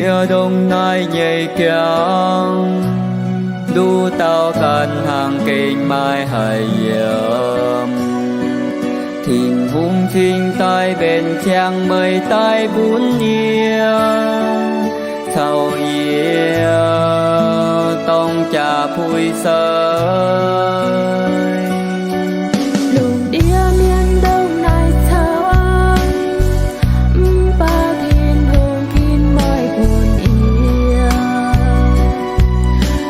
Yie ndongc naaiv nyei jangx, nduqc dauh ganh hnangv gengh maaih haic yiem. Tin-Hungh cingx daaih mbenc ziangx meih daaih bun yie, caux yie dorng jaa-puix sai. Lungh ndiev mienh ndongc naaiv camv, mv baac Tin-Hungh ginv meih bun yie.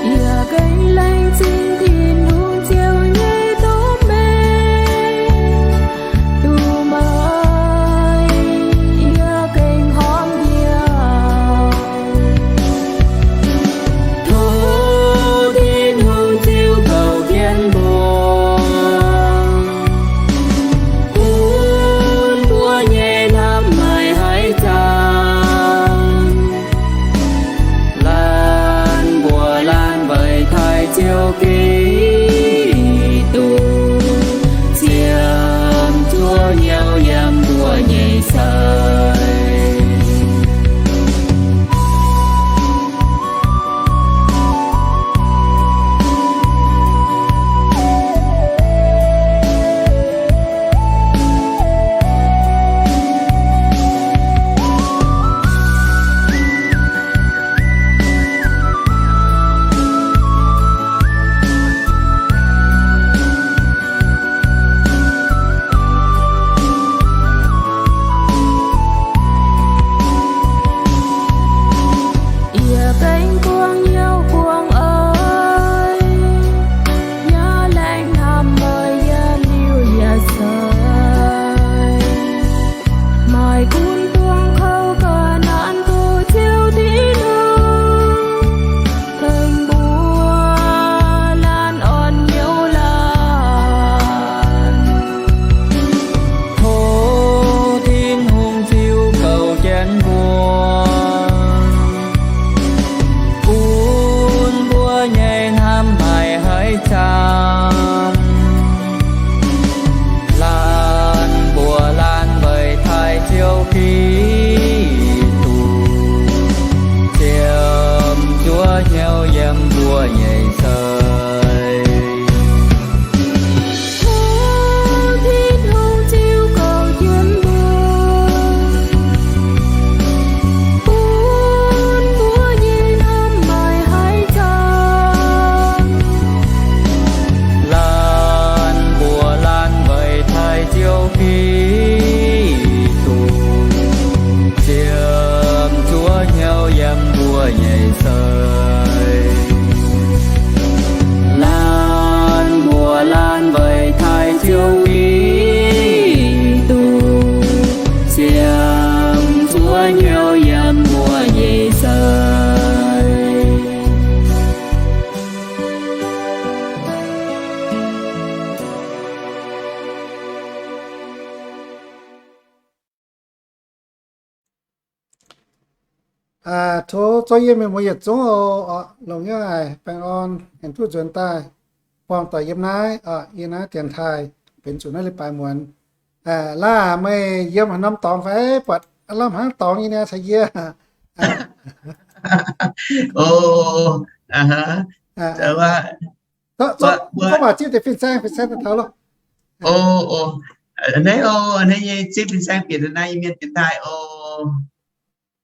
Yie gengh laengz zingh Tin-Hungh Ziouv nyei doz-mengh, duqv meih yie gengh horpc hnyouv. Tov Tin-Hungh Ziouv goux jienv mbuo, bun mbuo nyei hnamv maaih haaix zanc. Laanh mbuox laanh weic taaih Ziouv Giduc, ziemx zuov hnyouv yiem mbuo nyei sei. Yie gengh buangh hnyouv buangh oix, yaac laengz hnamv meih yiem liuz yaac seix. Maaih gunv buangh kouv ga'naaiv gox Ziouv Tin-Hungh, tengx mbuo laanh orn hnyouv laanh. Tov Tin-Hungh Ziouv goux jienv mbuo, bun mbuo nyei hnamv maaih haaix zanc. Laanh mbuox laanh weic taaih Ziouv Giduc, ziemx zuov hnyouv yiem mbuo nyei sei. Tov Tin-Hungh Ziouv goux jienv mbuo, bun mbuo nyei hnamv maaih haaix zanc. Laanh mbuox laanh weic taaih Ziouv Giduc, ziemx zuov hnyouv yiem mbuo nyei sei. Laanh mbuox laanh weic taaih Ziouv Giduc, ziemx zuov hnyouv yiem mbuo nyei sei. Tov zorqv yie mienh muoz yietc zungv oc, longc nyei haic, baengh orn aengx duqv nzuonx daaih buangh doic yiem naaiv, yie naaiv dienx taaih benx zuqc naaiv leiz-baaix muonz. Laav, meih yiem haaix norm dorngx fai? Buatc lamh hnangv dorngx nyei niaa caux yie. Gorngv maaih zipv deix fin-saeng, fin-saeng daaih taux loh. Hneiv oc, hneiv nyei zipv fin-saeng bieqc daaih naaiv yie mienh dienx taaih oc.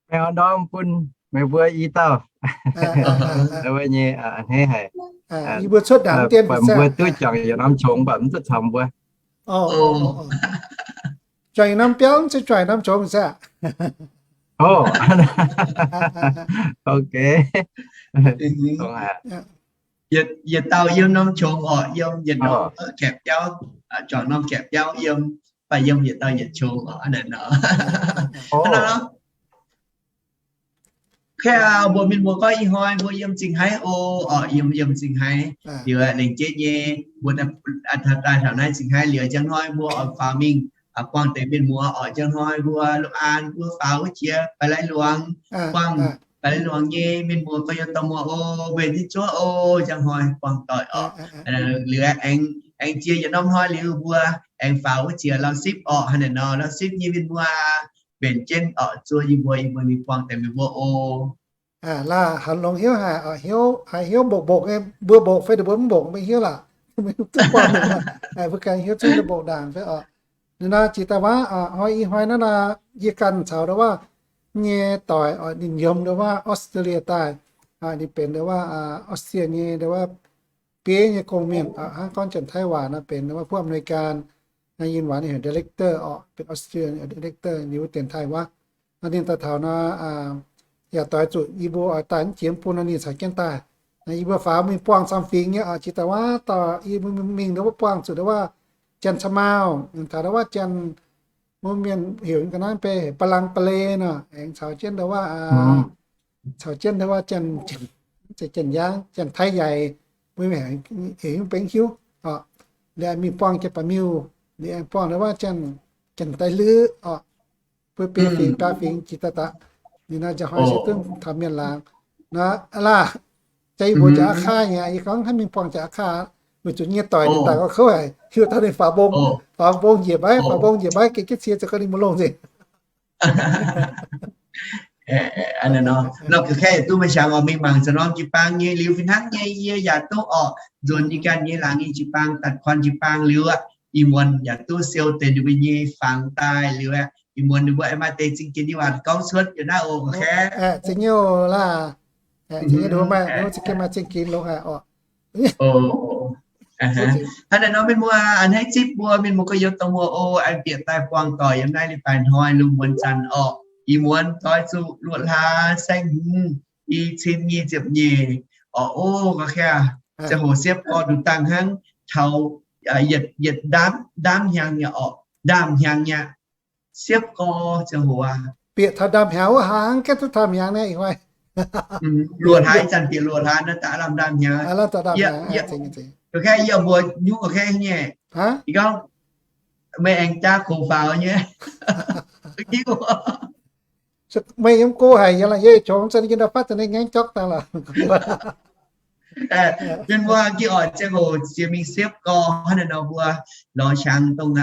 Baengh orn ndorm bun meih mbuo i dauh. Wuov nyei hneiv haic. Yie mbuo cuotv ndaangc dien mbuo duqv juangc yietc norm qongx mv baac mv zuqc caux mbuo. Juangc yietc norm biauv mv zuqc juangc yietc norm qongx se aqv. Ok. Yietc dauh yiem norm qongx oc, yiem yietc norm kaeqv biauv, juangc norm kaeqv biauv yiem, baac yiem yietc dauh yietc qongx oc. Kei mbuo mienh muoz gorngv ih hnoi mbuo yiem Zingh Haaix oc, yiem, yiem Zingh Haaix liuz, lengc jeiv nyei mbuo daaih taux naaiv Zingh Haaix liuz, njang hnoi mbuo oix faaux mingh buangh deix mienh muoz oc. Njang hnoi mbuo Long An mbuo faaux wuov jiex Baih Lai Luangc, buangh Baih Lai Luangc nyei mienh muoz gorx-youz dorh muoz oc, mbenc jienv zuov oc. Njang hnoi buangh doic oc. Liuz aengx jiex yietc norm hnoi liuz mbuo aengx faaux wuov jiex Lauv Sipv oc. Hnangv naaiv nor Lauv Sipv nyei mienh muoz mbenc jienv oc, zuov yie mbuo, yie mbuo mingh buangh deix mienh mbuo oc. Laah, hanc longx hnyouv haic, hnyouv, haiz hnyouv mbopv mbopv nyei, mbuo mbopv fai ninh mbuo mv mbopv maiv hiuv laah. Mbuo ganh hiuv zungv mbopv ndaangc fai oc. Ninh nor jiex daaih waav, hnoi ih hnoi naaiv nor, yie ganh caux ndau wuov nyei doic oc, ninh yiem ndau wuov Australia daaih. Ninh benx ndau wuov Australia nyei ndau wuov bieiv nyei gong-mienh, hnangv gorngv Janx-Taiv waac nor benx ndau wuov ผู้อำนวยการ, yie waac ninh heuc director oc, benx Australia director liuz wuov dienx Taiv waac. Ninh daaih taux nor yaac doix zuqc yie mbuo oix daaih mv jiex mv bun nor ninh caux jienv daaih. Yie mbuo faaux mingh buangh camv fingx nyei oc, jiex daaih waav dauh yie mbuo mingh ndau wuov buangh zuqc ndau wuov Janx-Camauv, taux ndau wuov Janx, mbuo mienh heuc ga'naaiv bei heuc ปะลังปะเล nor, aengx caux jienv ndau wuov, caux jienv ndau wuov Janx, Janx-Yaangh, Janx-Taiv yaic, mbuo mienh heuc mv benx hiuv oc. Liuz mingh buangh Janx-Baeqc Miuh, liuz aengx buangh ndau wuov Janx-Daaih Luiv oc. Mbuo biei fingx biaa fingx jiex daaih daaih, ninh nor njang hnoi se duqv taux mienh laangz. Nor laah, jaax yie mbuox jaax aqv kaav nyei, yie gorngv hnangv mingh buangh jaax aqv kaav, weic zuqc nyei doic ninh daaih gauh kouv haic, hiuv taux ninh faaux mbong, faaux mbong njiec maiv, faaux mbong njiec maiv, gengh jienv cie zoux gau ninh mbuo longh nzengc. Nor ga'kengx duqv maaih qangx oc, mingh mangc zoux norm jiu-baang nyei liuz fih hnangv nyei yie yaac duqv orqc, nzuonx yie ganh nyei laangz nyei jiu-baang, datc kuan jiu-baang liuz aqv, ih muonz yaac duqv siou deix ninh mbuo nyei fangx daaih liuz aqv, ih muonz ninh mbuo aengx maaih deix zingh ginx nyei waac gorngv cuotv yiem naaiv oc, ga'kengx. Zingh nyouh laah, zingh nyouh maaih, zingh ginx maaih zingh ginx longx haic oc. Hnangv naaic nor mienh muoz a'hneiv zipv mbuo mienh muoz gorx-youz dongh muoz oc, aengx bieqc daaih buangh doic yiem naaiv leiz-baaix hnoi lungh muonz zanc orqc. Ih muonz doix zuqc luoqc hlaax saeng-hmz i cin nyic ziepc nyeic orqc. Ov, ga'kengx, ziangh hoc siepv gorx nduqc dangh hnangv taux yietc, yietc ndaamv, ndaamv hnyangx nyei orqc, ndaamv hnyangx nyei. Siepv gorx ziangh hoc aqv. Bieqc taux ndaamv hnyangx wuov hnangv, gaengh duqv ndaamv hnyangx nyei ih hnoi. Luoqc hlaax, ih zanc bieqc luoqc hlaax naaiv daaih lamh ndaamv hnyangx. Ga'kengx, yie mbuox nyungc ga'kengx nyei. Gorngv meih aengx jaa kox faaux nyei. Meih yiem go haic, yie qongx za'gengh daaih fatv daaih ninh ngaengv jokv daaih lorqc. Mienh muoz gengh oix ziangh hoc jiex mingh siepv gorx hnangv naaic nor mbuo lorz qangx dongh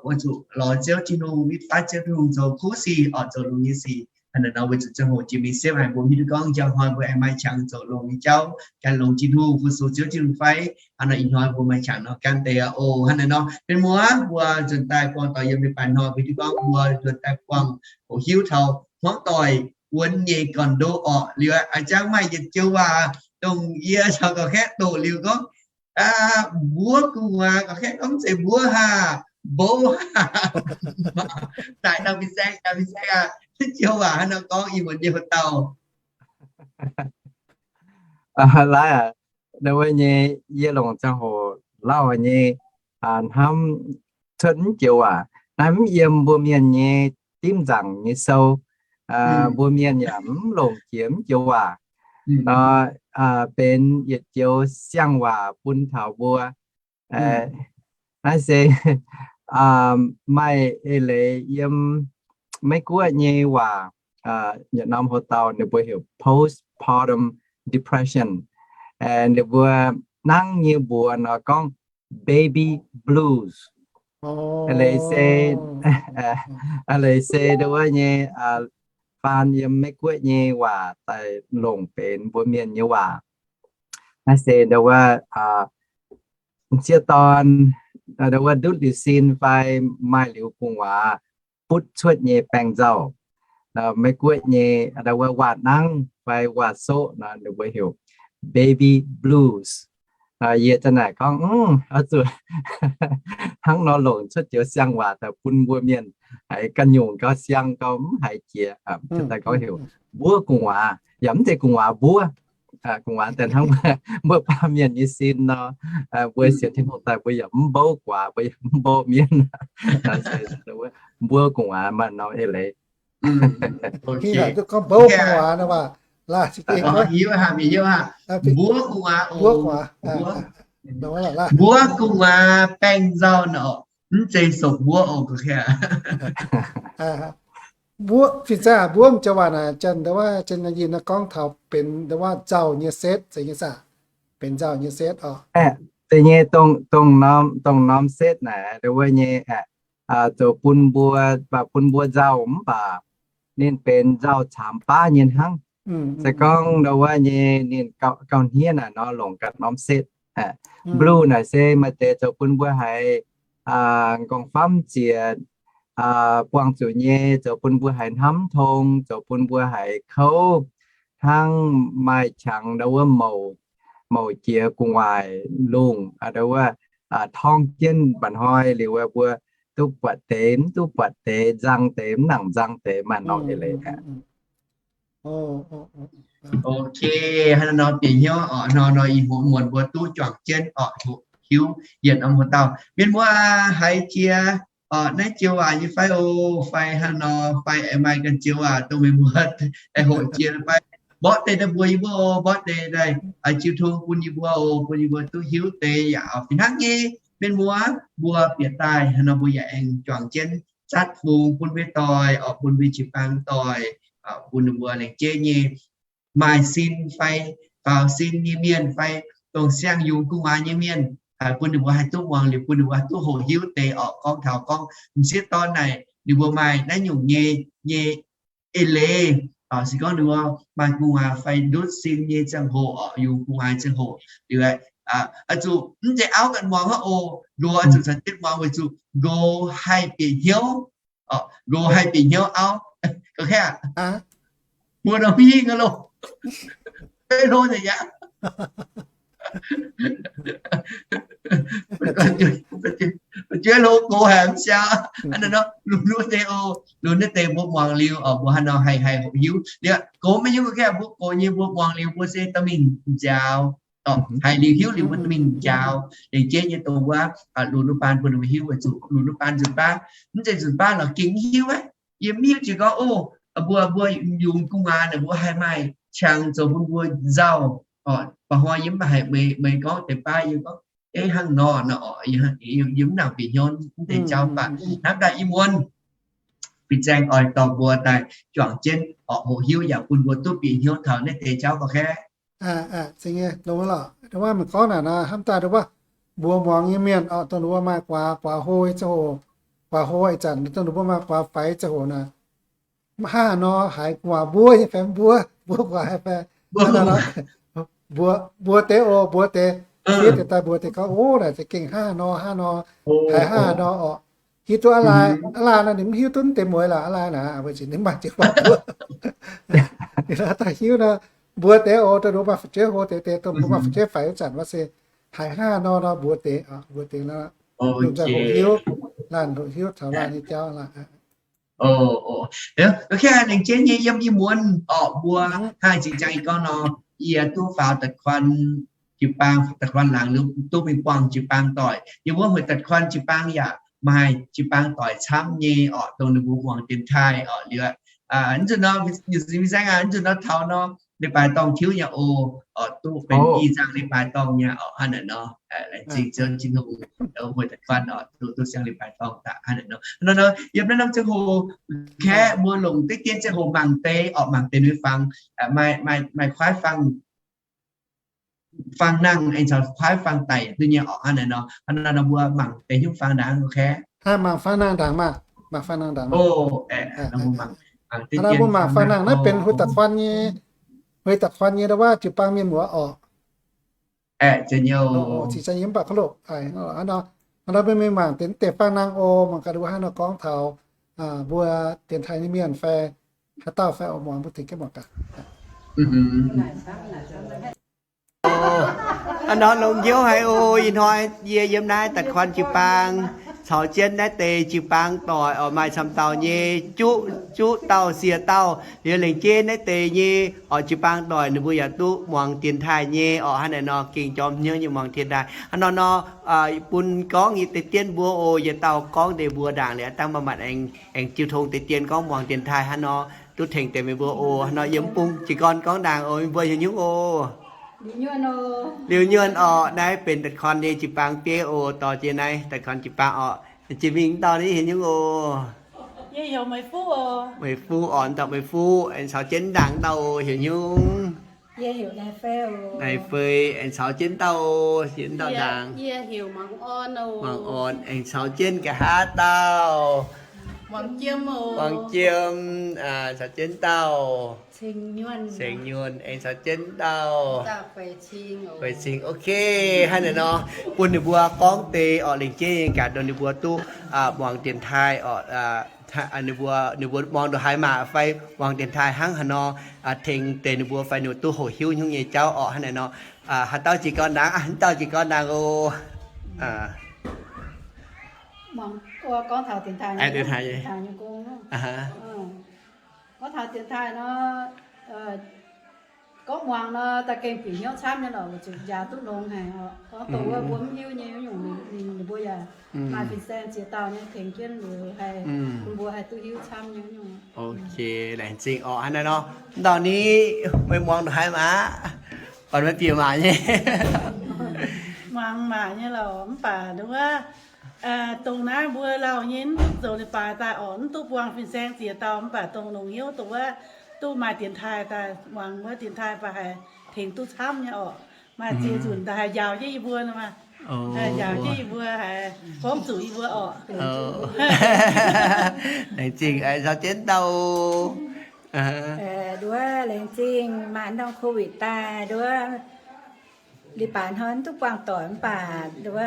oix zuqc lorz Ziouv Tin-Hungh, mv baac Ziouv Tin-Hungh zoux kuv sic orqc, zoux longx nyei sic. Hnangv naaic nor weic zuqc ziangh hoc jiex mingh siepv haic, mbuo mv hiuv duqv gorngv njang hnoi mbuo aengx maaih qangx zoux longx nyei jauv gan longx Tin-Hungh, fu-sux Ziouv Tin-Hungh fai. Hnangv naaic ih hnoi mbuo maaih qangx nor gan deix aqv oc. Hnangv naaic nor mienh muoz mbuo nzuonx daaih buangh doic yiem leiz-baaix hnoi mbuo hiuv duqv gorngv mbuo nzuonx daaih buangh hoqc hiuv taux hmuangv doic wuonx nyei gorn-ndoqv orqc. Liuz a'jang maaih yietc joux waac dongh yie caux ga'kengx doqc liuz gorngv, mbuov gu'nguaaz, ga'kengx gorngv mv zeiz mbuov haah, mbouv haah. Daaih dauh fin-saeng, dauh fin-saeng aac, joux waac hnangv nor gorngv ih muonz nyei hoc dauh. Laaix aac, wuov nyei yie longc ziangh hoc lauh nyei hnamv cuotv mv joux waac. Naaiv mv yiem mbuo mienh nyei dimv nzaangc nyei sou. Mbuo mienh yaac mv longc jiex mv joux waac. Nor benx yietc joux siang-waac bun taux mbuo. Naaiv se maaih eix leiz yiem Meiv-Guoqv nyei waac, yietc norm hoc dauh ninh mbuo heuc postpartum depression. Ninh mbuo hnangv nyei mbuox nor gorngv baby blues. Eix leiz se, eix leiz se ndau wuov nyei faan yiem Meiv-Guoqv nyei waac daaih longc benx mbuo mienh nyei waac. Naaiv se ndau wuov m'sieqv dorn ndau wuov ndutv liuz sin fai maaih liuz gu'nguaaz butv cuotv nyei baengh nzauh. Meiv-Guoqv nyei ndau wuov waac-nangv fai waac-soqv nor ninh mbuo heuc baby blues. Yie za'naaic gorngv, oix zuqc hnangv nor longc cuotv joux siang-waac daaih bun mbuo mienh haiz ganh nyungc gauh siang gauh mv haiz jiex. Daaih gorngv heuc mbuov gu'nguaaz, yaac mv zeiz gu'nguaaz mbuov. Gu'nguaaz daaih hnangv mbuo baamh mienh nyei sin nor, mbuo sienx Tin-Hungh daaih mbuo yaac mv mbouv gu'nguaaz, mbuo yaac mv mbouv mienh. Mbuov gu'nguaaz maaih norm eix leiz. Mbuov gu'nguaaz, mbuov gu'nguaaz baengh nzauh nor, mv zeiz sopc mbuov oc. Mbuov, fin-saeng, mbuov m'joux waac naaic, Janx ndau wuov, Janx yinh nor gorngv taux benx ndau wuov nzauh nyei setv, zeiz nyei saah? Benx nzauh nyei setv oc. Da'nyeic dongh, dongh norm, dongh norm setv naaic ndau wuov nyei, zoux bun mbuo, baac bun mbuo nzauh mv baac ninh benx nzauh caamx baav nyei hnangv. Se gorngv ndau wuov nyei ninh gauh hniev naaic nor longc ganh norm setv. Blue naaic se maaih deix zoux bun mbuo haiz nqorngv-famv ziec, buangh zuqc nyei, zoux bun mbuo haiz hnamv tong, zoux bun mbuo haiz kouv, hnangv maaih qangx ndau wuov mouc jiex gu'nguaaic lungh, ndau wuov torngv jienv mba'hnoi liuz wuov mbuo duqv buatc deix mv duqv buatc deix, nzang deix mv nangc nzang deix, maaih norm eix leiz aqv. Ok, hnangv nor bieqc hnyouv oc. Hnangv nor ih muonz mbuo duqv juangc jienv oc, hoqc hiuv yietc norm hoc dauh. Mienh muoz haiz jiex oc, naaiv joux waac nyei fai oc, fai hnangv nor fai aengx maaih ganh joux waac dongh meih mbuo aengx hoqc jiex fai mborqv deix daaih mbuox yie mbuo oc, mborqv deix daaih jiu tong bun yie mbuo oc, bun yie mbuo duqv hiuv deix yaac fih hnangv nyei. Mienh muoz mbuo bieqc daaih hnangv nor mbuo yaac aengx juangc jienv zatv fungx bun mbuo doic oc, bun mbuo jiu-baang doic, bun ninh mbuo laengz jeiv nyei maaih sin fai faaux sin nyei mienh fai dongh siang-yungz gu'nguaaz nyei mienh, bun ninh mbuo haih duqv muangx liuz bun ninh mbuo haih duqv hoqc hiuv deix oc. Gorngv taux gorngv m'sieqv dorn naaic ninh mbuo maaih naaiv nyungc nyei, nyei eix leiz, se gorngv ninh mbuo maaih gu'nguaaz fai ndutv sin nyei ziangh hoc oc, yungz gu'nguaaz ziangh hoc liuz, oix zuqc mv zeiz auv ganh muangx hnangv oc, nqox oix zuqc caux jienv muangx weic zuqc nqox haih bieqc hnyouv, nqox haih bieqc hnyouv auv. Ga'kv aqv, mbuo nor mingh loh, beiv hlo nzengc aqv. Fu'jueiv hlo gox haic mv siau. Hnangv naaiv nor, lunx naaiv deix oc, lunx naaiv deix mbuo muangx liuz oc, mbuo hnangv nor haih haih hoqc hiuv. Liuz gox maiv hiuv ga'kv aqv, mbuo gox nyei mbuo muangx liuz mbuo se dorh mingh njaaux. Haiz liuz hiuv liuz mbuo dorh mingh njaaux. Laengz jeiv nyei dongh wuov lunx wuov baan bun ninh mbuo hiuv weic zuqc lunx wuov baan nzunc baav, mv zeiz nzunc baav lorqc gengh mv hiuv aqv. Yie mv hiuv jiex gorngv, o, mbuo, mbuo yungz gu'nguaaz naaic mbuo haih maaih qangx zoux bun mbuo nzauh. Mba'hnoi yie mv haiz meih gorngv deix baav, yie gorngv, ei, hnangv nor, yie mv nangc bieqc hnyouv mv deix jauv baac hnamv daaih ih muonz fin-saeng oix dorh mbuo daaih juangc jienv oc, hoqc hiuv yaac bun mbuo duqv bieqc hnyouv taux naaiv deix jauv ga'kv. Aa, aa, zingh nyei, longx lorqc. Ndongc wuov meih gorngv naaic nor, hnamv daaih ndongc wuov mbuo muangx nyei mienh oc, dongh ninh mbuo maaih guaax, guaax hlo nyei ziangh hoc, guaax hlo ih zanc, dongh ninh mbuo maaih guaax faix ziangh hoc naaic, hnangv haaix nor haiz guaax mbuov nyei fai mbuov, mbuov guaax haic fai, mbuov deix oc, mbuov deix, fiev deix daaih mbuox deix gorngv, o, naaic za'gengh hnangv haaix nor, hnangv nor, haiz hnangv haaix nor oc. Hiuv duqv aa lai, aa lai nor ninh mv hiuv duqv deix mueiz lorqc, aa lai naaic, weic zuqc ninh mv maaih jiex waac mbuox. Ninh daaih hiuv nor, mbuox deix oc, dongh ninh mbuo maaih fu'jueiv hlo deix, dongh ninh mbuo maaih fu'jueiv faix wuov zanc, mv zeiz haiz hnangv haaix nor nor mbuox deix, mbuox deix nor, lomh nzoih hoqc hiuv, laanh hoqc hiuv taux laanh nyei jauv lorqc. Laengz jienv nyei yiem ih muonz oc, mbuo hnangv zinh ziangx yie gorngv nor, yie duqv faaux da'kuan jiu-baang, da'kuan laangz duqv mingh buangh jiu-baang doic. Yiem wuov hueix da'kuan jiu-baang yaac maaih jiu-baang doic camv nyei oc, dongh ninh mbuo muangx dienx taaih oc. Liuz, nzunc nor, fin-saeng aac, nzunc nor taux nor, leiz-baaix dorngh tiuv nyei oc, duqv benx i zaang leiz-baaix dorngh nyei oc, hnangv naaic nor. Laengz zingh Ziouv Tin-Hungh, hueix da'kuan oc, duqv siang leiz-baaix dorngh daaih hnangv naaic nor. Hnangv nor, yiem naaiv norm ziangh hoc, kaeqv mbuo longc deix dien ziangh hoc mangc deix oc, mangc deix nui fangx, maaih, maaih kuaaiv fangx, fangx nangh aengx caux kuaaiv fangx daic duqv nyei oc, hnangv naaic nor. Hnangv nor mbuo mangc deix hnyouv fangx ndaangc, ok. Mangc fangx nangh ndaangc maah, mangc fangx nangh ndaangc. Hnangv nor mbuo mangc fangx nangh naaiv benx hueix da'kuan nyei, hueix da'kuan nyei ndau wuov jiu-baang mienh muoz oc. Ziqc zaang yie mv baac kouv loh. Hnangv nor mbuo mingh mangc deix fangx nangh oc, mangc gaax ndau wuov hnangv nor gorngv taux mbuo dienx taaih nyei mienh fai haaix dauh fai oc, muangx mbuo tengx jienv mangc gaax. Hnangv nor longx hnyouv haic oc. Ih hnoi yie yiem naaiv da'kuan jiu-baang caux jienv naaiv deix jiu-baang doic oc, maaih camv dauh nyei juqv, juqv dauh sie dauh. Liuz laengz jienv naaiv deix nyei oc jiu-baang doic ninh mbuo yaac duqv muangx dienx taaih nyei oc. Hnangv naaic nor gengh jorm hnyouv nyei muangx dienx taaih. Hnangv nor nor bun gorngv deix dien mbuo oc, yietc dauh gorngv deix mbuo ndaangc liuz dangh maaih maanc aengx jiu tong deix dien gorngv muangx dienx taaih hnangv nor. Duqv tengx deix meih mbuo oc. Hnangv nor yiem bung jiez gorn gorngv ndaangc oc, meih mbuo heuc nyungc oc. Liuz nyuonh oc, naaiv benx da'kuan nyei jiu-baang bieiv oc, dorh jiex naaiv da'kuan jiu-baang oc. Jiex mingh dauh naaiv heuc nyungc oc. Meih Fuv oc, dauh Meih Fuv. Aengx caux jienv ndaangc dauh oc, heuc nyungc. Naaiv Fei. Aengx caux jienv dauh oc, heuc dauh ndaangc. Muangx Orn. Aengx caux jienv nqa'haav dauh. Muangx Jiem, caux jienv dauh Ceng Nyuonh, aengx caux jienv dauh Feix Cing. Ok, hnangv naaiv nor, bun ninh mbuo gorngv deix orqc, lengc jeiv nyei gaax dongh ninh mbuo duqv muangx dienx taaih orqc, ninh mbuo, ninh mbuo muangx ndongc haaix maah fai muangx dienx taaih hnangv haaix nor, tengx deix ninh mbuo fai ninh mbuo duqv hoqc hiuv nyungc nyei jauv orqc. Hnangv naaiv nor, haaix dauh jiez gorn ndaangc, haaix dauh jiez gorn ndaangc oc. Gorngv taux dienx taaih nor, gorngv muangx nor, da'gengh bieqc hnyouv camv nyei lorqc, weic zuqc njaaux duqv longx haic oc. Gorngv dongh wuov mbuo mv hiuv nyei nyungc, ninh mbuo yaac maaih fin-saeng ziex dauh nyei tengx jienv liuz haih, bun mbuo haih duqv hiuv camv nyei nyungc. Ok, laengz zingh orqc. Hnangv naaiv nor, dauh ni meih muangx ndongc haaix maah? Buatc meih bieqc maac nyei. Muangx maac nyei lorqc, mv baac nduov, dongh naaiv mbuo lauh nyei mv zoux leiz-baaix daaih orqc, mv duqv buangh fin-saeng ziex dauh, mv baac dongh longc hnyouv dongh wuov duqv maaih dienx taaih daaih muangx wuov dienx taaih baac haih tengx duqv camv nyei orqc. Maaih ziex nzunc daaih haih njaaux jienv yie mbuo nor maah. Njaaux jienv yie mbuo haiz gorngv zuqc yie mbuo orqc. Laengz zingh caux jienv dauh. Nduov laengz zingh maaih norm COVID daaih nduov, leiz-baaix hnoi mv duqv buangh doic mv baac nduov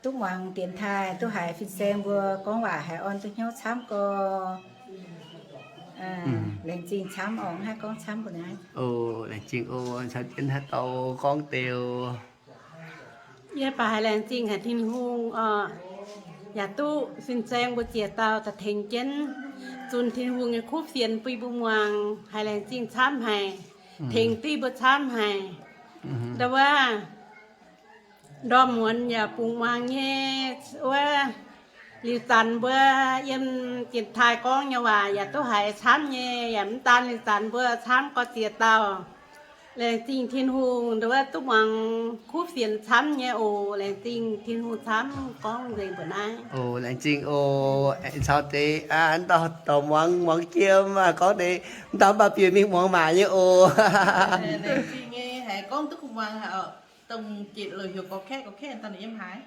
duqv muangx dienx taaih, duqv haiz fin-saeng mbuo gorngv waac haiz orn duqv hnyouv camv gorx. Laengz zingh camv orqc, mv haih gorngv camv mbuo naaiv. Laengz zingh oc, caux jienv haaix dauh gorngv deix. Yie baac haiz laengz zingh haic Tin-Hungh orqc, yaac duqv fin-saeng mbuo ziex dauh daaih tengx jienv zunc Tin-Hungh nyei kuv fienx bun mbuo muangx, haiz laengz zingh camv haic, tengx duqv mbuo camv haic. Ndau wuov ndorm muonz yaac bungx muangx nyei wuov, liuz zanc mbuo yiem dienx taaih gorngv nyei waac yaac duqv haiz camv nyei, yaac mv daan liuz zanc mbuo camv gorx ziex dauh. Laengz zingh Tin-Hungh nduov duqv muangx kuv fienx camv nyei oc. Laengz zingh Tin-Hungh camv gorngv nzengc mbuo naaiv. Oc, laengz zingh oc. Caux deix dauh, dauh muangx, muangx jiem gorngv deix, dauh mv baac bieqc mingh muangx maac nyei oc. Laengz zingh nyei haiz gorngv duqv kuv muangx haic oc. Dongh jiex loz heuc gorx kaeqv, gorx kaeqv daaih yiem haaix?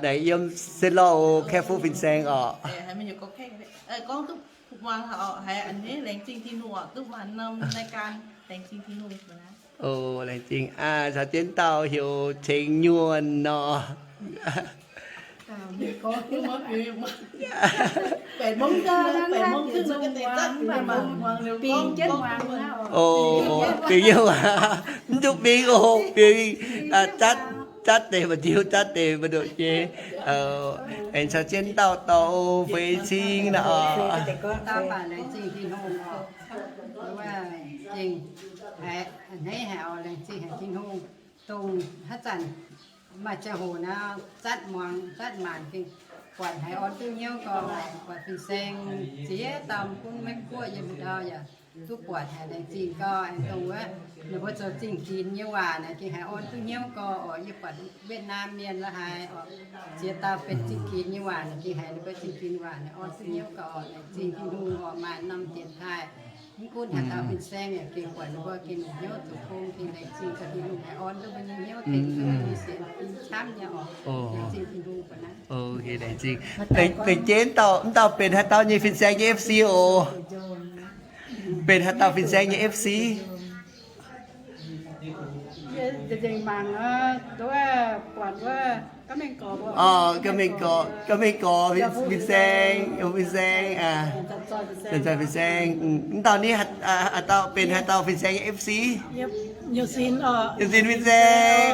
Naaic yiem Saint Lawrence oc, Kaeqv Fuqv Fin-Saeng orqc. Gorngv duqv kuv muangx haic oc, haiz a'hneiv laengz zingh Tin-Hungh oc, duqv muangx norm รายการ laengz zingh Tin-Hungh. Oc, laengz zingh aqv. Caux jienv dauh heuc Ceng Nyuonh nor. Oc, bingx nyei waac, mv duqv bingx oc, bingx zatv, zatv deix mba'ndiu, zatv deix mba'ndoqc nyei. Aengx caux jienv dauh dorh Feix Cing nor. Dauh baac laengz zingh Tin-Hungh oc. Gengh a'hneiv haic oc, laengz zingh haic Tin-Hungh. Dongh haaix zanc maaih ziangh hoc nor, zatv muangx zatv maanc gengh buatc haiz orn duqv hnyouv gau, buatc fin-saeng ziex dauh gunv Meiv Guoqv yiem ndau yaac duqv buatc haic, laengz zingh gau. Aengx dongh wuov ninh mbuo zoux zingh ginx nyei waac naaic gengh haiz orn duqv hnyouv gau oc. Yie buatc Wietv Naam mienh la'haaix oc, ziex dauh benx zingh ginx nyei waac naaic gengh haiz ninh mbuo zingh ginx waac naaic orn duqv hnyouv gau oc. Laengz zingh Tin-Hungh oc, maaih norm dienx taaih. Mv gunv haaix dauh fin-saeng yaac gengh buatc ninh mbuo gengh longc hnyouv zoux gong, gengh laengz zingh gaax Tin-Hungh haiz orn duqv mbuo nyei hnyouv, tengx duqv mbuo nyei sienx fim camv nyei oc. Laengz zingh Tin-Hungh ga'naaiv. Laengz zingh. Laengz jienv dauh, mv dauh benx haaix dauh nyei fin-saeng nyei F C oc. Benx haaix dauh fin-saeng nyei F C? Nzengc mangc nor, nduov buatc wuov, ga'mengh gorx, ga'mengh gorx fin-saeng, fin-saeng, fin-saeng. Mv dauh ni, haaix dauh benx haaix dauh fin-saeng nyei F C? Nyutc Sinx oc. Nyutc Sinx fin-saeng.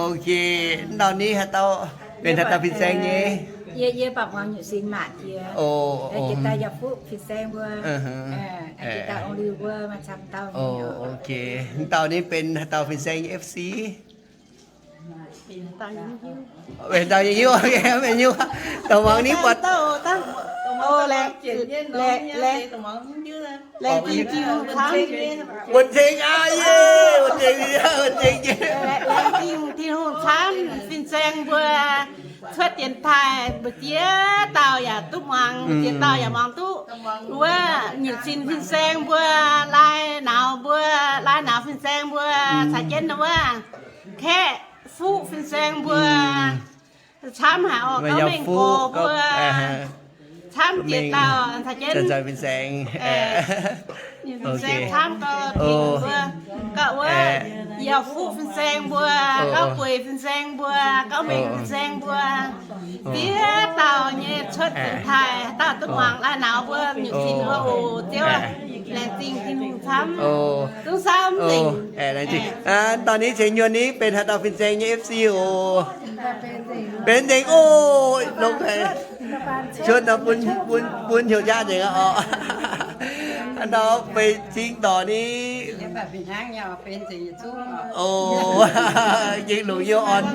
Ok. Mv dauh ni haaix dauh benx haaix dauh fin-saeng nyei? Yie, yie baac muangx Nyutc Sinx maac jiex. Jiex daaih Yaac Fuqv fin-saeng mbuo. Jiex daaih Ong Liuz mbuo maaih camv dauh nyei. Ok. Mv dauh ni benx haaix dauh fin-saeng nyei F C? Benx dauh nyei hiuv, maiv hiuv. Dongh muangx ni buatc. Laengz zingh Tin-Hungh camv. Wuonh Ceng aqv, yie, Wuonh Ceng, Wuonh Ceng nyei. Laengz zingh Tin-Hungh camv, fin-saeng mbuo cuotv dienx taaih mbu'ziex dauh yaac duqv muangx, ziex dauh yaac muangx duqv. Wuov Nyutc Sinx fin-saeng mbuo, Lai Nauz mbuo, Lai Nauz fin-saeng mbuo, caux jienv wuov Kaeqv Fuqv fin-saeng mbuo camv haic oc. Gauv Mengh Gorx mbuo camv jiex dauh, fin-saeng camv gauh tengx mbuo, gauh wuov, yaac fuqv fin-saeng mbuo, gauh bueix fin-saeng mbuo, gauh mengh fin-saeng mbuo, diev dauh nyei cuotv deix taaih, dauh duqv muangx naaiv nor mbuo nyungc zinh mbuo oc. Ziouv, laengz zingh Tin-Hungh camv, zungv samv nzengc. Daaih ni ceix nyuonh ni benx haaix dauh fin-saeng nyei F C oc. Benx nzengc oc, longx haic. Cuotv nor bun, bun, bun hnyouv jaav nzengc aqv oc. Hnangv nor fei cing dorc ni. Oc, gengh longc hnyouv orn,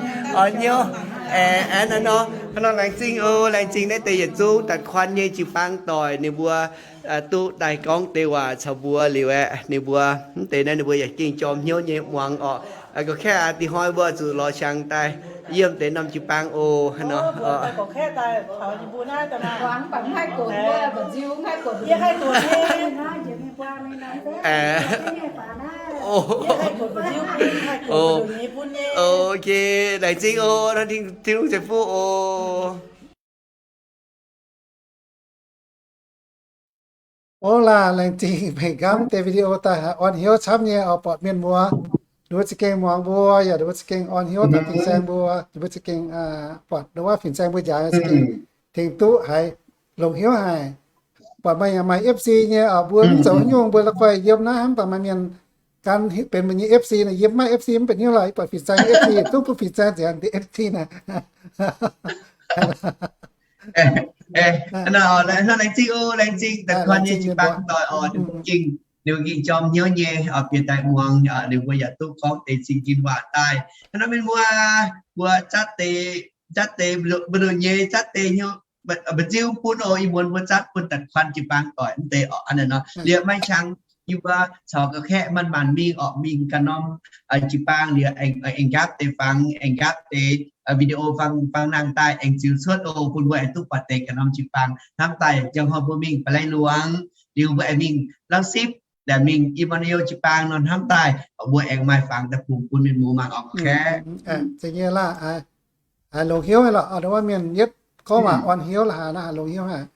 orn hnyouv. Aeqv, hnangv nor, hnangv nor laengz zingh oc, laengz zingh naaiv deix yietc zungv da'kuan nyei jiu-baang doic ninh mbuo duqv daaih gorngv deix waac caux mbuo liuz aeqv, ninh mbuo mv deix naaiv ninh mbuo yaac gengh jorm hnyouv nyei muangx oc. Gorqv-kaeqv aqv, dih hnoi mbuo zuqc lorz siang daaih yiem deix norm jiu-baang oc. Hnangv nor, ok, laengz zingh oc, Tin-Hungh ceix fuqv oc. Oc laah, laengz zingh mbenc nqaamv deix video daaih haih orn hnyouv camv nyei oc, buatc mienh muoz, ninh mbuo za'gengh muangx mbuo, yaac ninh mbuo za'gengh orn hnyouv daaih fin-saeng mbuo, ninh mbuo za'gengh buatc ndongc wuov fin-saeng mbuo njaaux za'gengh tengx duqv haiz longc hnyouv haic. Buatc maaih yaac maaih F C nyei oc, mbuo mv zoux haaix nyungc, mbuo la'guaih yiem naaiv hnangv, mv baac maaih mienh gan benx mbuo nyei F C nor, yie mv maaih F C mv benx hnyouv lorqc, yie buatc fin-saeng nyei F C duqv bun fin-saeng nzengc, F C naaic. Laengz zingh oc, laengz zingh da'kuan nyei jiu-baang doic oc, ninh mbuo gengh, ninh mbuo gengh jorm hnyouv nyei oc, bieqc daaih muangx, ninh mbuo yaac duqv gorngv deix zingh jin waac daaih. Hnangv nor mienh muoz, mbuo zatv deix, zatv deix mbu'ndongx nyei, zatv deix hnyouv, mba'nziu bun oc, ih muonz mbuo zatv bun da'kuan jiu-baang doic mv deix oc. Hnangv nor liuz maaih qangx yie mbuo caux gorqv-kaeqv manc-manc mingh oc, mingh ganh norm jiu-baang liuz aengx nqaapv deix fangx, aengx nqaapv deix video fangx, fangx nangh daaih aengx ziux cuotv oc, bun mbuo aengx duqv buatc deix ganh norm jiu-baang. Hnamv daaih njang hnoi mbuo mingh Bac Lei Luangx, liuz mbuo aengx mingh Lauv Sipv, laengz mingh Emanuel jiu-baang nor, hnamv daaih mbuo aengx maaih fangx daaih bungx bun mienh muoz mangc oc. Zeiz nyei laah, haiz longx hnyouv lorqc, ndongc wuov mienh yietv gorngv waac orn hnyouv la'haaix nor haiz longx hnyouv haic.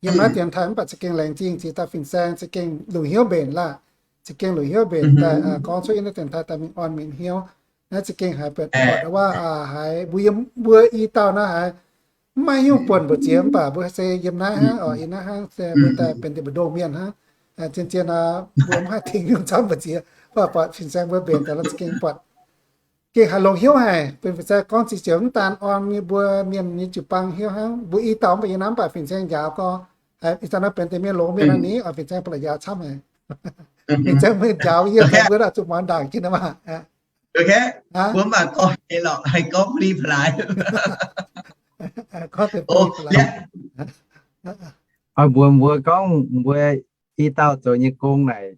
Yiem naaiv dienx taaih mv baac za'gengh laengz zingh ziex dauh fin-saeng, za'gengh longc hnyouv mbenc laah, za'gengh longc hnyouv mbenc daaih gorngv cuotv yiem naaiv dienx taaih daaih mingh orn mienh hnyouv. Naaiv za'gengh haiz buatc, buatc wuov, haiz mbuo yiem, mbuo i dauh naaiv haiz mv maaih haaix nyungc buonc mbu'ziex, mv baac mbuo se yiem naaiv hnangv oc, yiem naaiv hnangv se mbuo daaih benx deix mbu'ndongx mienh hnangv. Zien-zien nor mbuo mv haih tengx nyungc camv mbu'ziex, mv baac buatc fin-saeng mbuo mbenc daaih nor za'gengh buatc gengh haiz longx hnyouv haic. Benx fin-saeng gorngv ziex ziouc mv daan orn mbuo mienh nyei jiu-baang hnyouv hnangv. Mbuo i dauh mv baac yiem naaiv mv baac fin-saeng njaaux gorx, haiz ih zanc naaiv benx deix mienh longx mienh nor ni oc, fin-saeng ba'laqc njaaux camv haic. Fin-saeng mbuo njaaux yie, mbuo daaih zuqc muangx ndaangc jienv nor maah. Mbuo mv baac gorngv haiz lorqc, haih gorngv bun ih pa'laaix. Mbuo, mbuo gorngv mbuo i dauh zoux nyei gong naaic,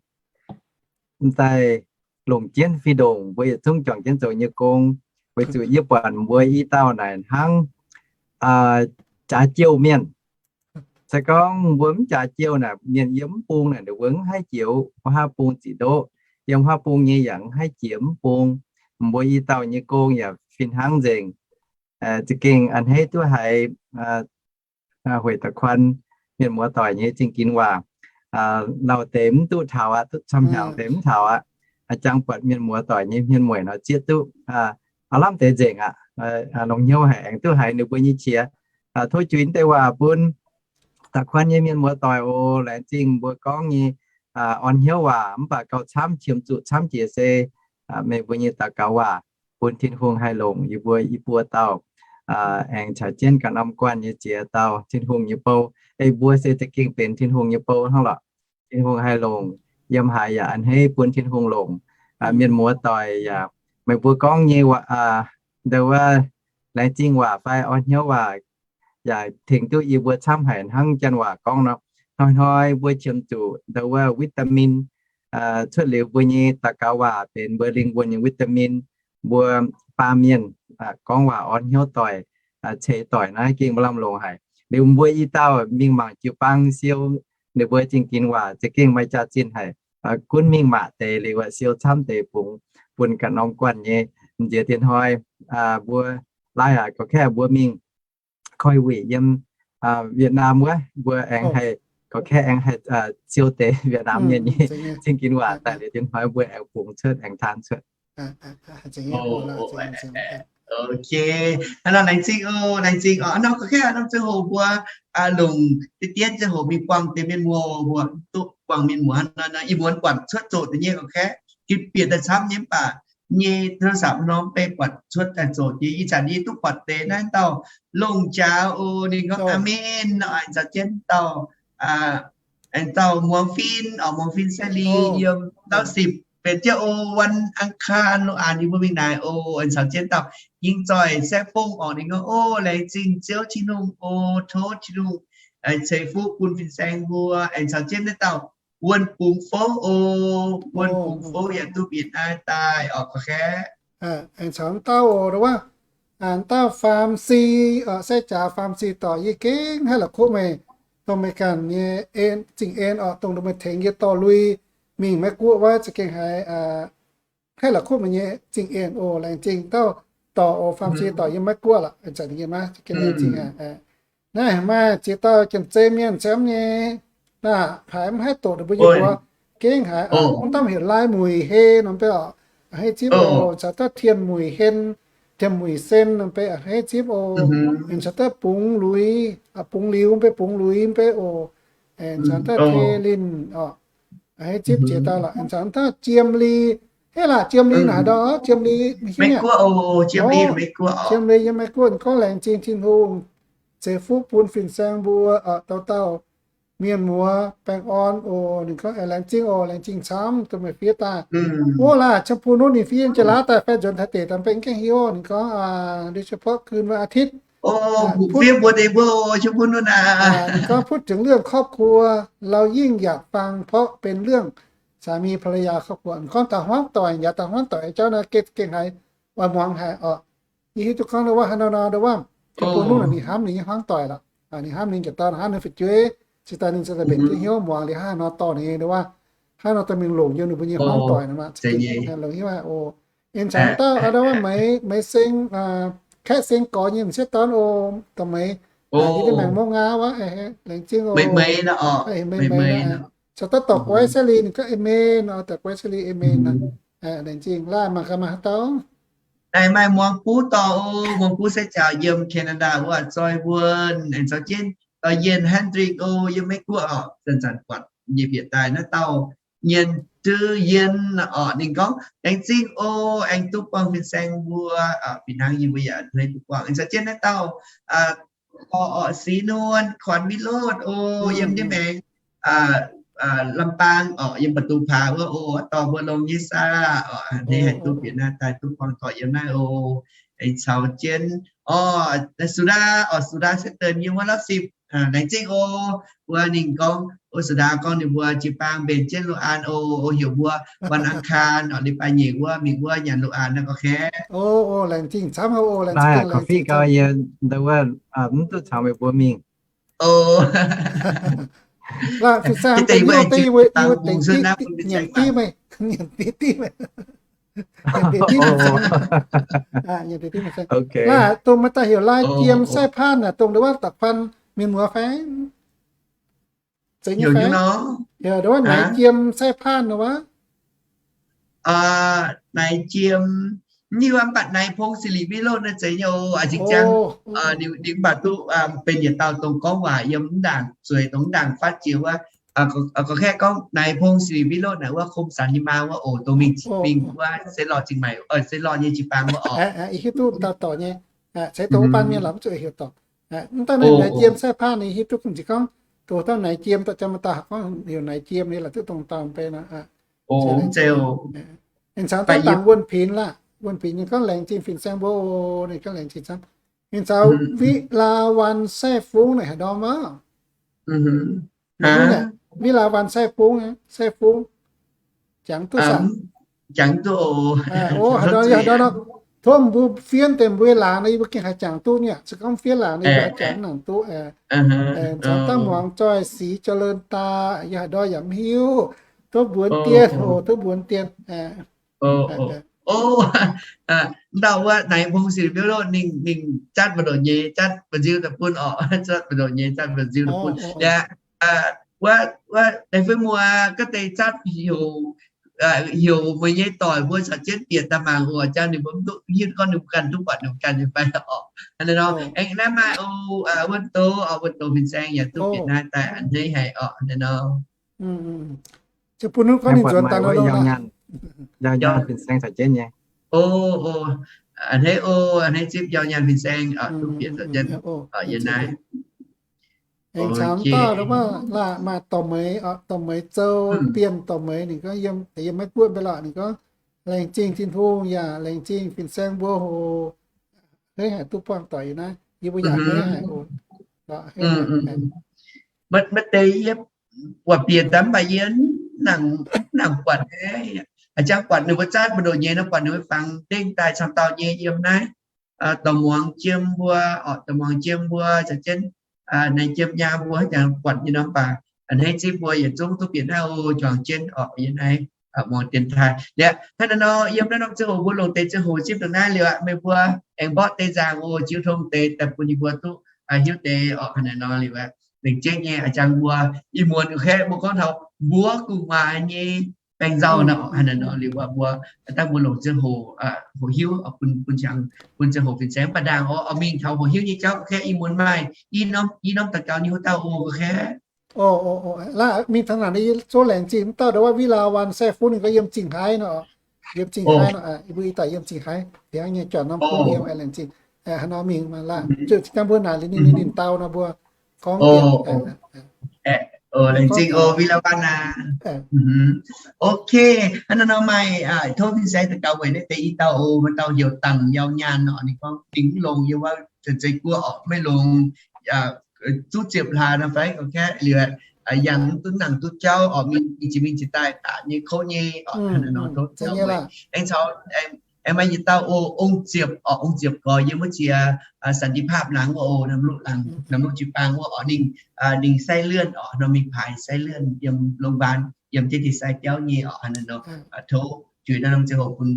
m'daaih longc jienv fih ndongc mbuo yietc zungv juangc jienv zoux nyei gong, weic zuqc yie buatc mbuo i dauh naaic hnangv jaax jouh mienh. Se gorngv mbuo mv jaax jouh naaic, mienh yiem mv bung naaic, ninh mbuo mv haih jiex wuov haav bung ziqc ndoqv, yiem haav bung nyei yaac mv haih jiex mv bung. Mbuo i dauh nyei gong yaac fih hnangv nzengc. Za'gengh a'hneiv duqv haiz hueic da'kuan mienh muoz doic nyei zingh ginx waac. Lauh deix mv duqv taux aqv, duqv camv hnyangx deix mv taux aqv. Jangx buatc mienh muoz doic nyei hmien mueic nor zieqv duqv aav lamh deix nzengc aqv. Longx hnyouv haic, aengx duqv haiz ninh mbuo nyei qiex. Tov juix deix waac bun da'kuan nyei mienh muoz doic oc. Laengz zingh mbuo gorngv nyei orn hnyouv waac, mv baac gauh camv qiemx zuqc camv jiex se meih mbuo nyei daux gaux waac bun Tin-Hungh haih longc yie mbuo i buo dauh, aengx caux jienv ganh norm guanh nyei ziex dauh Tin-Hungh nyei bou. Ei mbuo se za'gengh benx Tin-Hungh nyei bou hnangv lorqc. Tin-Hungh haih longc yiem haaix yaac a'hneiv bun Tin-Hungh longc. Mienh muoz doic yaac meih mbuo gorngv nyei ndau wuov laengz zingh waac fai orn hnyouv waac yaac tengx duqv yie mbuo camv haic hnangv janx waac gorngv nor. Hnoi-hnoi mbuo qiemx zuqc ndau wuov vitamin cuotv liuz mbuo nyei daux gaux waac benx mbuo lingh wuonh nyei vitamin. Mbuo baamh mienh gorngv waac orn hnyouv doic, ceix doic naaiv gengh maiv lamh longc haic. Liuz mbuo i dauh mingh mangc jiu-baang siou ninh mbuo zingh ginx waac za'gengh maaih jaax-zinh haic. Gunv mingh maac deix liuz siou camv deix bungx bun ganh norm guanh nyei. Nziex dien hnoi mbuo laih aqv, gorqv-kaeqv mbuo mingh koi wuic yiem Việt Nam wuov, mbuo aengx haih, gorqv-kaeqv aengx haih ziou deix Việt Nam mienh nyei zingh ginv waac daaih liuz, dien hnoi mbuo aengx bungx cuotv, aengx taan cuotv. Ok, hnangv nor laengz zingh oc, laengz zingh oc. Hnangv nor gorqv-kaeqv norm ziangh hoc mbuo longc deix dienv ziangh hoc mingh buangh deix mienh muoz, mbuo duqv buangh mienh muoz hnangv nor, ih muonz buatc cuotv zoqc deix nyei gorqv-kaeqv, gitv bieqc daaih camv nyei mv baac nyei โทรศัพท์ norm beiv buatc cuotv daaih zoqc jiex. Ih zanc yie duqv buatc deix naaiv dauh longc jaax oc, ninh gorngv Amen oc, aengx caux jienv dauh, aengx dauh muangx fin oc, muangx fin Sai Li yiem Lauv Sipc benx jienv oc, วันอังคาร lo aanx yie mbuo mingh naaic oc, aengx caux jienv dauh yingh zoih Saeqv Fongv oc, ninh gorngv oc, laengz zingh Ziouv Tin-Hungh oc, tov Tin-Hungh ceix fuqv bun fin-saeng mbuo, aengx caux jienv naaiv dauh Wuonh Bungx Fouv oc, Wuonh Bungx Fouv yaac duqv bieqc naaiv daaih oc, gorqv-kaeqv. Aengx caux dauh oc, dauh wuov, dauh Faam Si oc, sai jaax Faam Si dorc yie gengh haih la'kuqv meih, dongh meih ganh nyei zingh en oc, dongh meih tengx yie dorh lui mingh Meiv Guoqv wuov za'gengh haiz haih la'kuqv meih nyei zingh en oc. Laengz zingh dauh dorc oc, Faam Si dorc yiem Meiv Guoqv lorqc, zanc yie maiv za'gengh laengz zingh aqv. Naaiv maaih ziex dauh Janx-Zei mienh camv nyei, naaiv haiz mv haih doqc ninh mbuo nyei mbuox, gengh haiz mv dangh heuc Lai Muic Hei norm beiv oc, a'hneiv zipv oc, caux dauh Tien Muic Hen, Tien Muic Sen norm beiv a'hneiv zipv oc, caux dauh Bungx Luiz, Bungx Liuz beiv, Bungx Luiz beiv oc, caux dauh Tei Linh oc, a'hneiv zipv ziex dauh lorqc, caux dauh Jiem Li, hei laac Jiem Li naaic ndau, Jiem Li Jiem Li yiem Meiv Guoqv, ninh gorngv laengz zingh Tin-Hungh ceix fuqv bun fin-saeng mbuo dauh dauh mienh muoz baengh orn oc. Ninh gorngv laengz zingh oc, laengz zingh camv dongh meih fiev daaih. Ov, laaix ชมพูนุช ninh fiev jiex laav daaih fai nzuonx Taiv deic daaih mv gaengh hiuv. Ninh gorngv โดยเฉพาะคืนวันอาทิตย์ ninh gorngv พูดถึงเรื่องครอบครัว เรายิ่งอยากฟัง เพราะเป็นเรื่องสามีภรรยาครอบครัว ninh gorngv taux hmuangv doic, yaac taux hmuangv doic jauv naaiv gengh haiz oix muangx haic oc. Yie hiuv duqv gorngv ndau wuov haaix nor nor ndau wuov, ชมพูนุช ninh hnamv ninh nyei hmuangv doic lorqc. Ninh hnamv ninh jiex dauh hnamv ninh fu'jueiv, se daaih ninh za'gengh benx jienv hnyouv muangx liuz hnangv haaix nor dorh ninh ndau wuov, hnangv nor dorh mingh longc yiem ninh mbuo nyei hmuangv doic nor maah. Longc hiuv oc. En caux dauh ndau wuov Meix, Meix Seng, Kaeqv Seng gorx nyei m'sieqv dorn oc, dongh Meix, yie deix maengc mouv ngaa wuov, laengz zingh oc. Meix, Meix, caux dauh dorc guaix Sai Li, ninh gorngv amen oc, dorc guaix Sai Li amen. Laengz zingh. Laaix mangc gaax maaih haaix dauh? Naaiv maaih muangx buv dorh oc, muangx buv sai jaax yiem Canada wuov Zoi Wuonh, aengx caux jienv Yienh Hendrick oc, yiem Meiv Guoqv oc, zanc-zanc buatc nyei bieqc daaih naaiv dauh Nyienx Duv Yien oc. Ninh gorngv, laengz zingh oc, aengx duqv buangh fin-saeng mbuo, fih hnangv yie mbuo yaac hneiv duqv buangh. Aengx caux jienv naaiv dauh Orqc, Six Nuonh, Kuanx Mih Lotv oc, yiem jienv maengx Lambaang oc, yiem ประตูผา wuov oc, dorh mbuo longx nyei saah oc. Hneiv haih duqv bieqc naaiv daaih duqv buangh dorh yiem naaiv oc. Aengx caux jienv orqc, Sudaa oc, Sudaa Setv Deix yiem wuov Lauv Sipc. Laengz zingh oc. Wuov ninh gorngv, o, Sudaa gorngv ninh mbuo jiu-baang mbenc jienv Luv Aan oc, heuc mbuo วันอังคาร oc, leiz-baaix nyeic wuov mingh wuov nyanc Luv Aan naaiv gorqv kaeqv. O, laengz zingh camv oc, laengz zingh, laengz zingh camv. Mv duqv caux meih mbuo mingh. Laaix fin-saeng benx hiuv deix, yie mbuo dengc diqv, nyanc diqv meih, nyanc diqv diqv meih. Laaix dongh maaih daaih heuc Lai Jiem Sai Paan naaic, dongh ndau wuov da'kuan mienh muoz fai? Zeiz nyei fai? Heuc ndau wuov Naix Jiem Sai Paan ndau wuov. Naix Jiem, mv hiuv mv baac Naix Pong Sili Wilod naaiv zeiz nyei oc. Aa, zinh ziangx ninh mv baac duqv benx yietc dauh dongh gorngv waac yiem mv ndaangc zueiz, dongh mv ndaangc fatv jiex wuov. Gorngv kaeqv gorngv Naix Pong Sili Wilod naaic wuov Kôm Sanh nyei maa wuov oc, dongh mingh, mingh wuov Seix Lorh Zingh Maaic, Seix Lorh nyei jiu-baang wuov oc. Ih hiuv duqv dauh dorc nyei. Ceix dongh wuov baan mienh lorqc, mv zuqc heuc dorc. Mv daaih naaiv Naix Jiem Sai Paan ninh hiuv duqv gunv ziqc gorngv, dongh dauh Naix Jiem daaih jang maaih dauh gorngv heuc Naix Jiem nyei lorqc, duqv dongh dauh mv bei nor. Ninh caux dauh dangc Wuonh Pinx laah. Wuonh Pinx ninh gorngv laengz zingh fin-saeng mbuo oc, ninh gorngv laengz zingh camv. Ninh caux Viqv Laa Waan Sai Fungx naaic haaix ndorm wuov? Viqv Laa Waan Sai Fungx, Sai Fungx. Jangx duqv saah? Jangx duqv oc. Haaix ndorm, haaix ndorm nor, tov mbuo fiev deix mbuo laangz nor, yie mbuo gengh haih jangx duqv nyei. Se gorngv fiev laangz nor, yie mbuo haih jangx nangc duqv. Caux dangh muangx zoih sic jauv leun daaih, yie haaix ndorm yaac mv hiuv. Tov mbuonx dien oc, tov mbuonx dien. O, wuov dauh wuov naaiv Bung Sing Biouv Loh ninh, ninh zatv mbu'ndongx nyei, zatv mbu'nziu daaih bun orqc, zatv mbu'ndongx nyei, zatv mbu'nziu daaih bun. Yaac wuov, wuov deix fei muoz ga'deix zatv heuc, heuc meih nyei doic mbuo caux jienv bieqc daaih mangc oc, jang ninh mbuo mv duqv hiuv gorngv ninh mbuo ganh duqv buatc ninh mbuo ganh nyei fai orqc. Hnangv naaiv nor, aengx naaiv maaih o, wuov doz, wuov doz fin-saeng yaac duqv bieqc naaiv daaih a'hneiv haic orqc, hnangv naaiv nor. Yie bun gorngv ninh nzuonx daaih nor, yauh nyaanh fin-saeng caux jienv nyei. O, a'hneiv o, a'hneiv zipv yauh nyaanh fin-saeng duqv bieqc caux jienv yiem naaiv. Aengx caux dauh wuov laac maaih dorh meix, dorh meix Zou Bienh dorh meix, ninh gorngv yiem, yiem Meiv Guoqv mbe lorqc, ninh gorngv, laengz zingh Tin-Hungh yaac laengz zingh fin-saeng mbuo hoc hei haic duqv buangh doic yiem naaiv, yie mbuo yaac hei haic oc. Maiv deix yie buatc bieqc daaih mv baac yie mv nangc buatc, a'jang buatc ninh mbuo zatv mbu'ndongx nyei nor, buatc ninh mbuo fangx dengh daaih camv dauh nyei yiem naaiv. Dorh muangx jiem mbuo orqc, dorh muangx jiem mbuo caux jienv naaiv jiem nyaam mbuo haaix jangx buatc nyei nor, mv baac a'hneiv zipv mbuo yietc zungv duqv bieqc naaiv oc, juangc jienv orqc yiem naaiv muangx dienx taaih. Liuz hnangv naaiv nor, yiem naaiv norm ziangh hoc mbuo longc deix ziangh hoc zipv dongh naaiv liuz aqv, meih mbuo aengx mborqv deix nzaangc oc, ziux tong deix daaih bun yie mbuo duqv hiuv deix orqc. Hnangv naaiv nor liuz aqv, laengz zingh nyei a'jang mbuo, ih muonz kaeqv mbuo gorngv taux mbuo gu'nguaaz nyei baengh nzauh nor, hnangv naaiv nor liuz aqv, mbuo dangh mbuo longc ziangh hoc, hoc hiuv bun, bun ziangh, bun ziangh hoc fin-saeng mv baac ndaangc oc, mingh taux hoc hiuv nyei jauv kaeqv, ih muonz maaih i norm, i norm daux gaux nyei hoc dauh oc kaeqv. Laaih mingh taux naaic, yie zungv laengz zingh mv dauh ndongc wuov Wilawaan Sae Fun ninh gorngv yiem Zingh Haaix nor, yiem Zingh Haaix nor, yie mbuo ih daic yiem Zingh Haaix, biangv nyei juangc norm bung yiem, laengz zingh. Hnangv nor mingh maaih laanh zuqc jangx mbuo naaic liuz ninh, ninh dau nor mbuo gorngv. Laengz zingh oc, Wilawaan aac. Ok, hnangv naaiv nor maaih tov fin-saeng daux gaux weic naaiv deix i dauh oc, maaih dauh heuc Dangc Yauh Nyaanh nor, ninh gorngv ninh mv longx yiem wuov Janx-Zei Guoqv orqc, maiv longx, zuqv ziepc hlaax nor fai gorngv kaeqv liuz, yangh mv duqv nangc duqv jauv orqc, mingh jiex mingh jiex daaih daaih nyei kouv nyei orqc. Hnangv naaiv nor tov daux gaux weic. Aengx caux, aengx maaih yietc dauh oc, Ong Ziepc orqc, Ong Ziepc gorx yiem wuov jiex สันติภาพ laangz wuov oc, Namluqc laangz, Namluqc jiu-baang wuov orqc, ninh, ninh sai lươn orqc, nor mingh paaix sai lươn yiem โรงพยาบาล yiem jienv deix sai jauv nyei orqc. Hnangv naaiv nor tov juix naaiv norm ziangh hoc bun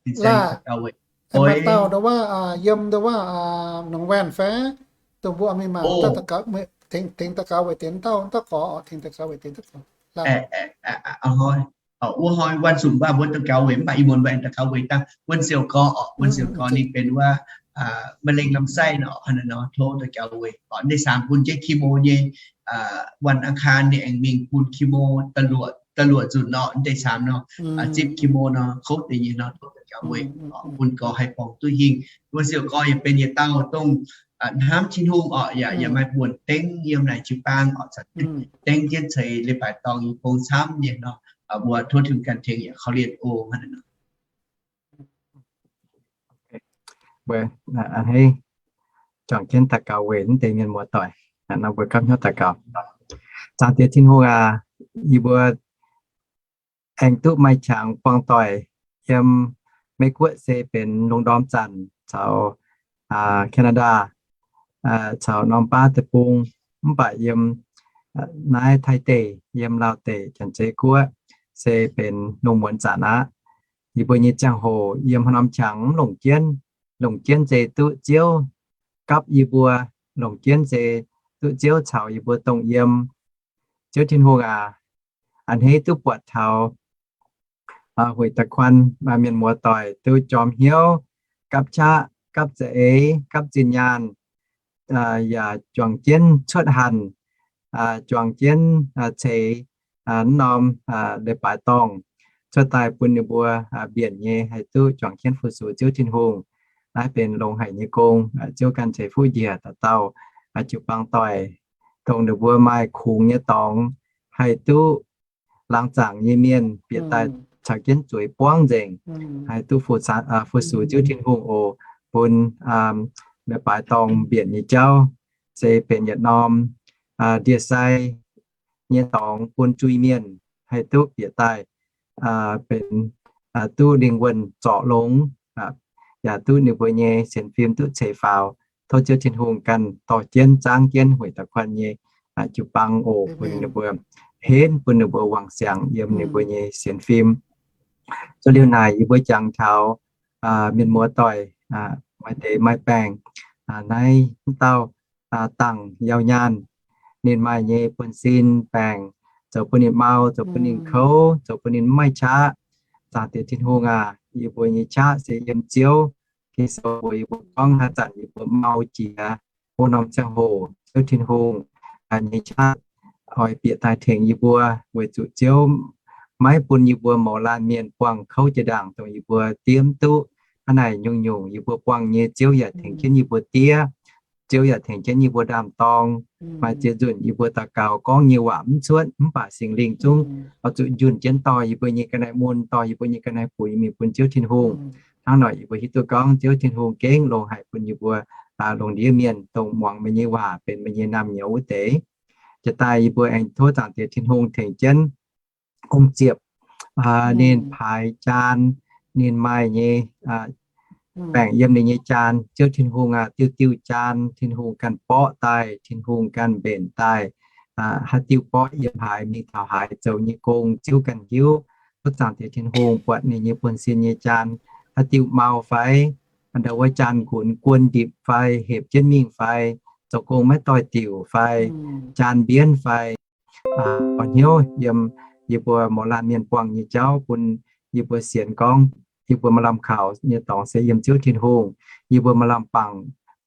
fin-saeng daux gaux weic. Maaih dauh ndongc wuov, yiem ndongc wuov, Nongc Waen fai, dongh mbuo mingh mangc daux gaux, tengx daux gaux weic deix dauh, dauh gorx tengx daux gaux weic deix dauh gorx. Wuov hnoi วันศุกร์ mbuo daux gaux weic, mv baac ih muonz mbuo aengx daux gaux weic dangh Wuonh Siouc Gorx orqc, Wuonh Siouc Gorx ninh benx wuov มะเร็งลำไส้ nor, hnangv naaiv nor tov daux gaux weic orqc, deix saamx bun jienv คีโม nyei, วันอังคาร ninh aengx mingh bun คีโม da'luoqc, da'luoqc nzunc nor, deix saamx nor, zipv คีโม nor kouv deix nyei nor tov daux gaux weic orqc, bun gorx haih borngz duqv hingh. Wuonh Siouc Gorx yaac benx yietc dauh dongh hnamv Tin-Hungh orqc, yaac, yaac maaih buonc dengv yiem naaic jiu-baang orqc, dengv jienv ceix leiz-baaix dorngh yiem gong camv nyei nor, mbuo tov Tin-Hungh ganh tengx yaac korv-lienh oc. Mbuo a'hneiv juangc jienv daux gaux weic naaiv deix mienh muoz-doic. Nor mbuo gapv hnyouv daux gaux. Zaangc Diex Tin-Hungh aac, yie mbuo aengx duqv maaih qangx buangh doic yiem Meiv Guoqv se benx lungh ndorm zanc caux Canada, caux norm baav deic-bung, mv baac yiem naaiv Taiv deic, yiem Laauv deic, Janx-Zei Guoqv se benx lungh muonz zanc aqv. Yie mbuo nyei ziangh hoc yiem haaix norm qangx mv longc jienv, longc jienv se duqv Ziouv gapv yie mbuo, longc jienv se duqv Ziouv caux yie mbuo dongh yiem. Ziouv Tin-Hungh aac, a'hneiv duqv buatc taux huix da'kuan mienh muoz-doic duqv jorm hnyouv, gapv qaqv, gapv za'eix, gapv zinh nyaanh, yaac juangc jienv cuotv hanc, juangc jienv ceix naaiv norm leiz-baaix dorngh cuotv daaih bun ninh mbuo mbienc nyei haih duqv juangc jienv fu-sux Ziouv Tin-Hungh. Naaiv benx longx haic nyei gong. Ziouv ganh ceix fuqv njiec dauh dauh jiu-baang doic, dongh ninh mbuo maaih kungx nyei dorngx haih duqv laangz zaangc nyei mienh bieqc daaih caux jienv zueiz buangv nzengc, haih duqv fu-sux Ziouv Tin-Hungh oc. Bun leiz-baaix dorngh mbienc nyei jauv se benx yietc norm ndie-sai nyei dorngx bun jui mienh haih duqv bieqc daaih benx duqv lingh wuonh zorc longx, yaac duqv ninh mbuo nyei sienx fim duqv ceix faaux. Tov Ziouv Tin-Hungh ganh dorh jienv zaangv jienv huix da'kuan nyei jiu-baang oc, bun ninh mbuo henv, bun ninh mbuo wangc siangx yiem ninh mbuo nyei sienx fim. Zuov liuz naaic yie mbuo jangx taux mienh muoz doic, maaih deix maaih baengc, naaiv wuov dauh Dangc Yauh Nyaanh, ninh maaih nyei buonv-sin baengc zoux bun ninh mau, zoux bun ninh kouv, zoux bun ninh mv maaih qaqv. Zaangc Diex Tin-Hungh aac, yie mbuo nyei qaqv se yiem Ziouv. Ging-Sou mbuox yie mbuo gorngv haaix zanc yie mbuo mau jiex wuov norm ziangh hoc, Ziouv Tin-Hungh nyei qaqv oix bieqc daaih tengx yie mbuo, weic zuqc Ziouv maiv bun yie mbuo mouz laanh mienh buangh kouv jiex ndaangc dongh yie mbuo diev mv duqv. Hnangv naaic nyungc-nyungc yie mbuo buangh nyei, Ziouv yaac tengx jienv yie mbuo diev. Ziouv yaac tengx jienv yie mbuo ndaam-dorng. Maaih ziex nzunc yie mbuo daux gaux gorngv nyei waac mv cuotv, mv baac Singx Lingh zungv oix zuqc njunh jienv dorh yie mbuo nyei ga'naaiv mun, dorh yie mbuo nyei ga'naaiv buix mingh bun Ziouv Tin-Hungh. Hnangv nor yie mbuo hiuv duqv gorngv Ziouv Tin-Hungh gengh longc haic bun yie mbuo lungh ndiev mienh dongh muangx meih nyei waac benx meih nyei naamh nyouz wuov deix. Jiex daaih yie mbuo aengx tov Zaangc Diex Tin-Hungh tengx jienv ong ziepc, ninh paaix jaan, ninh maaih nyei baengc yiem ninh nyei jaan. Ziouv Tin-Hungh aac, diuh diuh jaan Tin-Hungh ganh borqv daaih, Tin-Hungh ganh mbenc daaih, haaix diuh borqv yiem haaix mingh taux haaix zoux nyei gong Ziouv ganh hiuv. Tov Zaangc Diex Tin-Hungh buatc ninh nyei buonv-sin nyei jaan haaix diuh mau fai, ndau wuov jaan nqunx guon ndipc fai, hepc jienv mingh fai, zoux gong maiv doix-diuc fai, jaan mbienv fai, oix hnyouv yiem yie mbuo mouz laanh mienh buangh nyei jauv bun yie mbuo sienx gorngv yie mbuo maaih lamh kaux nyei dorngx se yiem Ziouv Tin-Hungh. Yie mbuo maaih lamh bangc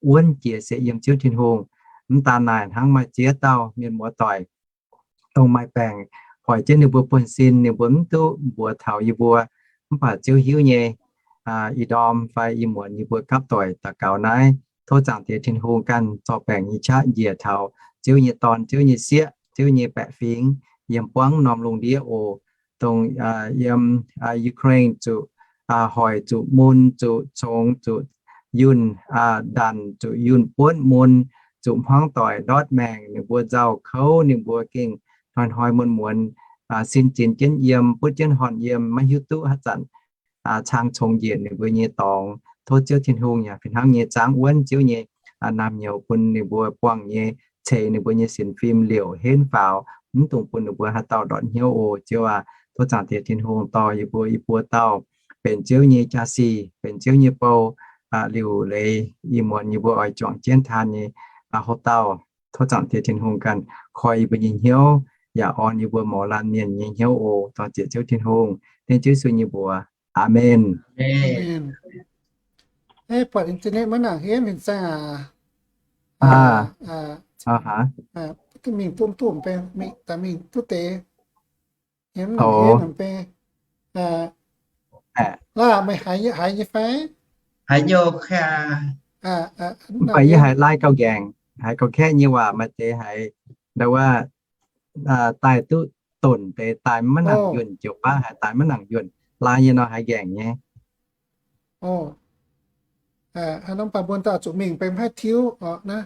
wuonv jiex se yiem Ziouv Tin-Hungh. Mv daan naaic hnangv, maaih ziex dauh mienh muoz doic dongh maaih baengc hoic jienv ninh mbuo buonv-sin, ninh mbuo mv duqv mbuox taux yie mbuo. Mv baac Ziouv hiuv nyei, ih ndorm fai ih muonz yie mbuo gapv doic daux gaux naaiv, tov Zaangc Diex Tin-Hungh ganh zorc baengc nyei qaqv njiec taux Ziouv nyei dorn, Ziouv nyei sieqv, Ziouv nyei baeqc fingx yiem buangv norm lungh ndiev oc. Dongh yiem Ukraine zuqc hoic, zuqc mun, zuqc congx, zuqc yunh ndanc, zuqc yunh buonv mun, zuqc hmuangv doic ndortv maengc, ninh mbuo nzauh kouv, ninh mbuo gengh hnoi-hnoi muonz-muonz sin zinx jienv yiem, butv jienv horn yiem, maiv hiuv duqv haaix zanc cang congx njiec ninh mbuo nyei dorngx. Tov Ziouv Tin-Hungh yaac fih hnangv nyei zangv wuonv Ziouv nyei naamh nyouz bun ninh mbuo buangh nyei, ceix ninh mbuo nyei sienx fim liouc henv faaux, mv dungx bun ninh mbuo haaix dauh ndortv hnyouv oc. Ziouv aac, tov Zaangc Diex Tin-Hungh dorh yie mbuo, yie mbuo dauh benx Ziouv nyei jaa-sic, benx Ziouv nyei bou. Liuc leiz ih muonz yie mbuo oix juangc jienv taan nyei houv dauh, tov Zaangc Diex Tin-Hungh ganh koi yie mbuo nyei hnyouv, yaac orn yie mbuo mouz laanh mienh nyei hnyouv oc. Dorh ziec Ziouv Tin-Hungh, dengv Ziouv Yesu nyei mbuox. Aamen. Buatc internet maiv nangc henv, Fin-Saeng aac. Mingh bun duqv mv bei, mingh daaih mingh duqv deix. Hemv nangc henv nangc bei. Laaih meih haiz nyei fai? Haiz nyei. Mv baac yie haiz laaih gauh nqaengc, haiz gauh kaeqv nyei waac, maaih deix haiz ndau wuov daaih duqv donc deix, daaih maiv nangc yuonh, joux baav haiz daaih maiv nangc yuonh. Laaih nyei nor haiz nqaengc nyei. Haaix norm baac mbuo daaih zuqc mingh bei maiv haih tiuv oc naaiv.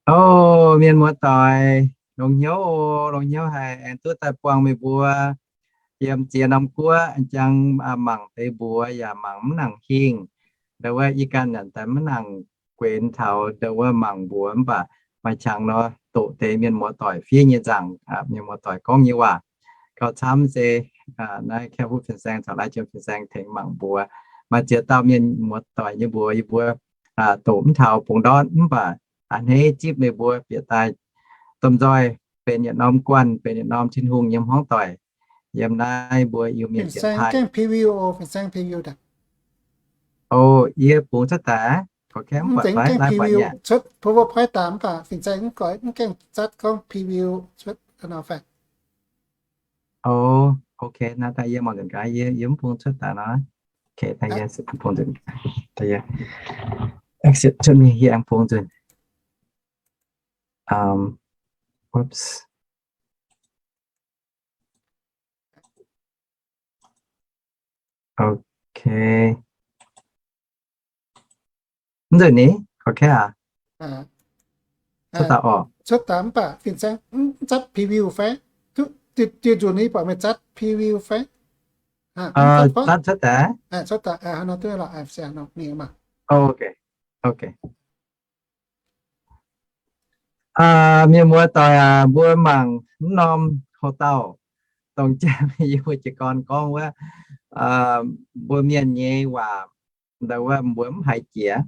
O, mienh muoz doic, longx hnyouv oc. Longx hnyouv haic aengx duqv daaih buangh meih mbuo yiem ziex norm guoqv. Jangx mangc deix mbuox yaac mangc mv nangc hingh. Ndau wuov yie ganh naaic daaih maiv nangc guenx taux ndau wuov mangc mbuox, mv baac maaih qangx nor doqc deix mienh muoz doic fiev nyei nzaangc, mienh muoz doic gorngv nyei waac. Gauh camv se naaiv Kaeqv Huv Fin-Saeng caux Lai Jiem Fin-Saeng tengx mangc mbuox. Maaih ziex dauh mienh muoz doic nyei mbuox yie mbuo doqc mv taux bungx ndortv, mv baac a'hneiv zipv meih mbuo bieqc daaih domh nzoih benx yietc norm guanh, benx yietc norm Tin-Hungh nyei hmuangv doic. Yiem naaiv mbuo Iu-Mienh dienx taaih. O, yie bungx cuotv daaih. Korv kaeqv mv buatc fai? Laai buatc nyei. O, ok, naaiv daaih yie mangc nzunc gaax, yie mv bungx cuotv daaih nor. Ok, daaih yie bungx nzunc. Daaih yie exit cuotv mingh, yie aengx bungx nzunc. Ok. Mv nzunc ni, korv kaeqv aac? Cuotv daaih orqc? Cuotv daaih mv baac fin-saeng mv zatv preview fai? Diuh nzunc yie buatc meih zatv preview fai? Zatv cuotv daaih. Mienh muoz-doic aac, mbuo mangc mv norm houx-dauh, dongh jaa yie mbuo jiez gorn gorngv wuov, mbuo mienh nyei waac, ndau wuov mbuo mv haiz jiex.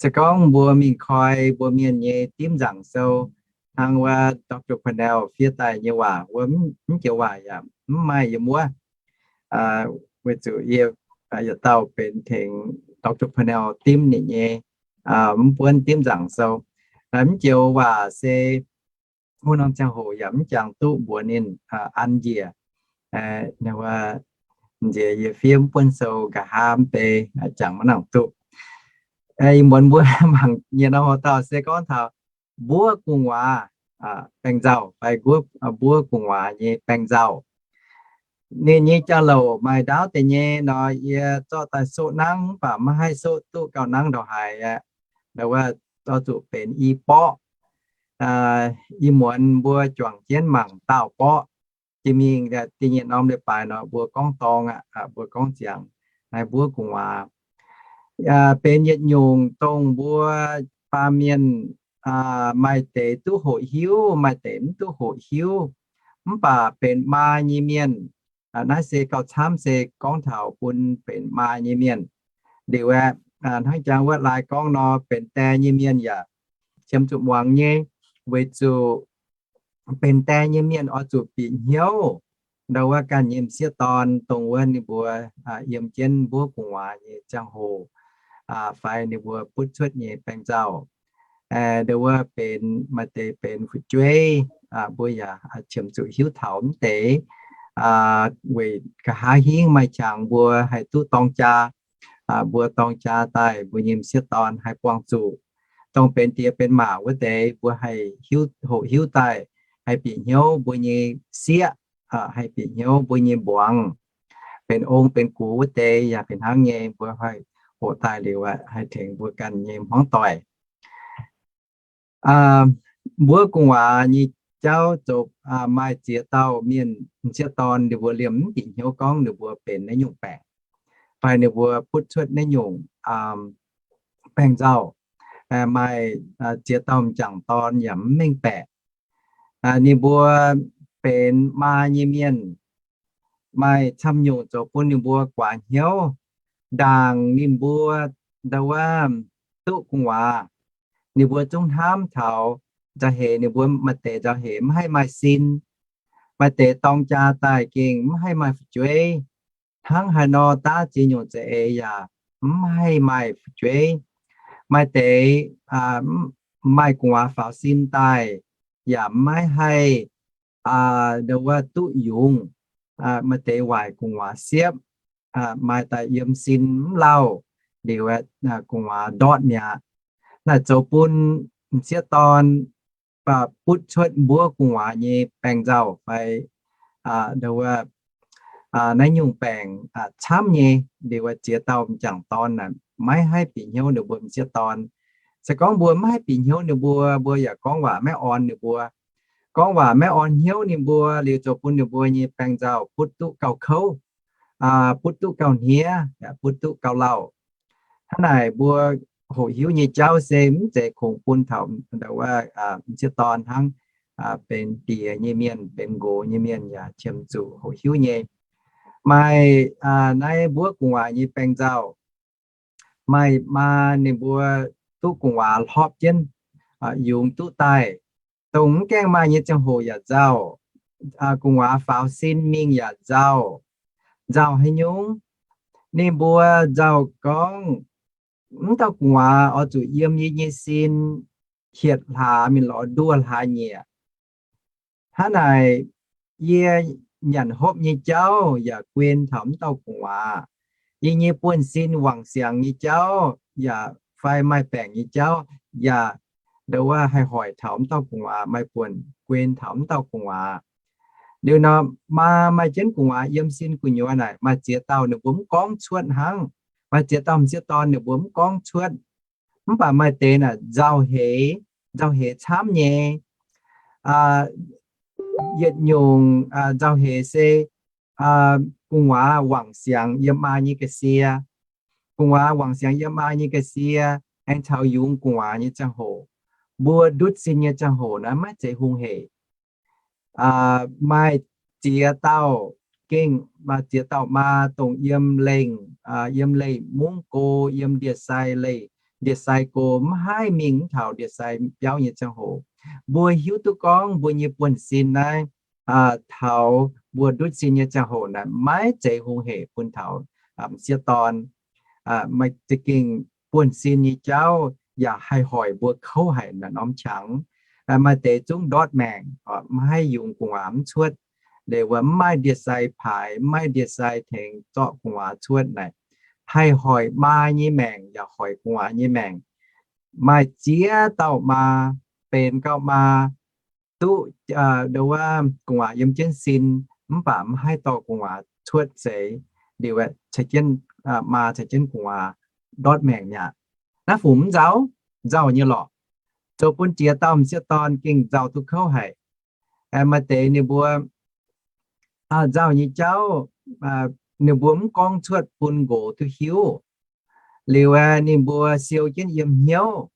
Se gorngv mbuo mingh koi mbuo mienh nyei dimv nzaangc sou, hnangv wuov Doctor Purnell fiev daaih nyei waac, wuov mv joux waac yaac mv maaih yiem wuov. Weic zuqc yie yietc dauh benx tengx Doctor Purnell dimv ninh nyei, mv buonv dimv nzaangc sou. Mv joux waac se wuov norm ziangh hoc yaac mv jangx duqv mbuox ninh an njiec. Nziex yie fiev mv buonv sou nqa'haav mv bei, jangx maiv nangc duqv. Ih muonz mbuo mangc nyei norm houx-dauh se gorngv taux mbuov gu'nguaaz baeng nzauh fai mbuov gu'nguaaz nyei baeng nzauh. Ninh nyei jauv-louc maaih ndaauv deix nyei nor, yie zorqv daaih soqv nangv mv baac maiv haih soqv duqv gauh nangv ndongc haaix aqv. Ndau wuov zorqv zuqc benx i borqv. Ih muonz mbuo juangc jienv mangc daauh borqv. Jiex mingh da'nyeic norm leiz-baaix nor mbuo gorngv dorng aqv, mbuo gorngv ziangx naaiv mbuov gu'nguaaz benx yietc nyungc dongh mbuo baamh mienh maaih deix duqv hoqc hiuv, maaih deix mv duqv hoqc hiuv, mv baac benx maa nyei mienh, naaiv se gauh camv se gorngv taux bun benx maa nyei mienh. Liuz aeqv, hnangv jangx wuov laai gorngv nor, benx die nyei mienh yaac qiemx zuqc muangx nyei, weic zuqc benx die nyei mienh oix zuqc bieqc hnyouv ndau wuov ganh nyei m'sieqv dorn, dongh wuov ninh mbuo yiem jienv mbuov gu'nguaaz nyei ziangh hoc fai ninh mbuo butv cuotv nyei baeng nzauh. Ndau wuov benx maaih deix benx fu'jueiv, mbuo yaac qiemx zuqc hiuv taux mv deix, weic nqa'haav hingv maaih qangx mbuo haih duqv dorng jaa. Mbuo dorng jaa daaih mbuo nyei m'sieqv dorn haih buangh zuqc. Dongh benx diex benx maac wuov deix mbuo haih hoqc hiuv daaih, haih bieqc hnyouv mbuo nyei sieqv, haih bieqc hnyouv mbuo nyei mbuangz. Benx ong benx gux wuov deix yaac fih hnangv nyei, mbuo haih hoqc daaih liuz haih tengx mbuo ganh nyei hmuangv doic. Mbuov gu'nguaaz nyei jauv zoux maaih ziex dauh mienh m'sieqv dorn ninh mbuo liemh mv bieqc hnyouv gorngv ninh mbuo benx naaiv nyungc baengc, fai ninh mbuo butv cuotv naaiv nyungc baeng nzauh. Maaih ziex dauh m'jangc dorn yaac mv mengh baeqc. Ninh mbuo benx maa nyei mienh, maaih camv nyungc zoux bun ninh mbuo guaax hnyouv. Ndaangc ninh mbuo ndau wuov duqv gu'nguaaz, ninh mbuo zungv hnamv taux nzauh heix ninh mbuo maaih deix nzauh heix mv haih maaih sin, maaih deix dorng jaa daaih gengh mv haih maaih fu'jueiv. Hnangv haaix nor daav ziex nyungc za'eix yaac mv haih maaih fu'jueiv. Maaih deix maaih gu'nguaaz faaux sin daaih yaac maiv haih ndau wuov duqv yungz. Maaih deix waaic gu'nguaaz siepv, maaih daaih yiem sin mv lauh, liuz gu'nguaaz ndortv mi'aqv. Naaiv zoux bun m'sieqv dorn butv cuotv mbuov gu'nguaaz nyei baeng nzauh fai ndau wuov naaiv nyungc baengc camv nyei. Liuz ziex dauh m'jangc dorn naaic maiv haih bieqc hnyouv ninh mbuo m'sieqv dorn. Se gorngv mbuo maiv haih bieqc hnyouv ninh mbuo, mbuo yaac gorngv waac maiv orn ninh mbuo. Gorngv waac maiv orn hnyouv ninh mbuo liuz zoux bun ninh mbuo nyei baeng nzauh butv duqv gauh kouv, butv duqv gauh hniev, butv duqv gauh lauh. Hnangv naaic mbuo hoqc hiuv nyei jauv se mv zeiz kungx bun taux m'sieqv dorn hnangv, benx diex nyei mienh, benx nqox nyei mienh yaac qiemx zuqc hoqc hiuv nyei. Maaih naaiv mbuov gu'nguaaz nyei baeng nzauh. Maaih maa ninh mbuo duqv gu'nguaaz hlorpv jienv, yungz duqv daaih, dongh mv gaengh maaih nyei ziangh hoc yaac nzauh. Gu'nguaaz faaux sin mingh yaac nzauh. Nzauh haaix nyungc? Ninh mbuo nzauh gorngv, mv dauh gu'nguaaz oix zuqc yiem yie nyei sin hietc hlaax mingh lorz nduoh hlaax nyieqc. Hnangv naaic, yie nyanc hopv nyei jauv yaac guen taux mv dauh gu'nguaaz. Yie nyei buonv-sin wangc siangx nyei jauv yaac fai maaih baengc nyei jauv yaac ndau wuov haih hoic taux mv dauh gu'nguaaz, maaih buonc guen taux mv dauh gu'nguaaz. Liuz nor, maa maaih jienv gu'nguaaz yiem sin gu'nyuoz naaic, maaih ziex dauh ninh mbuo mv gorngv cuotv hnangv. Maaih ziex dauh m'sieqv dorn ninh mbuo mv gorngv cuotv. Mv baac maaih deix naaic nzauh heix, nzauh heix camv nyei. Yietc nyungc nzauh heix se gu'nguaaz wangc siangx yiem maa nyei ga'sie. Gu'nguaaz wangc siangx yiem maa nyei ga'sie, aengx caux yungz gu'nguaaz nyei ziangh hoc, mbuo ndutv sin nyei ziangh hoc naaiv maiv zeiz hungh hec. Maaih ziex dauh gengh, maaih ziex dauh maa dongh yiem lengh, yiem leih mungv go, yiem ndie-sai leih, ndie-sai go, mv haih mingh mv taux ndie-sai biauv nyei ziangh hoc. Mbuo hiuv duqv gorngv mbuo nyei buonv-sin naaiv taux mbuo ndutv sin nyei ziangh hoc naaic maiv zeiz hungh hec bun taux m'sieqv dorn. Maaih za'gengh buonv-sin nyei jauv yaac haih hoic mbuo kouv haic naaic norm qangx. Maaih deix zungv ndortv maengc, maiv haih yungz gu'nguaaz mv cuotv. Liuz wuov mv maaih ndie-sai paaix, mv maaih ndie-sai tengx zorqv gu'nguaaz cuotv naaic, haih hoic maa nyei maengc yaac hoic gu'nguaaz nyei maengc. Maaih ziex dauh maa, benx gauh maa, duqv, ndo wuov gu'nguaaz yiem jienv sin, mv baac mv haih dorh gu'nguaaz cuotv seix. Liuz caux jienv, maa caux jienv gu'nguaaz ndortv maengc mi'aqv. Naaiv fungc mv nzauh? Nzauh nyei lorqc. Zoux bun ziex dauh m'sieqv dorn gengh nzauh duqv kouv haic. Maaih deix ninh mbuo nzauh nyei jauv, ninh mbuo mv gorngv cuotv bun nqox duqv hiuv. Liuz aeqv, ninh mbuo siou jienv yiem hnyouv.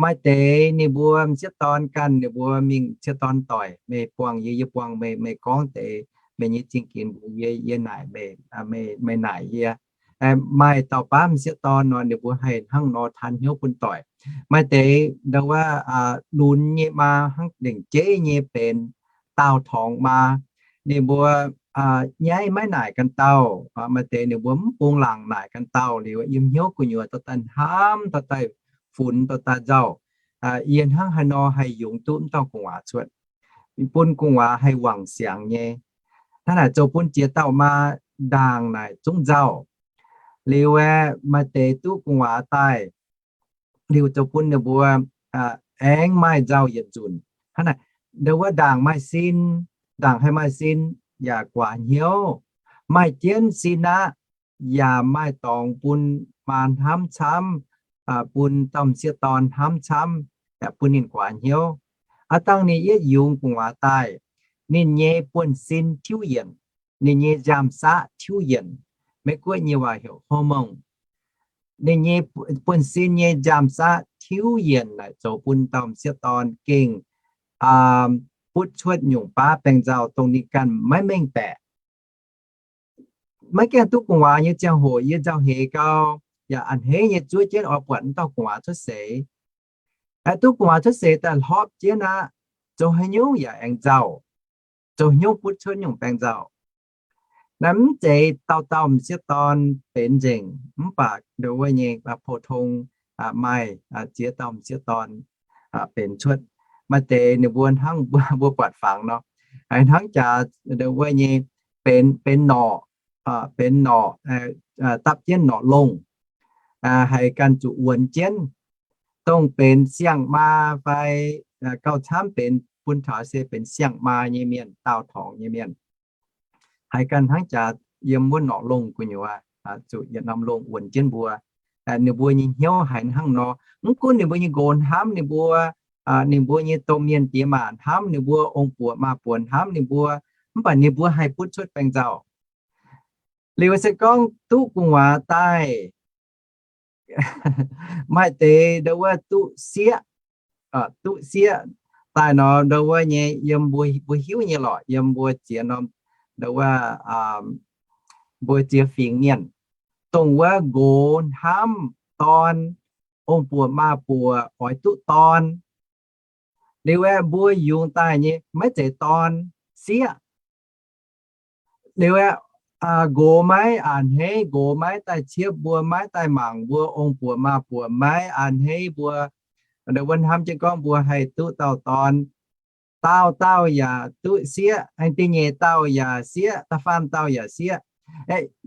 Maaih deix ninh mbuo m'sieqv dorn ganh, ninh mbuo mingh m'sieqv dorn doic, meih buangh yie, yie buangh meih, meih gorngv deix meih nyei zingh ginx mbuox yie, yie naaic meih, meih naaic yie. Maaih dauh baav m'sieqv dorn nor, ninh mbuo haih hnangv nor taan hnyouv bun doic. Maaih deix ndo wuov lunx nyei maa, hnangv lengc jeiv nyei benx daauh torngx maa, ninh mbuo nyaiv maiv naaic ganh dauh. Maaih deix ninh mbuo mv bung laangc naaic ganh dauh liuz, yiem hnyouv gu'nyuoz dorh daaih hnamv, dorh daaih funx, dorh daaih nzauh, yie hnangv haaix nor haih yungz duqv m'dauh gu'nguaaz cuotv, bun gu'nguaaz haih wangc siangx nyei. Hnangv naaic zoux bun ziex dauh maa ndaangc naaic zungv nzauh. Liuz aeqv, maaih deix duqv gu'nguaaz daaih, liuz zoux bun ninh mbuo aengx maaih nzauh yietc nzunc. Hnangv naaic, ndo wuov ndaangc maaih sin, ndaangc haih maaih sin yaac guaax hnyouv, maaih jienv sin aqv, yaac maaih dorngx bun maa hnamv camv, bun dauh m'sieqv dorn hnamv camv, yaac bun ninh guaax hnyouv. Aav dangh ninh yietv yungz gu'nguaaz daaih, ninh nyei buonv-sin tiuv yienc, ninh nyei nziaam-saqv tiuv yienc, Meiv-Guoqv nyei waac heuc hormone. Ninh nyei buonv-sin nyei nziaam-saqv tiuv yienc naaic zoux bun dauh m'sieqv dorn gengh butv cuotv nyungc baav baengh nzauh dongh ninh ganh maiv mengh baeqc. Maiv gaengh duqv gu'nguaaz nyei ziangh hoc yie nzauh heix gau, yaac a'hneiv nyei zuov jienv oix buatc m'dauh gu'nguaaz cuotv seix. Aeqv, duqv gu'nguaaz cuotv seix daaih hlorpv jienv aqv, zoux haaix nyungc yaac aengx nzauh, zoux hnyouv butv cuotv nyungc baengh nzauh. Naaiv mv zeiz dauh dauh m'sieqv dorn benx nzengc, mv baac ndo wuov nyei pou-tong maaih ziex dauh m'sieqv dorn benx cuotv. Maaih deix ninh mbuo hnangv mbuo buatc fangx nor, haiz hnangv jaax ndo wuov nyei benx, benx norqc, benx norqc, dapv jienv norqc longh, haiz ganh zuqc wuonx jienv, dongh benx siang-maa fai gauh camv benx bun taux se benx siang-maa nyei mienh, daauh torngx nyei mienh, haiz ganh hnangv jaax yiem wuov norqc longh gu'nyuoz zuqc yietc norm longh wuonx jienv mbuo. Ninh mbuo nyei hnyouv haiz hnangv nor, mv gunv ninh mbuo nyei nqox hnamv ninh mbuo, ninh mbuo nyei domh mienh diex maac hnamv ninh mbuo, ong-buoc maa-buoc hnamv ninh mbuo, mv baac ninh mbuo haih butv cuotv baengh nzauh. Liuz se gorngv duqv gu'nguaaz daaih, maaih deix ndo wuov duqv sieqv, duqv sieqv daaih nor, ndo wuov nyei yiem mbuo, mbuo hiuv nyei lorqc, yiem mbuo ziex norm, ndo wuov, mbuo ziex fingx mienh, dongh wuov nqox hnamv dorn, ong-buoc maa-buoc oix duqv dorn. Liuz aeqv, mbuo yungz daaih nyei maiv zeiz dorn, sieqv. Liuz aeqv, nqox maiv a'hneiv, nqox maiv daaih ciepv mbuo, maiv daaih mangc mbuo, ong-buoc maa-buoc maiv a'hneiv mbuo. Ndo wuov hnamv jienv gorngv mbuo haih duqv dauh dorn, dauh dauh yaac duqv sieqv, aengx da'nyeic dauh yaac sieqv, da'faam dauh yaac sieqv.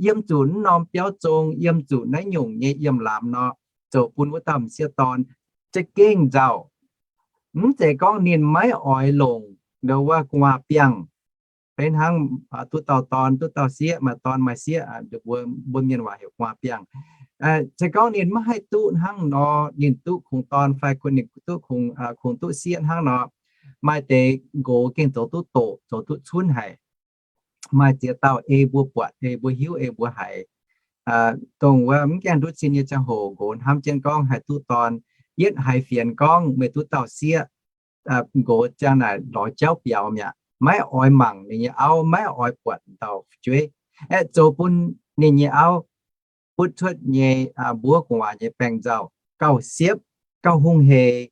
Yiem zuqc naaiv norm biauv zong, yiem zuqc naaiv nyungc nyei yiem lamz nor, zoux bun wuov dauh m'sieqv dorn za'gengh nzauh. Mv zeiz gorngv ninh maiv oix longc ndo wuov gu'nguaaz biangh, Beiv hnangv duqv dauh dorn, duqv dauh sieqv, maaih dorn maaih sieqv, mbuo, mbuo mienh waac heuc gu'nguaaz biangh. Se gorngv ninh maiv haih duqv hnangv nor, ninh duqv kungx dorn fai ninh duqv kungx, kungx duqv sieqv hnangv nor, maaih deix nqox gengh zoux duqv doqc, zoux duqv cunv haic. Maaih ziex dauh ei mbuo buatc, ei mbuo hiuv, ei mbuo haiz, dongh wuov mv gaengh ndutv sin nyei ziangh hoc nqox hnamv jienv gorngv haih duqv dorn, yietv haiz fienx gorngv meih duqv dauh sieqv, nqox ziang naaic lorz jauv biaux mi'aqv, maiv oix mangc ninh nyei auv, maiv oix buatc dauh fu'jueiv, aeqv, zoux bun ninh nyei auv butv cuotv nyei mbuov gu'nguaaz nyei baengc nzauh gauh siepv, gauh hungh hec.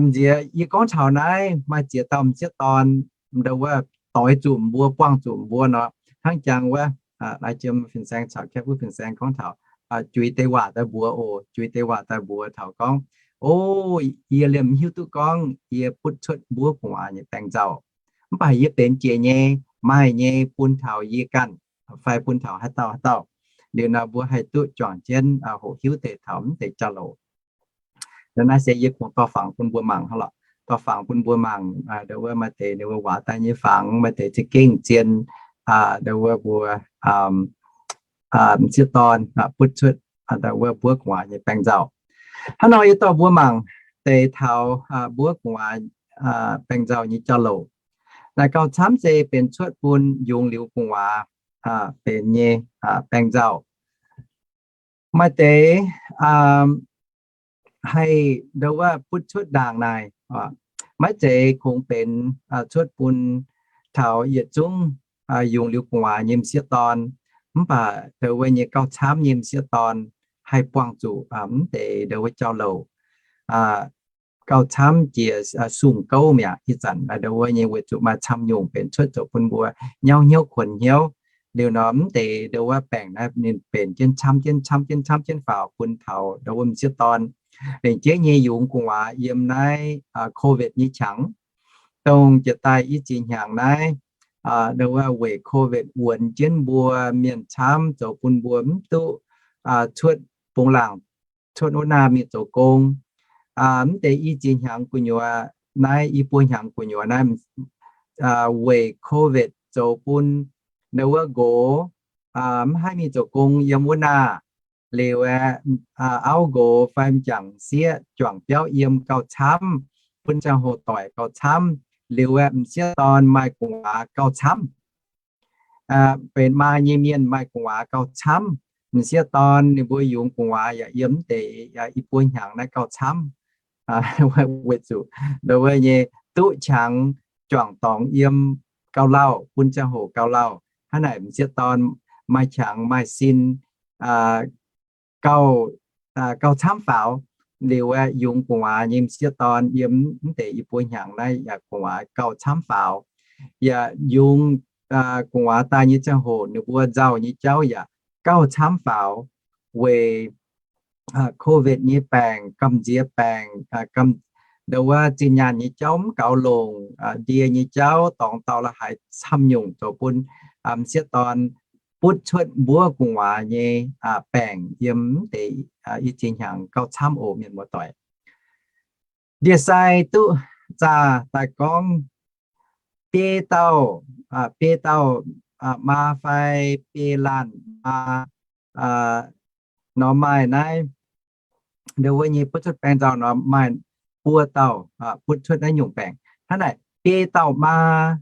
Nziex yie gorngv taux naaiv maaih ziex dauh m'sieqv dorn, ndau wuov doix zuqc mbuo, buangh zuqc mbuo nor, hnangv jangx wuov, lai jiem fin-saeng caux Kaiv-Fuv fin-saeng gorngv taux, juix deix waac daaih mbuox oc, juix deix waac daaih mbuox taux gorngv, o, yie liemh mv hiuv duqv gorngv yie butv cuotv mbuov gu'nguaaz nyei baengc nzauh, mv baac yie benx jiex nyei, maaih nyei bun taux yie ganh fai bun taux haaix dauh haaix dauh. Liuz nor mbuo haih duqv juangc jienv hoqc hiuv deix taux mv deix jauv-louc. Naaiv se yie kungx dorh fangx bun mbuo mangc hnangv lorqc. Dorh fangx bun mbuo mangc, ndau wuov maaih deix ninh mbuo waac daaih nyei fangx, maaih deix za'gengh zien, ndau wuov mbuo m'sieqv dorn butv cuotv ndau wuov mbuov gu'nguaaz nyei baengc nzauh. Hnangv nor yie dorh mbuo mangc deix taux mbuov gu'nguaaz baengc nzauh nyei jauv-louc. Naaic gauh camv se benx cuotv bun yungz liuz gu'nguaaz benx nyei baengc nzauh. Maaih deix haih ndau wuov butv cuotv ndaangc naaic, maiv zeiz kungx benx cuotv bun taux yietc zungv yungz liuz gu'nguaaz nyei m'sieqv dorn, mv baac ndau wuov nyei gauh camv nyei m'sieqv dorn haih buangh zuqc mv deix ndau wuov jauv-louc. Gauh camv jiex sung gouv mi'aqv. Ih zanc ndau wuov nyei weic zuqc maaih camv nyungc benx cuotv zoux bun mbuo nyauv hnyouv kuonx hnyouv. Liuz nor mv deix ndau wuov baengc naaiv ninh benx jienv camv jienv camv jienv camv jienv faaux bun taux ndau wuov m'sieqv dorn. Lengc jeiv nyei yungz gu'nguaaz yiem naaiv COVID nyei qangx, dongh jiex daaih i ziex hnyangx naaiv, ndau wuov weic COVID wuonx jienv mbuo mienh camv, zoux bun mbuo mv duqv cuotv bungx laangc, cuotv wuov naah mingh zoux gong. Mv deix i ziex hnyangx gu'nyuoz naaiv, i buo hnyangx gu'nyuoz naaiv, weic COVID zoux bun ndau wuov nqox mv haih mingh zoux gong yiem wuov naah. Liuz aeqv, auv nqox fai m'jangc sieqv juangc biauv yiem gauh camv, bun ziangh hoc doic gauh camv. Liuz aeqv, m'sieqv dorn maaih gu'nguaaz gauh camv. Benx maa nyei mienh maaih gu'nguaaz gauh camv. M'sieqv dorn ninh mbuo yungz gu'nguaaz yaac yiem mv deix i buo hnyangx naaiv gauh camv. Weic zuqc ndau wuov nyei duqv qangx juangc dorngx yiem gauh lauh, bun ziangh hoc gauh lauh. Hnangv naaic m'sieqv dorn maaih qangx maaih sin gauh, gauh camv faaux. Liuz aeqv, yungz gu'nguaaz nyei m'sieqv dorn yiem mv deix i buo hnyangx naaiv yaac gu'nguaaz gauh camv faaux. Yaac yungz gu'nguaaz daaih nyei ziangh hoc ninh mbuo nzauh nyei jauv yaac gauh camv faaux. Weic COVID nyei baengc, gamh nziex baengc, ndau wuov zinh nyaanh nyei jauv mv gaux longc, ndie nyei jauv, dorngx dauh la'haaix camv nyungc zoux bun m'sieqv dorn butv cuotv mbuov gu'nguaaz nyei baengc yiem mv deix i ziex hnyangx gauh camv oc mienh muoz-doic. Ndie-sai duqv zaah daaih gorngv biei dauh, biei dauh maa fai biei laanh maa nor maaih naaiv, ndau wuov nyei butv cuotv baengc nzauh nor maaih buo dauh butv cuotv naaiv nyungc baengc. Hnangv naaic biei dauh maa,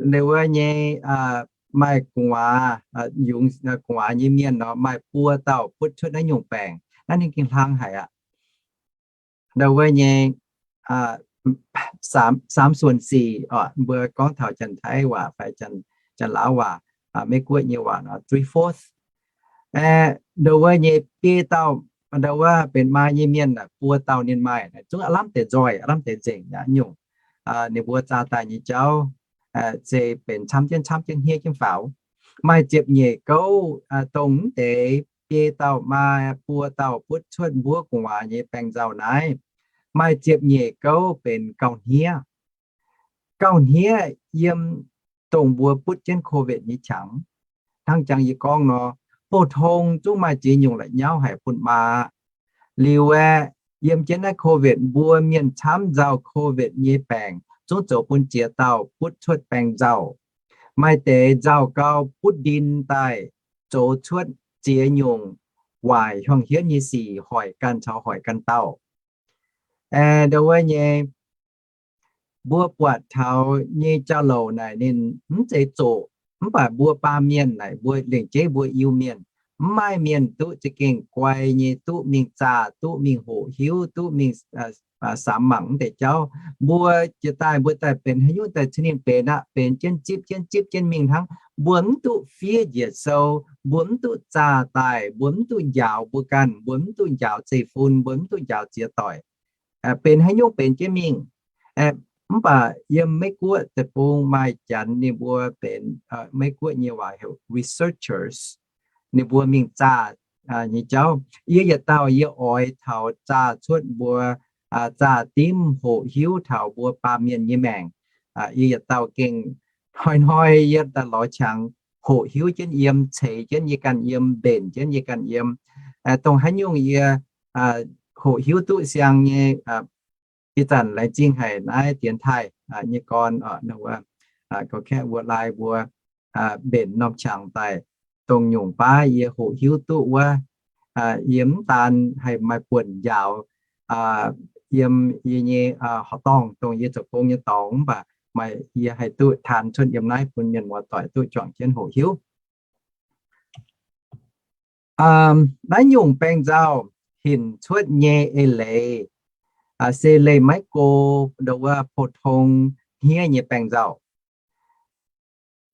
ndau wuov nyei maaih gu'nguaaz, yungz gu'nguaaz nyei mienh nor maaih buo dauh butv cuotv naaiv nyungc baengc. Naaiv ninh gengh hlang haic aqv. Ndau wuov nyei สามส่วนสี่ oc, mbuo gorngv taux Janx-Taiv waac fai Janx-Laauv waac, Meiv-Guoqv nyei waac nor three fourth. Ndau wuov nyei biei dauh, ndau wuov benx maa nyei mienh buo dauh ninh maaih, zungv aav lamh deix nzoih, aav lamh deix nzengc nyungc. Ninh mbuo zaah daaih nyei jauv se benx camv jienv camv jienv hniev jienv faaux. Maaih ziepc nyeic gouv dongh mv deix biei dauh maa buo dauh butv cuotv mbuov gu'nguaaz nyei baengc nzauh naaiv. Maaih ziepc nyeic gouv benx gauh hniev. Gauh hniev yiem dongh mbuo butv jienv COVID nyei qangx. Hnangv jangx yie gorngv nor, pou-tong zungv maaih ziex nyungc la'nyauv haic bun maa. Liuz aeqv, yiem jienv naaiv COVID mbuo mienh camv nzauh COVID nyei baengc, zungv zoux bun ziex dauh butv cuotv baeng nzauh. Maaih deix nzauh gau butv ndin daaih zoux cuotv ziex nyungc waaic hiuang hietv nyei sic hoic ganh caux hoic ganh dauh. Aa, ndau wuov nyei, mbuo buatc taux nyei jauv-louc naaic ninh mv zeiz zoqc, mv baac mbuo baamh mienh naaic mbuo lengc jeiv mbuo Iu-Mienh, mv maaih mienh duqv za'gengh guai nyei duqv mingh zaah, duqv mingh hoqc hiuv, duqv mingh samx mangc mv deix jauv. Mbuo jiex daaih mbuo daaih benx haaix nyungc daaih cin ninh benx aqv, benx jienv zipv jienv zipv jienv mingh hnangv. Mbuo mv duqv fiev njiec sou, mbuo mv duqv zaah daaih, mbuo mv duqv njaaux mbuo ganh, mbuo mv duqv njaaux zeiv-fun, mbuo mv duqv njaaux ziex doic. Benx haaix nyungc benx jienv mingh. Mv baac yiem Meiv Guoqv deic-bung maaih janx ninh mbuo benx, Meiv Guoqv nyei waac heuc researchers, ninh mbuo mingh zaah nyei jauv. Yie yietc dauh yie oix taux zaah cuotv mbuo, zaah dimv hoqc hiuv taux mbuo baamh mienh nyei maengc. Yie yietc dauh gengh hnoi-hnoi yie daaih lorz qangx hoqc hiuv jienv yiem, ceix jienv yie ganh yiem, mbenc jienv yie ganh yiem. Dongh haaix nyungc yie hoqc hiuv duqv siang nyei, ih zanc laengz zingh haic naaiv dienx taaih nyei gorn, ga'kaeqv mbuo, lai mbuo, mbenc norm qangx daaih, dongh nyungc baav yie hoqc hiuv duqv wuov, yie mv daan haih maaih buonc njaaux yiem yie nyei horqc dorngh dongh yie zoux gong nyei dorngx, mv baac maaih yie haih duqv taan cuotv yiem naaiv bun mienh muoz-doic duqv juangc jienv hoqc hiuv. Naaiv nyungc baeng nzauh hinc cuotv nyei eix leiz se leih maiv go ndau wuov pou-tong hniev nyei baeng nzauh.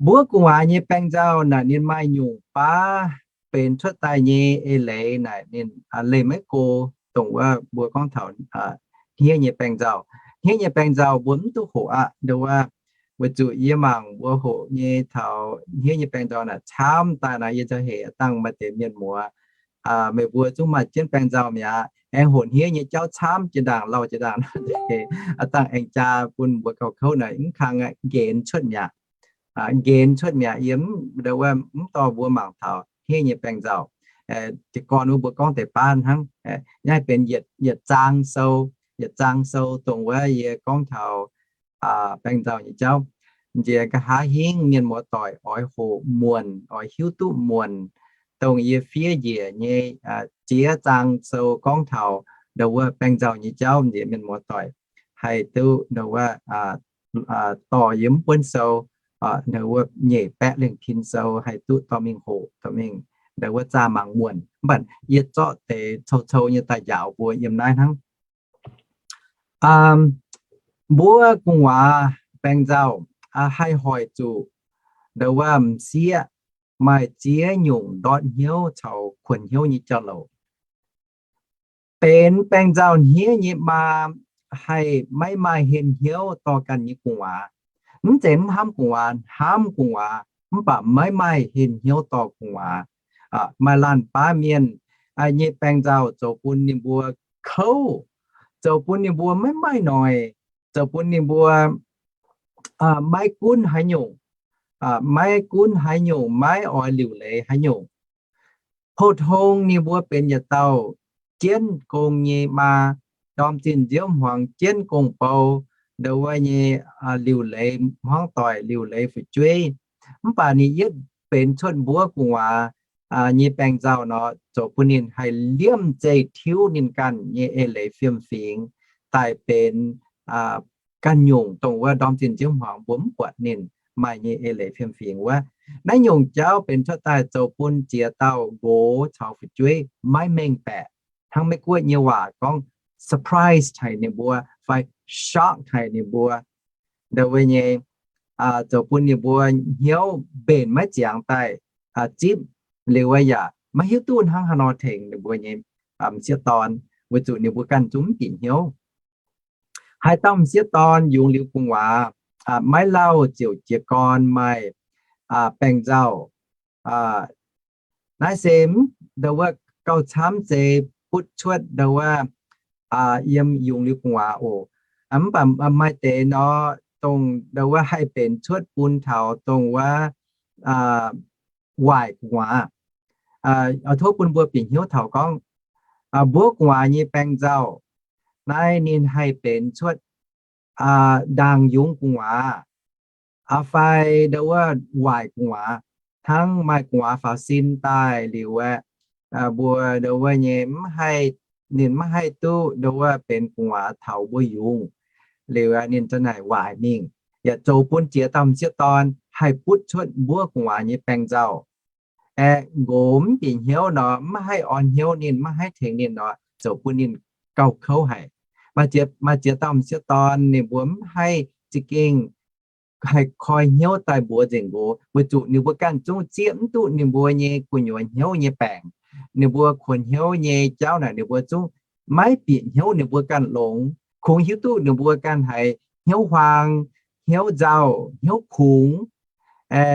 Mbuo gu'nguaaz nyei baeng nzauh naaic ninh maaih nyungc baav benx cuotv daaih nyei eix leiz naaic ninh leih maiv go, dongh wuov mbuo gorngv taux hniev nyei baeng nzauh. Hniev nyei baeng nzauh mbuo mv duqv hoqc aqv. Ndau wuov, weic zuqc yie mangc mbuo hoqc nyei taux hniev nyei baeng nzauh naaic camv daaih naaic yie nzauh hec dangh maaih deix mienh muoz, meih mbuo zungv maaih jienv baeng nzauh mi'aqv. Aengx hoqc hniev nyei jauv camv jiex ndaangc lauh jiex ndaangc, dangh aengx jaa bun mbuo gauh kouv naaic mv kang nqenx cuotv mi'aqv. Nqenx cuotv mi'aqv. Yie mv, ndau wuov mv dorh mbuo mangc taux hniev nyei baeng nzauh. Jiez gorn wuov mbuo gorngv deix baav hnangv. Naaiv benx yietc zaang sou, yietc zaang sou dongh wuov yie gorngv taux baeng nzauh nyei jauv. Nziex nqa'haav hingv mienh muoz-doic oix hoqc muonc, oix hiuv duqv muonc, dongh yie fiev njiec nyei ziex zaang sou gorngv taux ndau wuov baeng nzauh nyei jauv, nziex mienh muoz-doic haih duqv ndau wuov dorh yie mv buonv sou, ndau wuov nyeic baeqv lengh tin sou haih duqv dorh mingh hoqc, dorh mingh ndau wuov zaah mangc muonc. Mv baac yie zorqv deix cou-cou nyei daaih njaaux mbuo yiem naaiv hnangv. Mbuo gu'nguaaz baeng nzauh haih hoic zuqc ndau wuov m'sieqv maaih ziex nyungc ndortv hnyouv caux kuonx hnyouv nyei jauv-louc. Benx baeng nzauh hniev nyei maa haih maiv maaih henh hnyouv dorh ganh nyei gu'nguaaz. Mv zeiz mv hnamv gu'nguaaz, hnamv gu'nguaaz, mv baac maiv maaih henh hnyouv dorh gu'nguaaz. Maaih laanh baav mienh nyei baeng nzauh zoux bun ninh mbuo kouv, zoux bun ninh mbuo maiv maaih noic, zoux bun ninh mbuo maiv gunv haaix nyungc, maiv gunv haaix nyungc, maiv oix liuc leiz haaix nyungc. Pou-tong ninh mbuo benx yietc dauh jienv gong nyei maa, ndorm zinh nziouv hmuangx jienv gong-bou, ndau wuov nyei liuc leiz hmuangv doic, liuc leiz fu'jueiv. Mv baac ninh yietv benx cuotv mbuo gu'nguaaz nyei baeng nzauh nor, zoux bun ninh haih liemh zeih tiuv ninh ganh nyei eix leiz fiem-fingx daaih benx ganh nyungc dongh wuov ndorm zinh nziouv hmuangx mbuo mv buatc ninh maaih nyei eix leiz fiem-fingx wuov. Naaiv nyungc jauv benx cuotv daaih zoux bun ziex dauh nqox caux fu'jueiv maiv mengh baeqc. Hnangv Meiv Guoqv nyei waac gorngv surprise haic ninh mbuo fai shock haic ninh mbuo. Ndau wuov nyei zoux bun ninh mbuo hnyouv mbenc maiv ziangx daaih zipv liuz wuov yaac maiv hiuv duqv hnangv haaix nor tengx ninh mbuo nyei m'sieqv dorn, weic zuqc ninh mbuo ganh zungv mv bieqc hnyouv. Haaix dauh m'sieqv dorn yungz liuz gu'nguaaz maiv lauh ziouc jiez gorn maaih baeng nzauh. Naaiv se ndau wuov gauh camv se butv cuotv ndau wuov yiem yungz liuz gu'nguaaz oc. Mv baac maaih deix nor dongh ndau wuov haih benx cuotv bun taux dongh wuov waaic gu'nguaaz. Tov bun mbuo bieqc hnyouv taux gorngv mbuo gu'nguaaz nyei baeng nzauh naaiv ninh haih benx cuotv ndaangc yungz gu'nguaaz, fai ndo wuov waaic gu'nguaaz, hnangv maaih gu'nguaaz faaux sin daaih liuz aeqv, mbuo ndo wuov nyei mv haih, ninh maiv haih duqv ndo wuov benx gu'nguaaz taux mbuo yungz. Liuz ninh za'naaic waaic mingh, yaac zoux bun jiex dauh m'sieqv dorn haih butv cuotv mbuo gu'nguaaz nyei baengc nzauh. Aeqv, nqox mv bieqc hnyouv nor, maiv haih orn hnyouv ninh, maiv haih tengx ninh nor, zoux bun ninh gauh kouv haic. Maaih ziex dauh m'sieqv dorn ninh mbuo mv haih za'gengh haih koi hnyouv daaih mbuox nzengc nqox, weic zuqc ninh mbuo ganh zungv zieqv mv duqv ninh mbuo nyei gu'nyuoz hnyouv nyei baengc. Ninh mbuo kuonx hnyouv nyei jauv naaic ninh mbuo zungv maiv bieqc hnyouv ninh mbuo ganh longx. Kungx hiuv duqv ninh mbuo ganh haiz hnyouv huaang, hnyouv nzauh, hnyouv kungx,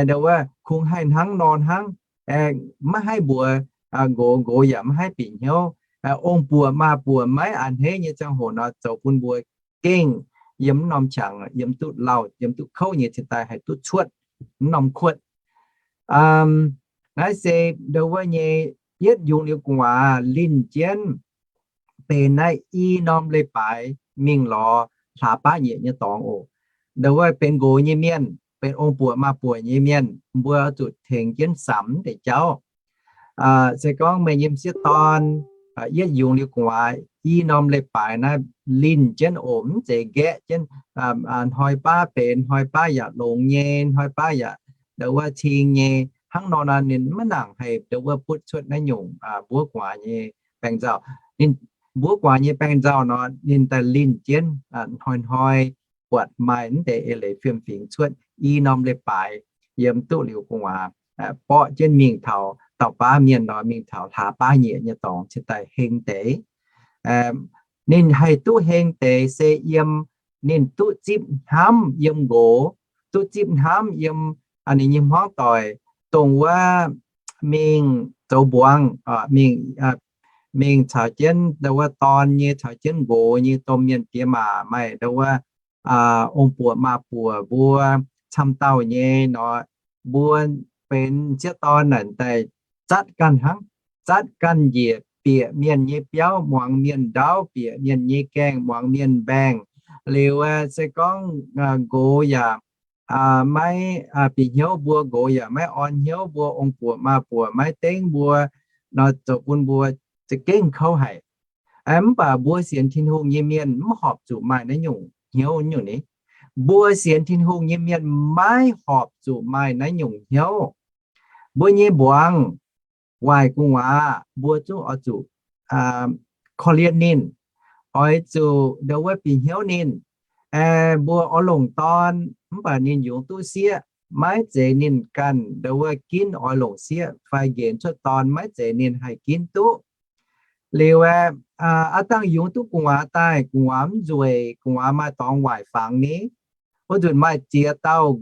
ndo wuov kungx haih hnangv nor hnangv, maiv haih mbuox nqox, nqox yaac maiv haih bieqc hnyouv. Ong-buoc maa-buoc maiv a'hneiv nyei ziangh hoc nor, zoux bun mbuo gengh yiem mv norm qangx yiem duqv lauh, yiem duqv kouv nyei cingx daaih haih duqv cuotv mv norm kuotv. Naaiv se ndo wuov nyei yietv yungz liuz gu'nguaaz linh jienv benx naaiv i norm leiz-baaix mingh lorz hlaax baav nyieqc nyei dorngx oc. Ndo wuov benx nqox nyei mienh, benx ong-buoc maa-buoc nyei mienh, mbuo zuqc tengx jienv samx deix jauv. Se gorngv meih nyei m'sieqv dorn yietv yungz liuz gu'nguaaz i norm leiz-baaix naaiv linh jienv oc, mv zeiz nqaeqv jienv hnoi baav benx hnoi baav yaac longx nyei, hnoi baav yaac ndo wuov cing nyei. Hnangv nor nor ninh maiv nangc haih ndo wuov butv cuotv naaiv nyungc mbuov gu'nguaaz nyei baengc nzauh. Ninh mbuov gu'nguaaz nyei baengc nzauh nor ninh daaih linh jienv hnoi-hnoi buatc maaih mv deix eix leiz fiem-fingx cuotv i norm leiz-baaix yiem duqv liuz gu'nguaaz, borqv jienv mingh taux dauh baav mienh nor, mingh taux hlaax baav nyieqc nyei dorngx cingx daaih heng deix. Ninh haih duqv heng deix se yiem ninh duqv zipv hnamv yiem nqox, duqv zipv hnamv yiem ninh nyei hmuangv doic, dongh wuov mingh zoux mbuangz, mingh, mingh caux jienv ndo wuov dorn nyei, caux jienv nqox nyei domh mienh diex maac, maaih ndo wuov ong-buoc maa-buoc mbuo camv dauh nyei nor, mbuo benx m'sieqv dorn naaic daaih zatv ganh hnangv, zatv ganh njiec, bieqc mienh nyei biauv, muangx mienh ndaauv, bieqc mienh nyei gaengh, muangx mienh mbaengh. Liuz se gorngv nqox yaac maiv bieqc hnyouv mbuo, nqox yaac maiv orn hnyouv mbuo, ong-buoc maa-buoc maiv dengv mbuo nor, zoux bun mbuo za'gengh kouv haic. Mv baac mbuo sienx Tin-Hungh nyei mienh mv horpc zuqc maaih naaiv nyungc hnyouv nyungc ni. Mbuo sienx Tin-Hungh nyei mienh maiv horpc zuqc maaih naaiv nyungc hnyouv. Mbuo nyei mbuangz, waaic gu'nguaaz, mbuo zungv oix zuqc korv-lienh ninh, oix zuqc ndo wuov bieqc hnyouv ninh. Mbuo oix longc dorn, mv baac ninh yungz duqv sieqv, maiv zeiz ninh ganh ndo wuov ginv oix longc sieqv fai nqenx cuotv dorn, maiv zeiz ninh haih ginv duqv. Liuz aeqv, aav dangh yungz duqv gu'nguaaz daaih, gu'nguaaz mv nzueic, gu'nguaaz maaih dorngx waaic fangx ni, wuov nzunc maaih ziex dauh,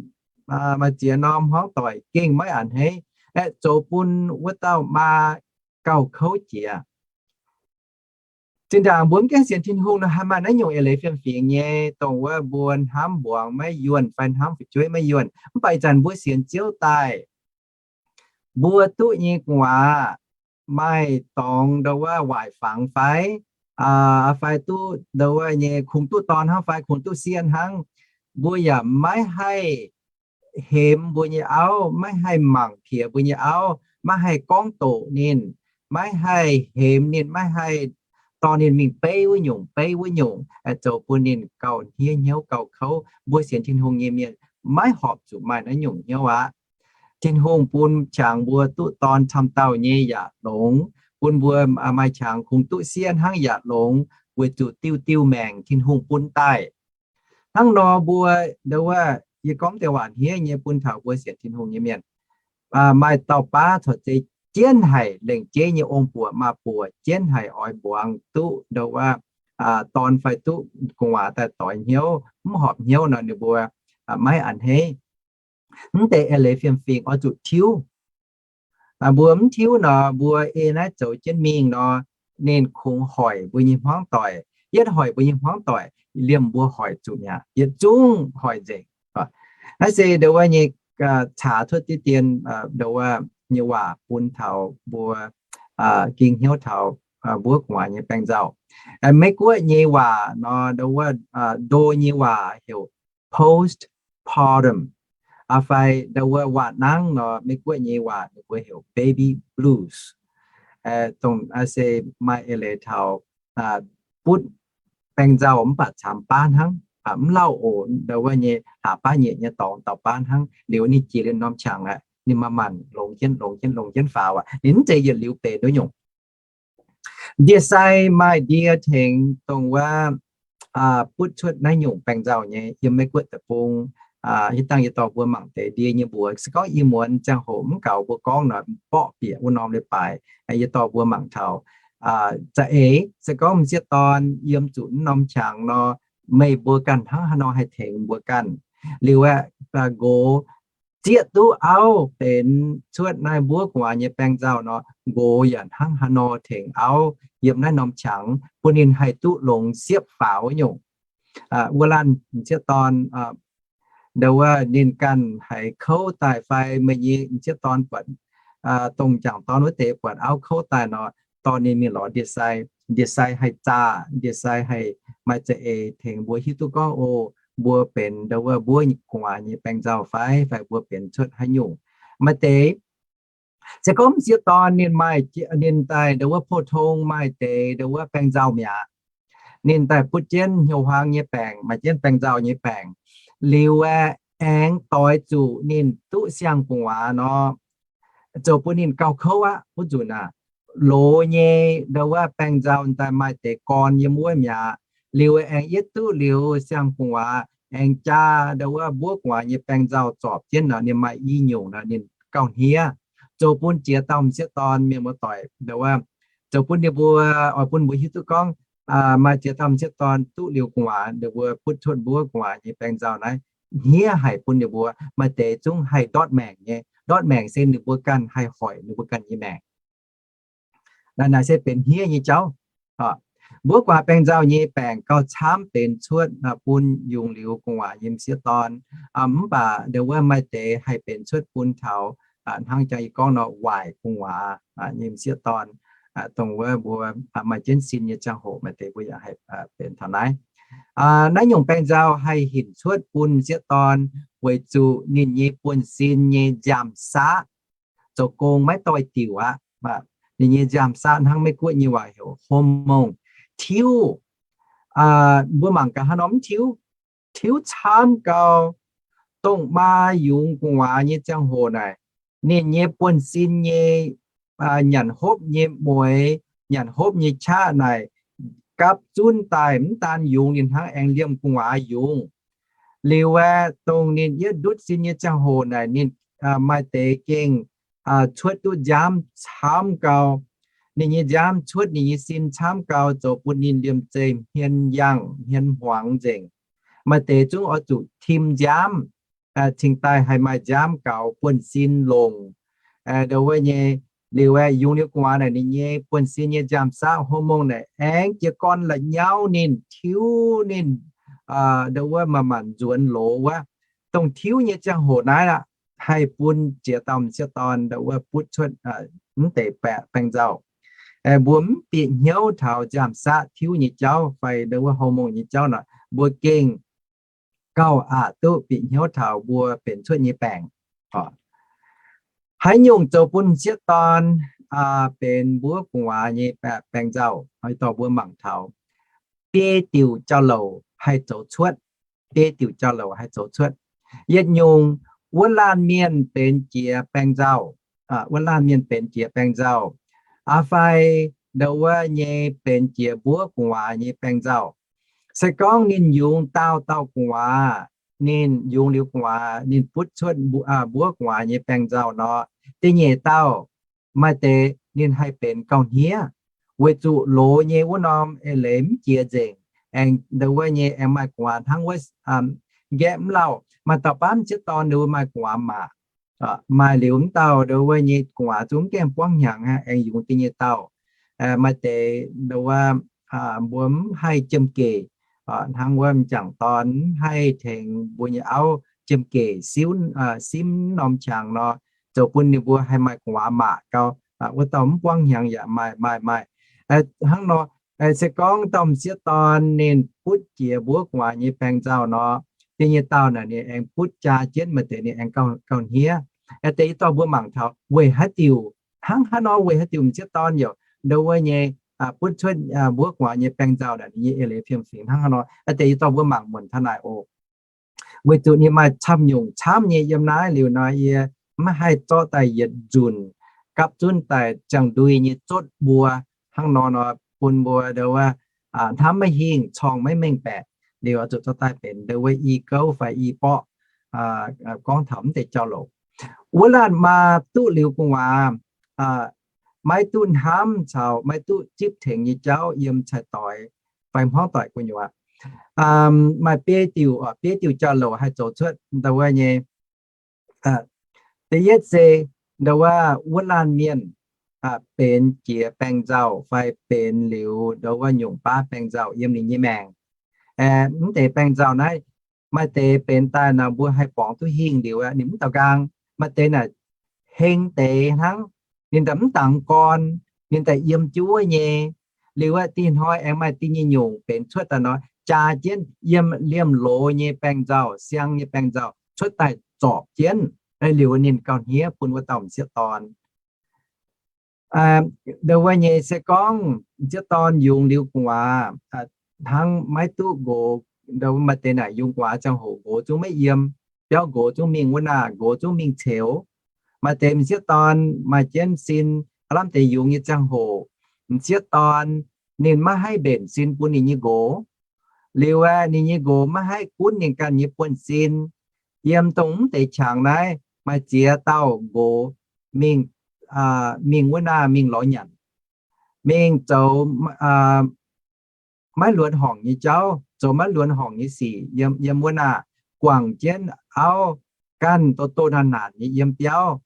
maaih ziex norm hmuangv doic gengh maiv a'hneiv, aeqv, zoux bun wuov dauh maa gauh kouv jiex. Zinh ndaangc mbuo mv gaengh sienx Tin-Hungh nor, haih maaih naaiv nyungc eix leiz fiem-fingx nyei, dongh wuov mbuo hnamv mbuangz maiv yuonh fai hnamv fu'jueiv maiv yuonh. Mv baac ih zanc mbuo sienx Ziouv daaih, mbuo duqv nyei gu'nguaaz maaih dorngx ndo wuov waaic fangx fai, fai duqv ndo wuov nyei kungx duqv dorn hnangv fai kungx duqv sieqv hnangv, mbuo yaac maiv haih hemx mbuo nyei auv, maiv haih mangc piex mbuo nyei auv, maiv haih gorngv doqc ninh, maiv haih hemx ninh, maiv haih dorh ninh mingh beiv wuov nyungc, beiv wuov nyungc, zoux bun ninh gauh hniev hnyouv gauh kouv. Mbuo sienx Tin-Hungh nyei mienh maiv horpc zuqc maaih naaiv nyungc hnyouv aqv. Tin-Hungh bun qangx mbuo duqv dorn camv dauh nyei yaac longx, bun mbuo maaih qangx kungx duqv sieqv hnangv yaac longx, weic zuqc diuh diuh maengc Tin-Hungh bun daaih. Hnangv nor mbuo ndo wuov, yie gorngv deix waac hniev nyei bun taux mbuo sienx Tin-Hungh nyei mienh, maaih dauh baav corc zeiz jienv haic lengc jeiv nyei ong-buoc maa-buoc jienv haic oix mbuangz duqv ndo wuov dorn fai duqv gu'nguaaz daaih doix hnyouv, mv horpc hnyouv nor ninh mbuo maiv a'hneiv. Mv deix eix leiz fiem-fingx oix zuqc tiuv. Mbuo mv tiuv nor, mbuo ei naaiv zoux jienv mingh nor, ninh kungx hoic mbuo nyei hmuangv doic. Yietv hoic mbuo nyei hmuangv doic, liemh mbuo hoic zuqc mi'aqv, yietc zungv hoic nzengc. Naaiv se ndo wuov nyei caax cuotv diqv dien ndo wuov nyei waac bun taux mbuo ging hnyouv taux mbuov gu'nguaaz nyei baengh nzauh. Meiv-Guoqv nyei waac nor, ndo wuov, ndo nyei waac heuc postpartum. Fai ndo wuov waac-nangv nor, Meiv-Guoqv nyei waac ninh mbuo heuc baby blues. Dongh se maaih eix leiz taux butv baengh nzauh mv baac camx baav hnangv, mv lauh oc, ndo wuov nyei hlaax baav nyeic nyei dorngx dauh baav hnangv, liuz ninh jiex liuz norm qangx aqv, ninh manc-manc longx jienv longx jienv longx jienv faaux aqv. Ninh mv zeiz yietc liuz benx wuov nyungc. Ndie-sai maaih ndie tengx dongh wuov butv cuotv naaiv nyungc baengh nzauh nyei. Yiem Meiv-Guoqv deic-bung, hitv dangh yie dorh mbuo mangc deix ndie nyei mbuox. Se gorngv ih muonz ziangh hoc mv gaux mbuo gorngv nor, mborqv bieqc wuov norm leiz-baaix, yie dorh mbuo mangc taux za'eix se gorngv m'sieqv dorn yiem zuqc naaiv norm qangx nor, meih mbuo ganh hnangv haaix nor haih tengx mbuo ganh. Liuz aeqv, nqox zieqv duqv auv benx cuotv naaiv mbuov gu'nguaaz nyei baengh nzauh nor, nqox yaac hnangv haaix nor tengx auv yiem naaiv norm qangx bun ninh haih duqv longx siepv faaux wuov nyungc. Wuov laanh m'sieqv dorn, ndo wuov ninh ganh haiz kouv daaih fai meih nyei m'sieqv dorn buatc, dongh m'jangc dorn wuov deix buatc auv kouv daaih nor, dorh ninh mingh lorz ndie-sai. Ndie-sai haih zaah, ndie-sai haih maaih za'eix tengx mbuo hiuv duqv gorngv, o, mbuo benx ndo wuov mbuov gu'nguaaz nyei baengh nzauh fai, fai mbuo benx cuotv haaix nyungc. Maaih deix se gorngv m'sieqv dorn ninh maaih, ninh daaih ndo wuov pou tong maaih deix ndo wuov baengh nzauh mi'aqv. Ninh daaih butv jienv hnyouv huaang nyei baengc, maaih jienv baengh nzauh nyei baengc. Liuz aeqv, aengx doix zuqc ninh duqv siang-gu'nguaaz nor, zoux bun ninh gauh kouv aqv. Wuov nzunc aah, loz nyei ndo wuov baengh nzauh daaih maaih deix gorn yiem wuov mi'aqv. Liuz aengx yietv duqv liuz siang-gu'nguaaz aengx jaa ndo wuov mbuov gu'nguaaz nyei baengh nzauh zorpc jienv nor, ninh maaih i nyungc nor ninh gauh hniev. Zoux bun jiex dauh m'sieqv dorn mienh muoz-doic ndo wuov, zoux bun ninh mbuo, oix bun mbuo hiuv duqv gorngv, maaih jiex dauh m'sieqv dorn duqv liuz gu'nguaaz, ninh mbuo butv cuotv mbuov gu'nguaaz nyei baengh nzauh naaiv hniev haic bun ninh mbuo. Maaih deix zungv haih ndortv maengc nyei. Ndortv maengc se ninh mbuo ganh haih hoic ninh mbuo ganh nyei maengc. Naaiv, naaiv se benx hniev nyei jauv. Mbuov gu'nguaaz baengh nzauh nyei baengc gauh camv benx cuotv bun yungz liuz gu'nguaaz nyei m'sieqv dorn. Mv baac ndo wuov maaih deix haih benx cuotv bun taux hnangv jang yie gorngv nor waaic gu'nguaaz nyei m'sieqv dorn, dongh wuov mbuo maaih jienv sin nyei ziangh hoc maaih deix mbuo yaac haih benx taux naaiv. Naaiv nyungc baengh nzauh haih hinc cuotv bun m'sieqv dorn weic zuqc ninh nyei buonv-sin nyei nziaamv-saqv zoux gong maiv doix-diuc aqv. Ninh nyei nziaamv-saqv hnangv Meiv-Guoqv nyei waac heuc hormone tiuv. Mbuo mangc gaax haaix norm mv tiuv, tiuv camv gau. Dongh maa yungz gu'nguaaz nyei ziangh hoc naaic, ninh nyei buonv-sin nyei nyanc hopv nyei mueix, nyanc hopv nyei qaqv naaic gapv zunv daaih mv daan yungz, ninh hnangv aengx liemh gu'nguaaz yungz. Liuz aeqv, dongh ninh yietv ndutv sin nyei ziangh hoc naaic, ninh maaih deix gengh cuotv duqv nziaamv camv gau. Ninh nyei nziaamv cuotv ninh nyei sin camv gau, zoux bun ninh liemh zeih hmien yangh hmien hmuangx nzengc. Maaih deix zungv oix zuqc tim nziaamv cingx daaih haih maaih nziaamv gaux buonv-sin longc. Ndo wuov nyei, liuz aeqv, yungz liuz gu'nguaaz naaic ninh nyei buonv-sin nyei nziaamv-saqv hormone naaic aengx jiez gorn la'nyauv ninh, tiuv ninh, ndo wuov manc-manc nzuonx loz wuov. Dongh tiuv nyei ziangh hoc naaiv aqv, haih bun jiex dauh m'sieqv dorn ndo wuov butv cuotv mv deix baeqc baengh nzauh. Mbuo mv bieqc hnyouv taux nziaamv-saqv tiuv nyei jauv fai ndo wuov hormone nyei jauv nor, mbuo gengh gauh aqc duqv bieqc hnyouv taux mbuo benx cuotv nyei baengc. Haaix nyungc zoux bun m'sieqv dorn benx mbuov gu'nguaaz nyei baeqc baengh nzauh, oix dorh mbuo mangc taux biei diuc jauv-louc haih zoux cuotv. Biei diuc jauv-louc haih zoux cuotv. Yietc nyungc, wuov laanh mienh benx jiex baengh nzauh, wuov laanh mienh benx jiex baengh nzauh, aa fai ndo wuov nyei benx jiex mbuov gu'nguaaz nyei baengh nzauh. Se gorngv ninh yungz daauh dauh gu'nguaaz, ninh yungz liuz gu'nguaaz ninh butv cuotv mbuov gu'nguaaz nyei baengh nzauh nor, da'nyeic dauh maaih deix ninh haih benx gauh hniev, weic zuqc loz nyei wuov norm eix leiz mv jiex nzengc, aengx ndo wuov nyei aengx maaih gu'nguaaz hnangv wuov nqaeqv mv lauh. Maaih dauh baav m'sieqv dorn ninh maaih gu'nguaaz maac, maaih liuz mv dauh ndo wuov nyei gu'nguaaz zungv mv gaengh buangv hnyangx, aengx yungz da'nyeic dauh. Maaih deix ndo wuov mbuo mv haih jiem-gec, hnangv wuov m'jangc dorn mv haih tengx mbuo nyei auv jiem-gec simv norm qangx nor, zoux bun ninh mbuo haih maaih gu'nguaaz maac gau. Wuov dauh mv buangv hnyangx yaac maaih, maaih, maaih. Hnangv nor, se gorngv dauh m'sieqv dorn ninh butv jiex mbuo gu'nguaaz nyei baeng nzauh nor, da'nyeic dauh naaic ninh aengx butv jaa jienv, maaih deix ninh aengx gauh hniev. Deix i dorh mbuo mangc taux weic haaix diuc, hnangv haaix nor weic haaix diuc m'sieqv dorn yaac ndo wuov nyei butv cuotv mbuo gu'nguaaz nyei baeng nzauh naaic, ninh nyei eix leiz fiem-fingx hnangv haaix nor. Deix i dorh mbuo mangc muonc taux naaic oc. Weic zuqc ninh maaih camv nyungc camv nyei yiem naaiv liuz nor, yie maiv haih zorqv daaih yietc nzunc gapv zunv daaih ziangh ndui nyei zotv mbuo hnangv nor nor, bun mbuo ndo wuov hnamv maiv hingh, corng maiv mengh baeqc, liuz zuqc zorqv daaih benx ndo wuov i gouv fai i borqv gorngv taux mv deix jauv-louc. Wuov laanh maa duqv liuz gu'nguaaz, maiv duqv hnamv caux maiv duqv zipv tengx nyei jauv yiem cai-doix fai hmuangv doic gu'nyuoz. Maaih biei diuc, biei diuc jauv-louc haih zoux cuotv ndo wuov nyei. Da'yietv se ndo wuov, wuov laanh mienh benx jiex baeng nzauh fai benx liuz ndo wuov nyungc baav baeng nzauh yiem ninh nyei maengc. Mv deix baeng nzauh naaiv, maaih deix benx daaih nor mbuo haih borngz duqv hingh liuz ninh mv daux nqaang. Maaih deix naaic heng deix hnangv, ninh daaih mv dangx gorn, ninh daaih yiem jienv wuov nyei. Liuz aeqv, dinh hnoi aengx maaih dinh nyei nyungc benx cuotv daaih nor, jaa jienv yiem liemh loz nyei baeng nzauh, siang nyei baeng nzauh cuotv daaih zorpc jienv. Liuz ninh gauh hniev bun wuov dauh m'sieqv dorn. Ndo wuov nyei se gorngv m'sieqv dorn yungz liuz gu'nguaaz, hnangv maiv duqv nqox, ndo maaih deix naaic yungz gu'nguaaz ziangh hoc nqox zungv maiv yiem, biauv nqox zungv mingh wuov naah, nqox zungv mingh ceux. Maaih deix m'sieqv dorn maaih jienv sin, aav lamh deix yungz nyei ziangh hoc, m'sieqv dorn ninh maiv haih mbenc sin bun ninh nyei nqox. Liuz aeqv, ninh nyei nqox maiv haih gunv ninh ganh nyei buonv-sin. Yiem dongh mv deix qangx naaiv maaih ziex dauh nqox mingh, mingh wuov naah mingh lorz nyanc, mingh zoux maiv luonx horngc nyei jauv, zoux maiv luonx horngc nyei sic yiem, yiem wuov naah, guangc jienv auv ganh doh doh naanc naanc nyei yiem biauv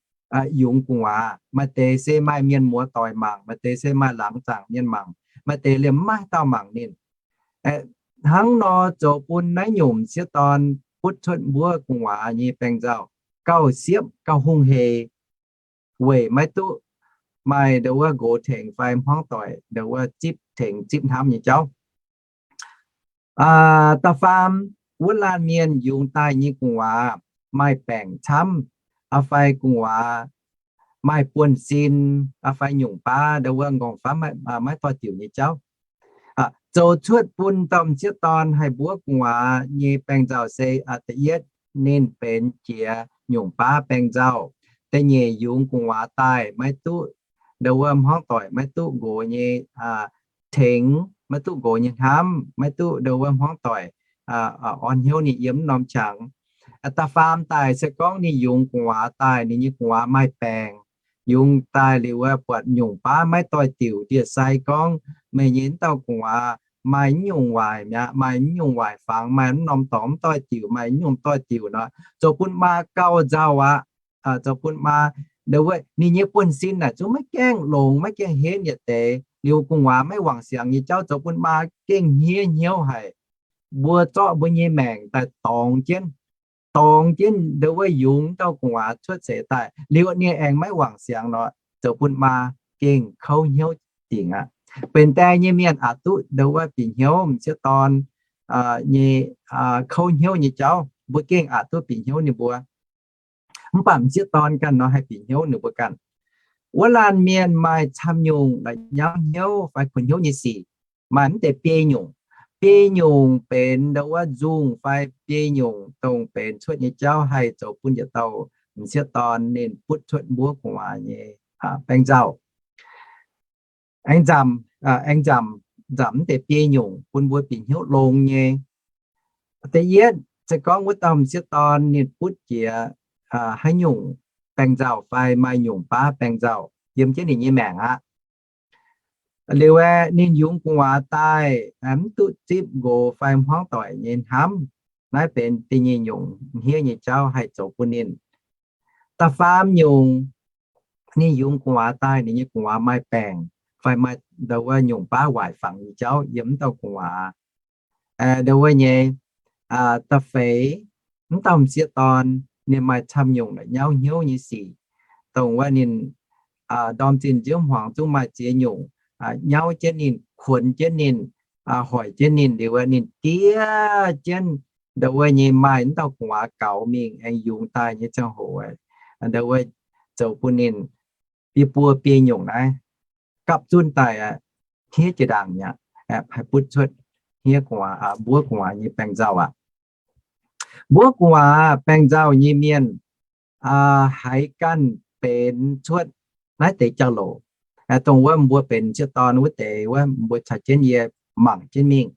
yungz gu'nguaaz. Maaih deix se maaih mienh muoz doic mangc, maaih deix se maaih laangz zaangc mienh mangc, maaih deix liemh maiv dauh mangc ninh. Hnangv nor zoux bun naaiv nyungc m'sieqv dorn butv cuotv mbuo gu'nguaaz nyei baeng nzauh gauh siepv gauh hungh hec, weic maiv duqv maaih ndo wuov nqox tengx fai hmuangv doic ndo wuov zipv tengx zipv hnamv nyei jauv. Da'faam, wuov laanh mienh yungz daaih nyei gu'nguaaz maaih baengc camv, fai gu'nguaaz maaih buonv-sin, fai nyungc baav ndo wuov nqorngv-famv maiv doix-diuc nyei jauv. Zoux cuotv bun dauh m'sieqv dorn haih mbuov gu'nguaaz nyei baeng nzauh se, da'yietv, ninh benx jiex nyungc baav baeng nzauh. Da'nyeic, yungz gu'nguaaz daaih maiv duqv ndo wuov hmuangv doic, maiv duqv nqox nyei tengx, maiv duqv nqox nyei hnamv, maiv duqv ndo wuov hmuangv doic orn hnyouv ninh yiem norm qangx. Da'faam daaih se gorngv ninh yungz gu'nguaaz daaih, ninh nyei gu'nguaaz maaih baengc, yungz daaih liuz wuov buatc nyungc baav maiv doix-diuc ndie-sai gorngv, meih nyei wuov dauh gu'nguaaz maaih mv nyungc waaic mi'aqv, maaih mv nyungc waaic fangx, maaih mv norm dorngx mv doix-diuc, maaih mv nyungc doix-diuc nor, zoux bun maa gauh nzauh aqv. Zoux bun maa, ndo wuov ninh nyei buonv-sin naaic zungv maiv gaengh longx, maiv gaengh henv yietc deix. Liuz gu'nguaaz maiv wangc siangx nyei jauv zoux bun maa gengh hniev hnyouv haic. Mbuo zorqv mbuo nyei maengc daaih dorngx jienv, dorngx jienv ndo wuov yungz dauh gu'nguaaz cuotv seix daaih, liuz ninh aengx maiv wangc siangx nor, zoux bun maa gengh kouv hnyouv dingc aqv. Benx die nyei mienh aqc duqv ndo wuov bieqc hnyouv m'sieqv dorn nyei kouv hnyouv nyei jauv, mbuo gengh aqc duqv bieqc hnyouv ninh mbuo. Mv baac m'sieqv dorn ganh nor haih bieqc hnyouv ninh mbuo ganh. Wuov laanh mienh maaih camv nyungc la'nyauv hnyouv fai kuonx hnyouv nyei sic, maaih mv deix biei nyungc. Biei nyungc benx ndo wuov nzungh fai biei nyungc dongh benx cuotv nyei jauv haih zoux bun yietc dauh m'sieqv dorn ninh butv cuotv mbuo gu'nguaaz nyei baeng nzauh. Aengx nzamc, aengx nzamc, nzamc mv deix biei nyungc bun mbuo bieqc hnyouv longx nyei. Da'yietv, se gorngv wuov dauh m'sieqv dorn ninh butv jiex haaix nyungc baeng nzauh fai maaih nyungc baav baeng nzauh yiem jienv ninh nyei maengc aqv. Liuz aeqv, ninh yungz gu'nguaaz daaih mv duqv zipv nqox fai hmuangv doic nyei hnamv. Naaiv benx da'nyeic nyungc hniev nyei jauv haih zoux bun ninh. Da'faam nyungc, ninh yungz gu'nguaaz daaih ninh nyei gu'nguaaz maaih baengc fai maaih ndo wuov nyungc baav waaic fangx nyei jauv yiem mv dauh gu'nguaaz. Ndo wuov nyei, da'feix, mv dauh m'sieqv dorn ninh maaih camv nyungc la'nyauv hnyouv nyei sic, dongh wuov ninh ndorm zinh nziouv hmuangx zungv maaih ziex nyungc. nyauv jienv ninh, kuonx jienv ninh, hoic jienv ninh liuz, ninh diev jienv ndau wuov nyei maaih wuov dauh gu'nguaaz gaux mingh aengx yungz daaih nyei ziangh hoc, ndau wuov zoux bun ninh biei buo biei nyungc naaiv gapv zunv daaih hniev jiex ndaangc mi'aqv, haih butv cuotv hniev gu'nguaaz, mbuov gu'nguaaz nyei baengc nzauh aqv. Mbuov gu'nguaaz baengc nzauh nyei mienh haiz ganh benx cuotv naaiv deix jauv-louc. Dongh wuov mbuo benx m'sieqv dorn wuov deix wuov, mbuo caux jienv yie mangc jienv mingh.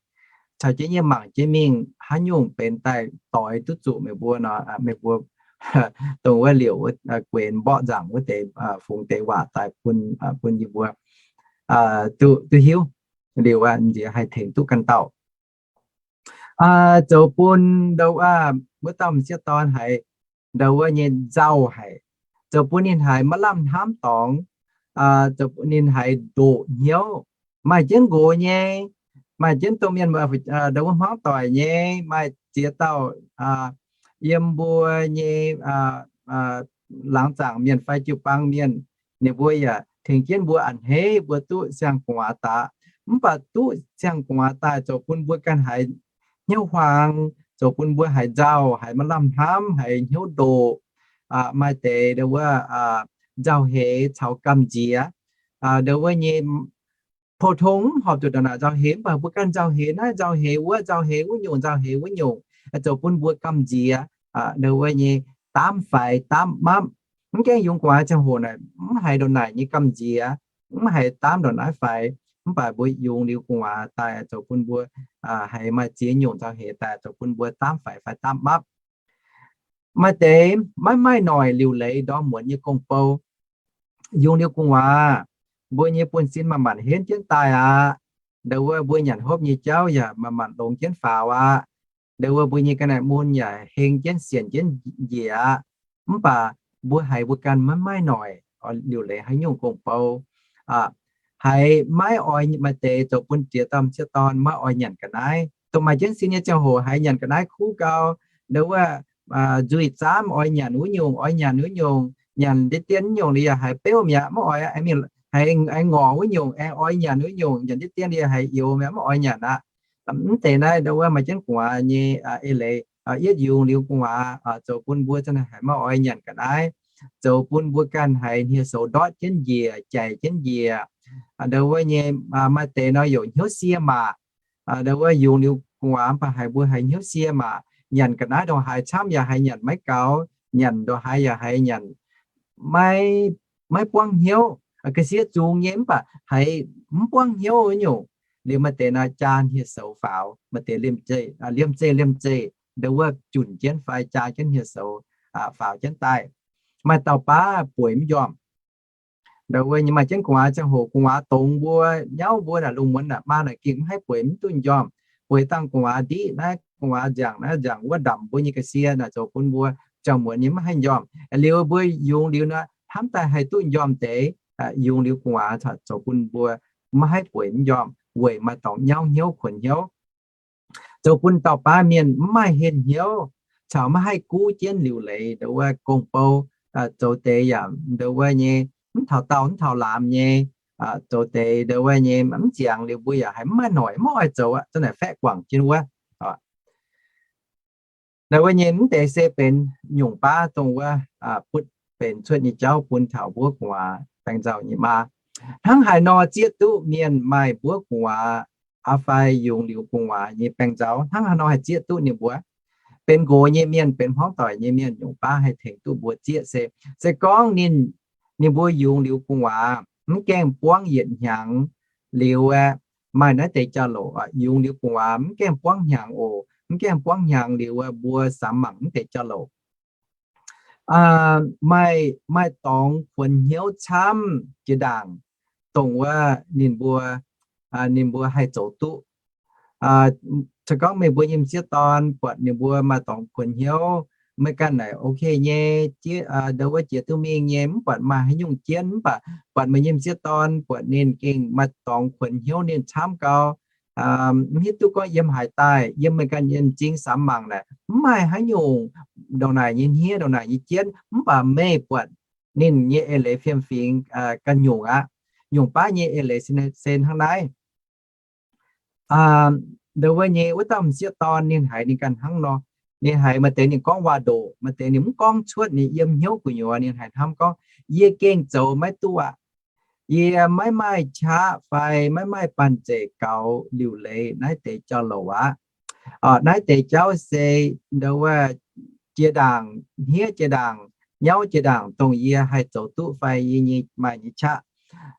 Caux jienv yie mangc jienv mingh haaix nyungc benx daaih doix duqv zuqc meih mbuo nor, meih mbuo dongh wuov liouc wuov guenx mborqv nzaangc wuov deix fungx deix waac daaih bun, bun yie mbuo duqv, duqv hiuv liuz, nziex haih tengx duqv ganh dauh. Zoux bun ndau wuov, wuov dauh m'sieqv dorn haiz ndau wuov nyei nzauh haic, zoux bun ninh haiz maiv lamh hnamv dorngx, zoux bun ninh haiz ndoqc hnyouv. Maaih jienv nqox nyei, maaih jienv domh mienh ndau wuov hmuangv doic nyei, maaih ziex dauh yiem mbuo nyei laangz zaangc mienh fai jiu-baang mienh, ninh mbuo yaac tengx jienv mbuo a'hneiv mbuo duqv siang-gu'nguaaz daaih. Mv baac duqv siang-gu'nguaaz daaih zoux bun mbuo ganh haiz hnyouv huaang, zoux bun mbuo haiz nzauh, haiz maiv lamh hnamv, haiz hnyouv ndoqc. Maaih deix ndau wuov nzauh heix caux gamh nziex, ndau wuov nyei pou-tong mv horpc zuqc ndongc naaic nzauh heix, mv baac mbuo ganh nzauh heix naaiv, nzauh heix wuov, nzauh heix wuov nyungc, nzauh heix wuov nyungc, zoux bun mbuo gamh nziex, ndau wuov nyei daamv faix daamv mapv. Mv gaengh yungz gu'nguaaz ziangh hoc naaic mv haiz ndongc naaic nyei gamh nziex, mv haiz daamv ndongc naaiv faix, mv baac mbuo yungz liuz gu'nguaaz daaih zoux bun mbuo haiz maaih ziex nyungc nzauh heix daaih zoux bun mbuo daamv faix fai daamv mapv. Maaih deix maiv maaih noic liuc leiz ndorm muonz nyei gong-bou. Yungz liuz gu'nguaaz, mbuo nyei buonv-sin manc-manc henv jienv daaih aqv. Ndau wuov mbuo nyanc hopv nyei jauv yaac manc-manc longx jienv faaux aqv. Ndau wuov mbuo nyei ga'naaiv mun yaac heng jienv sienc jienv njiec aqv. Mv baac mbuo haiz mbuo ganh maiv maaih noic liuc leiz haaix nyungc gong-bou. Haiz maiv oix, maaih deix zoux bun ziex dauh m'sieqv dorn maiv oix nyanc ga'naaiv. Dongh maaih jienv sin nyei ziangh hoc haiz nyanc ga'naaiv kuv gau, ndau wuov nzuih zaamv oix nyanc wuov nyungc, oix nyanc wuov nyungc, nyanc ndiev dien wuov nyungc liuz yaac haiz beuv mi'aqv, maiv oix, haiz ngorc wuov nyungc aengx oix nyanc wuov nyungc, nyanc ndiev dien liuz haiz youx mi'aqv, maiv oix nyanc aqv. Mv deix naaiv ndau wuov maaih jienv gu'nguaaz nyei eix leiz, yietv yungz liuz gu'nguaaz zoux bun mbuo za'naaic haiz maiv oix nyanc ga'naaiv, zoux bun mbuo ganh haiz hniev-soux ndortv jienv njiec, jaic jienv njiec. Ndau wuov nyei maaih deix nor youc hnyouv sie maac. Ndau wuov yungz liuz gu'nguaaz mv baac haiz mbuo haiz hnyouv sie maac, nyanc ga'naaiv ndongc haaix camv yaac haiz nyanc maiv gaux, nyanc ndongc haaix yaac haiz nyanc maiv, maiv buangv hnyouv. Ga'sie zungx nyei mv baac haiz mv buangv hnyouv wuov nyungc. Liuz maaih deix nor jaa hniev-soux faaux, maaih deix liemh zeih liemh zeih, ndau wuov junc jienv fai jaa jienv hniev-soux faaux jienv daaih. Maaih dauh baav bueix mv njormh. Ndau wuov maaih jienv gu'nguaaz ziangh hoc gu'nguaaz dongz mbuo, nyauv mbuo naaic, lungh muonz naaic, maa naaic gengh mv haih bueix mv duqv njormh. Bueix dangh gu'nguaaz ndiqv naaiv, gu'nguaaz nziangc naaiv nziangc wuov, ndamc mbuo nyei ga'sie naaic, zoux bun mbuo ziangh muonz nyei mv haih njormh. Liuz mbuo yungz liuz nor, hnamv daaih haih duqv njormh deix. Yungz liuz gu'nguaaz zoux bun mbuo maiv haih bueix mv njormh weic maaih dorngx nyauv hnyouv kuonx hnyouv. Zoux bun dauh baav mienh mv maaih henh hnyouv caux maiv haih guv jienv liuc leiz ndau wuov gong-bou, zoux deix yaac ndau wuov nyei mv taux daauh mv taux laamz nyei, zoux deix ndau wuov nyei mv ziangx liuz mbuo yaac haiz mv maaih noic, mv oix zoux aqv, za'naaic faeqv guangc jienv wuov. Ndau wuov nyei mv deix se benx nyungc baav dongh wuov butv benx cuotv nyei jauv bun taux mbuov gu'nguaaz baeng nzauh nyei maa. Hnangv haaix nor zieqv duqv mienh maaih mbuov gu'nguaaz aqv fai yungz liuz gu'nguaaz nyei baeng nzauh? Hnangv haaix nor haih zieqv duqv ninh mbuo? Benx nqox nyei mienh, benx hmuangv doic nyei mienh, nyungc baav haih tengx duqv mbuo zieqv se, se gorngv ninh, ninh mbuo yungz liuz gu'nguaaz mv gaengh buangv yietc hnyangx liuz aeqv, maaih naaiv deix jauv-louc, yungz liuz gu'nguaaz mv gaengh buangv hnyangx oc, mv gaengh buangv hnyangx liuz mbuo samx mangc mv deix jauv-louc. Maaih, maaih dorngx kuonx hnyouv camv jiex ndaangc, dongh wuov ninh mbuo, ninh mbuo haih zoux duqv. Se gorngv meih mbuo nyei m'sieqv dorn buatc ninh mbuo maaih dorngx kuonx hnyouv, meih ganh naaic ok nyei, ndau wuov jiex duqv mingh nyei, mv buatc maaih haaix nyungc jienv. Mv baac buatc meih nyei m'sieqv dorn buatc ninh gengh maaih dorngx kuonx hnyouv ninh camv gau, mv hiuv duqv gorngv yiem haaix daaih, yiem meih ganh nyei m'zing samx mangc naaic mv maaih haaix nyungc ndongc naaic nyei hniev, ndongc naaic nyei jienv, mv baac meih buatc ninh nyei eix leiz fiem-fingx ganh nyungc aqv. nyungc baav nyei eix leiz se hnangv naaiv. Nduov wuov nyei wuov dauh m'sieqv dorn ninh haiz ninh ganh hnangv nor. Ninh haiz maaih deix ninh gorngv waac-ndoqc, maaih deix ninh mv gorngv cuotv, ninh yiem hnyouv gu'nyuoz ninh haiz hnamv gorngv, yie gengh zoux maiv duqv aqv. Yie maiv maaih qaqv fai maiv maaih banh zeic gaux liuc leiz naaiv deix jauv-louc aqv. Naaiv deix jauv se nduov wuov jiex ndaangc, hniev jiex ndaangc, nyauv jiex ndaangc dongh yie haih zoux duqv fai yie nyei maaih nyei qaqv.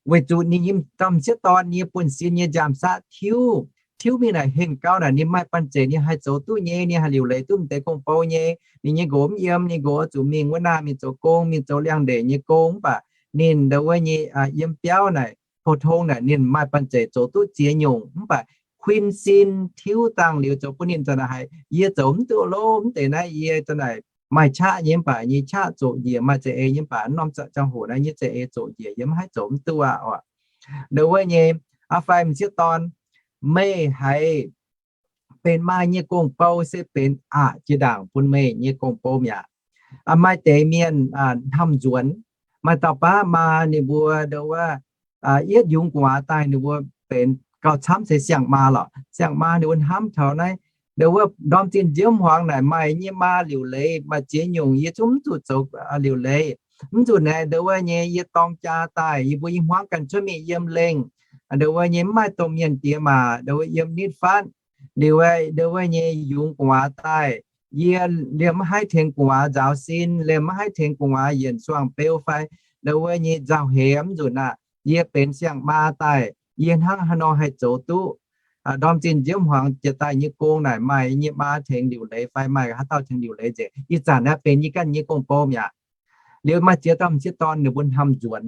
Weic zuqc ninh nyei m'sieqv dorn nyei buonv-sin nyei nziaamv-saqv tiuv, tiuv mingh naaic henh gau naaic ninh maaih banh zeic ninh haih zoux duqv nyei, ninh haih liuc leiz duqv m'deix gong-bou nyei. Ninh nyei nqox mv yiem, ninh nqox oix zuqc mingh wuov naaiv mingh zoux gong, mingh zoux liangx-ndeic nyei gong, mv baac ninh nduov wuov nyei yiem biauv naaic, pou-tong naaic ninh maaih banh zeic zoux duqv ziex nyungc, mv baac kuin sin tiuv dangh liuz zoux bun ninh zanc naaic haiz, yie zoux mv duqv loh, mv deix naaiv yie zanc naaic maaih qaqv nyei mv baac nyei qaqv zoqc njiec, maaih za'eix nyei mv baac norm ziangh hoc naaiv nyei za'eix zoqc njiec, yie maiv haih zoux mv duqv aqv oc. Nduov wuov nyei, aa fai m'sieqv dorn, meih haiz benx maa nyei gong-bou se benx aqc jiex ndaangc bun meih nyei gong-bou mi'aqv. Maaih deix mienh hnamv nzuonx, maaih dauh baav maa ninh mbuo nduov wuov yietv yungz gu'nguaaz daaih ninh mbuo benx gauh camv se siang-maa lorqc. Siang-maa ninh mbuo hnamv taux naaiv, nduov wuov ndorm zinh nziouv hmuangx naaic maaih nyei maa liuc leiz maaih ziex nyungc yie zungv mv zuqc zoux liuc leiz. Mv zuqc naaic nduov wuov nyei yie dorng jaa daaih yie mbuo i hmuangv ganh cuotv mingh yiem lengh, nduov wuov nyei mv maaih domh mienh diex maac nduov wuov yiem nitv fatv. Liuz nduov wuov nyei yungz gu'nguaaz daaih, yie liemh maiv haih tengx gu'nguaaz nzaaux sin, liemh maiv haih tengx gu'nguaaz yienc suangx beu fai nduov wuov nyei nzauh hemx nzunc aqv. Yie benx siang-maa daaih, yie hnangv haaix nor haih zoux duqv? Ndorm zinh nziouv hmuangx jiex daaih nyei gong naaic maaih nyei maa tengx liuc leiz fai maaih haaix dauh tengx liuc leiz nzengc? Ih zanc naaiv benx yie ganh nyei gong-bou mi'aqv. Liuz maaih ziex dauh m'sieqv dorn ninh mbuo hnamv nzuonx.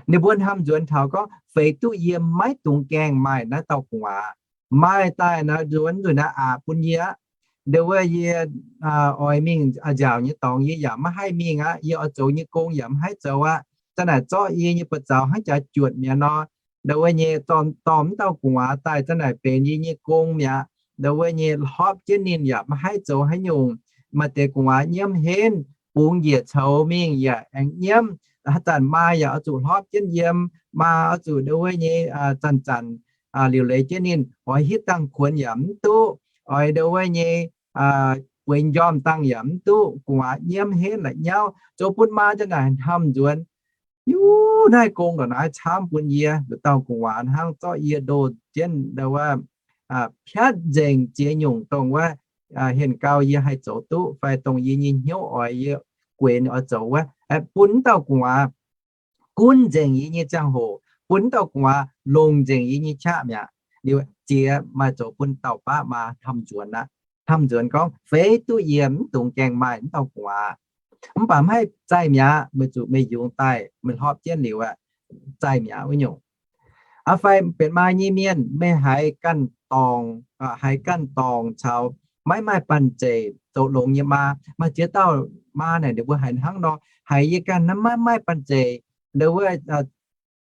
Ninh mbuo hnamv nzuonx taux gorngv, feix duqv yie maiv dungx gaengh maaih naaiv dauh gu'nguaaz. Maaih daaih naaiv nzuonx nzunc naaiv aqc bun yie aqv. Nduov wuov yie oix mingh nziaauc nyei dorngx yie yaac maiv haih mingh aqv. Yie oix zoux nyei gong yaac maiv haih zoux aqv. Zanc naaic zorqv yie nyei buoz-zaux hnangv jaax juotc mi'aqv nor. Nduov wuov nyei dorh mv dauh gu'nguaaz daaih zanc naaic benx yie nyei gong mi'aqv. Nduov wuov nyei hlopv jienv ninh yaac maiv haih zoux haaix nyungc. Maaih deix gu'nguaaz nyiemv henv, bungx njiec coux mingh yaac aengx nyiemv. Haaix zanc maa yaac oix zuqc hlopv jienv yiem, maa oix zuqc nduov wuov nyei zanc-zanc liuc leiz jienv ninh. Oix hitv dangh kuonx yaac mv duqv, oix nduov wuov nyei bueix njormh dangh yaac mv duqv, gu'nguaaz nyiemv henv la'nyauv, zoux bun maa zanc naaic hnamv nzuonx. Yie naaiv gong ndongc naaiv camv bun yie, nduqc dauh gu'nguaaz hnangv zorqv yie ndoh jienv nduov wuov piatv nzengc ziex nyungc dongh wuov henh gau yie haih zoux duqv fai dongh yie nyei hnyouv oix yie guenx oix zoux wuov, bun mv dauh gu'nguaaz gunv nzengc yie nyei ziangh hoc, bun mv dauh gu'nguaaz longc nzengc yie nyei qaqv mi'aqv. Liuz ziex maaih zoux bun dauh baqv maa hnamv nzuonx aqv. Hnamv nzuonx gorngv, feix duqv yie mv dungx gaengh maaih mv dauh gu'nguaaz. Mv baac mv haih, zaih mi'aqv, meih zuqc meih yungz daaih meih hlopv jienv liuz aqv, zaih mi'aqv wuov nyungc. Aa fai benx maa nyei mienh, meih haiz ganh dorngc, haiz ganh dorngc caux maiv maaih banh zeic zoux longx nyei maa. Maaih ziex dauh maa naaic ninh mbuo haiz hnangv nor, haiz yie ganh naaiv maiv maaih banh zeic, nduov wuov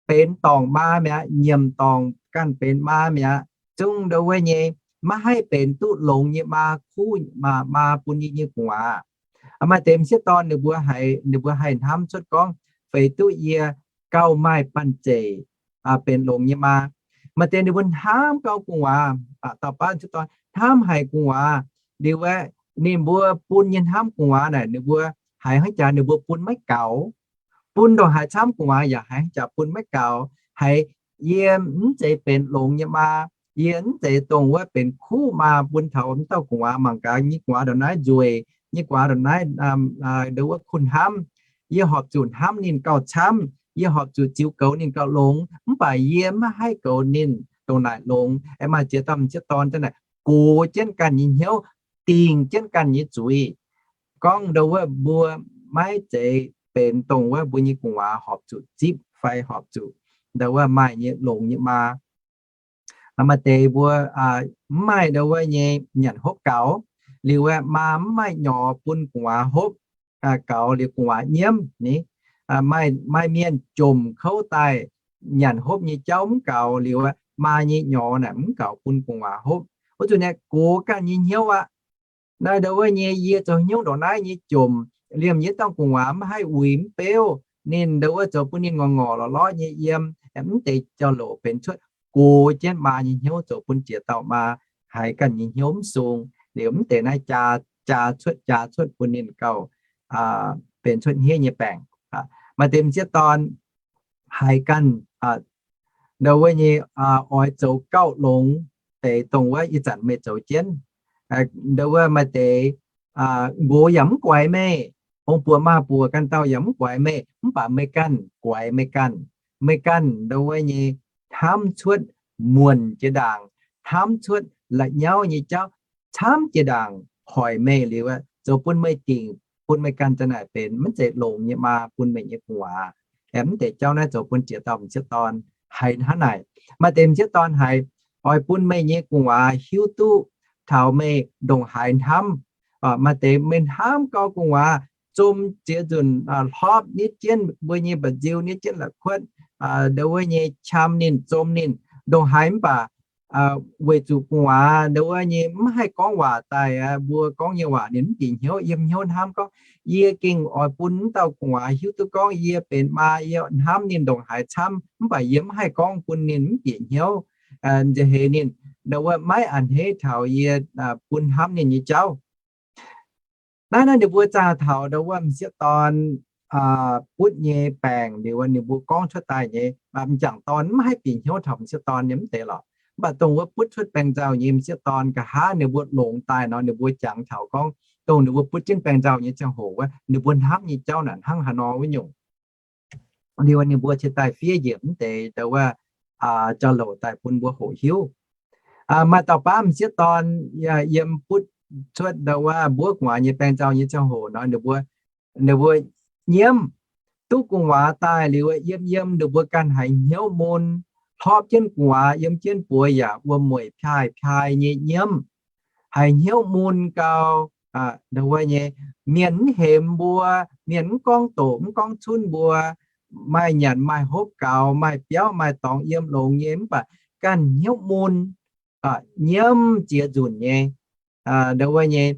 benx dorngc maa mi'aqv, nyiemc dorngc ganh benx maa mi'aqv, zungv nduov wuov nyei maiv haih benx duqv longx nyei maa, kuv maa bun yie nyei gu'nguaaz. Maaih deix m'sieqv dorn ninh mbuo haiz, ninh mbuo haih hnamv cuotv gorngv, feix duqv yie gauh maaih banh zeic benx longx nyei maa. Maaih deix ninh mbuo hnamv gauh gu'nguaaz, dauh baav m'sieqv dorn hnamv haic gu'nguaaz. Liuz aeqv, ninh mbuo bun nyei hnamv gu'nguaaz naaic ninh mbuo haiz hnangv jaax ninh mbuo bun maiv gaux. Bun ndongc haaix camv gu'nguaaz yaac haiz hnangv jaax bun maiv gaux. Haiz yie mv zeiz benx longx nyei maa, yie mv zeiz dongh wuov benx kuv maa bun taux mv dauh gu'nguaaz. Mangc gaax nyei gu'nguaaz ndongc naaiv nzueic, nyei gu'nguaaz ndongc naaiv nduov wuov kuh hnamv. Yie horpc zuqc hnamv ninh gauh camv, yie horpc zuqc ziux goux ninh gauh longx, mv baac yie maiv haih goux ninh dongh naaic longx. Aengx maaih ziex dauh m'sieqv dorn zanc naaic gox jienv ganh nyei hnyouv, dingc jienv ganh nyei zuiz, gorngv nduov wuov mbuo maiv zeiz benx dongh wuov mbuo nyei gu'nguaaz horpc zuqc zipv fai horpc zuqc nduov wuov maaih nyei longx nyei maa. Maaih deix mbuo mv maaih nduov wuov nyei nyanc hopv gaux, liuz aeqv, maa mv maaih nyorx bun gu'nguaaz hopv gaux, liuz gu'nguaaz nyiemv ni. Maaih mienh jomc kouv daaih, nyanc hopv nyei jauv mv gaux, liuz maa nyei nyorx naaic mv gaux bun gu'nguaaz hopv. Wuov zuqc naaic gox ganh nyei hnyouv aqv. Naaiv nduov wuov nyei yie zoux hnyouv ndongc naaiv nyei jomc, liemh yie dauh gu'nguaaz maiv haih uix mv beuv, ninh nduov wuov zoux bun ninh ngorc ngorc lorqc lorqc nyei yiem. Mv deix jauv-louc benx cuotv gox jienv maa nyei hnyouv, zoux bun jiex dauh maa haiz ganh nyei hnyouv mv sung. Liuz mv deix naaiv jaa, jaa cuotv, jaa cuotv bun ninh gauh benx cuotv hniev nyei baengc. Maaih deix m'sieqv dorn haiz ganh ndau wuov nyei oix zoux gauh longx deix dongh wuov ih zanc meih zoux jienv. Ndau wuov maaih deix nqox yaac mv guaix meih, ong-buoc maa-buoc ganh dauh yaac mv guaix meih, mv baac meih ganh guaix meih ganh. Meih ganh ndau wuov nyei hnamv cuotv muonc jiex ndaangc, hnamv cuotv la'nyauv nyei jauv camv jiex ndaangc hoic meih liuz, zoux bun meih dingc, bun meih ganh za'naaic benx maiv zeiz longx nyei maa bun meih nyei gu'nguaaz. Mv deix jauv naaiv zoux bun jiex dauh m'sieqv dorn haiz hnangv naaic. Maaih deix m'sieqv dorn haiz oix bun meih nyei gu'nguaaz hiuv duqv taux meih ndongc haaix hnamv. Maaih deix meih hnamv gau gu'nguaaz zom ziex nzunc hlopv nitv jienv mbuo nyei mba'nziu, nitv jienv la'kuotv, ndau wuov nyei qam ninh, zom ninh ndongc haaix, mv baac weic zuqc gu'nguaaz ndau wuov nyei mv haih gorngv waac daaih, mbuo gorngv nyei waac ninh mv bieqc hnyouv. Yiem hnyouv hnamv gorngv, yie gengh oix bun wuov dauh gu'nguaaz hiuv duqv gorngv yie benx maa, yie hnamv ninh ndongc haaix camv, mv baac yie mv haih gorngv bun ninh, mv bieqc hnyouv. Nziex heix ninh ndau wuov maiv a'hneiv taux yie bun hnamv ninh nyei jauv. Naaiv naaiv ninh mbuo zaah taux ndau wuov m'sieqv dorn butv nyei baengc liuz, ninh mbuo gorngv cuotv daaih nyei. M'jangc dorn mv haih bieqc hnyouv taux m'sieqv dorn nyei mv deix lorqc. Mv baac dongh wuov butv cuotv baeng nzauh nyei m'sieqv dorn nqa'haav ninh mbuo longx daaih nor, ninh mbuo jangx taux gorngv dongh ninh mbuo butv jienv baeng nzauh nyei ziangh hoc wuov, ninh mbuo hnamv nyei jauv naaic hnangv haaix nor wuov nyungc. Liuz ninh mbuo cingx daaih fiev njiec mv deix ndau wuov jauv-louc daaih bun mbuo hoqc hiuv. Maaih dauh baav m'sieqv dorn yiem butv cuotv ndau wuov mbuov gu'nguaaz nyei baeng nzauh nyei ziangh hoc nor, ninh mbuo nyiemv duqv gu'nguaaz daaih liuz, yiem yiem ninh mbuo ganh haiz hnyouv mun, hlopv jienv gu'nguaaz yiem jienv buoz yaac wuom-mueic piaaih-piaaih nyei nyiemv, haiz hnyouv mun gau. Ndau wuov nyei mienh mv hemx mbuo, mienh mv gorngv doqc mv gorngv cunv mbuo, maaih nyanc maaih hopv gaux, maaih biauv maaih dorngx yiem longx nyei, mv baac ganh hnyouv mun, nyiemv ziex nzunc nyei. Ndau wuov nyei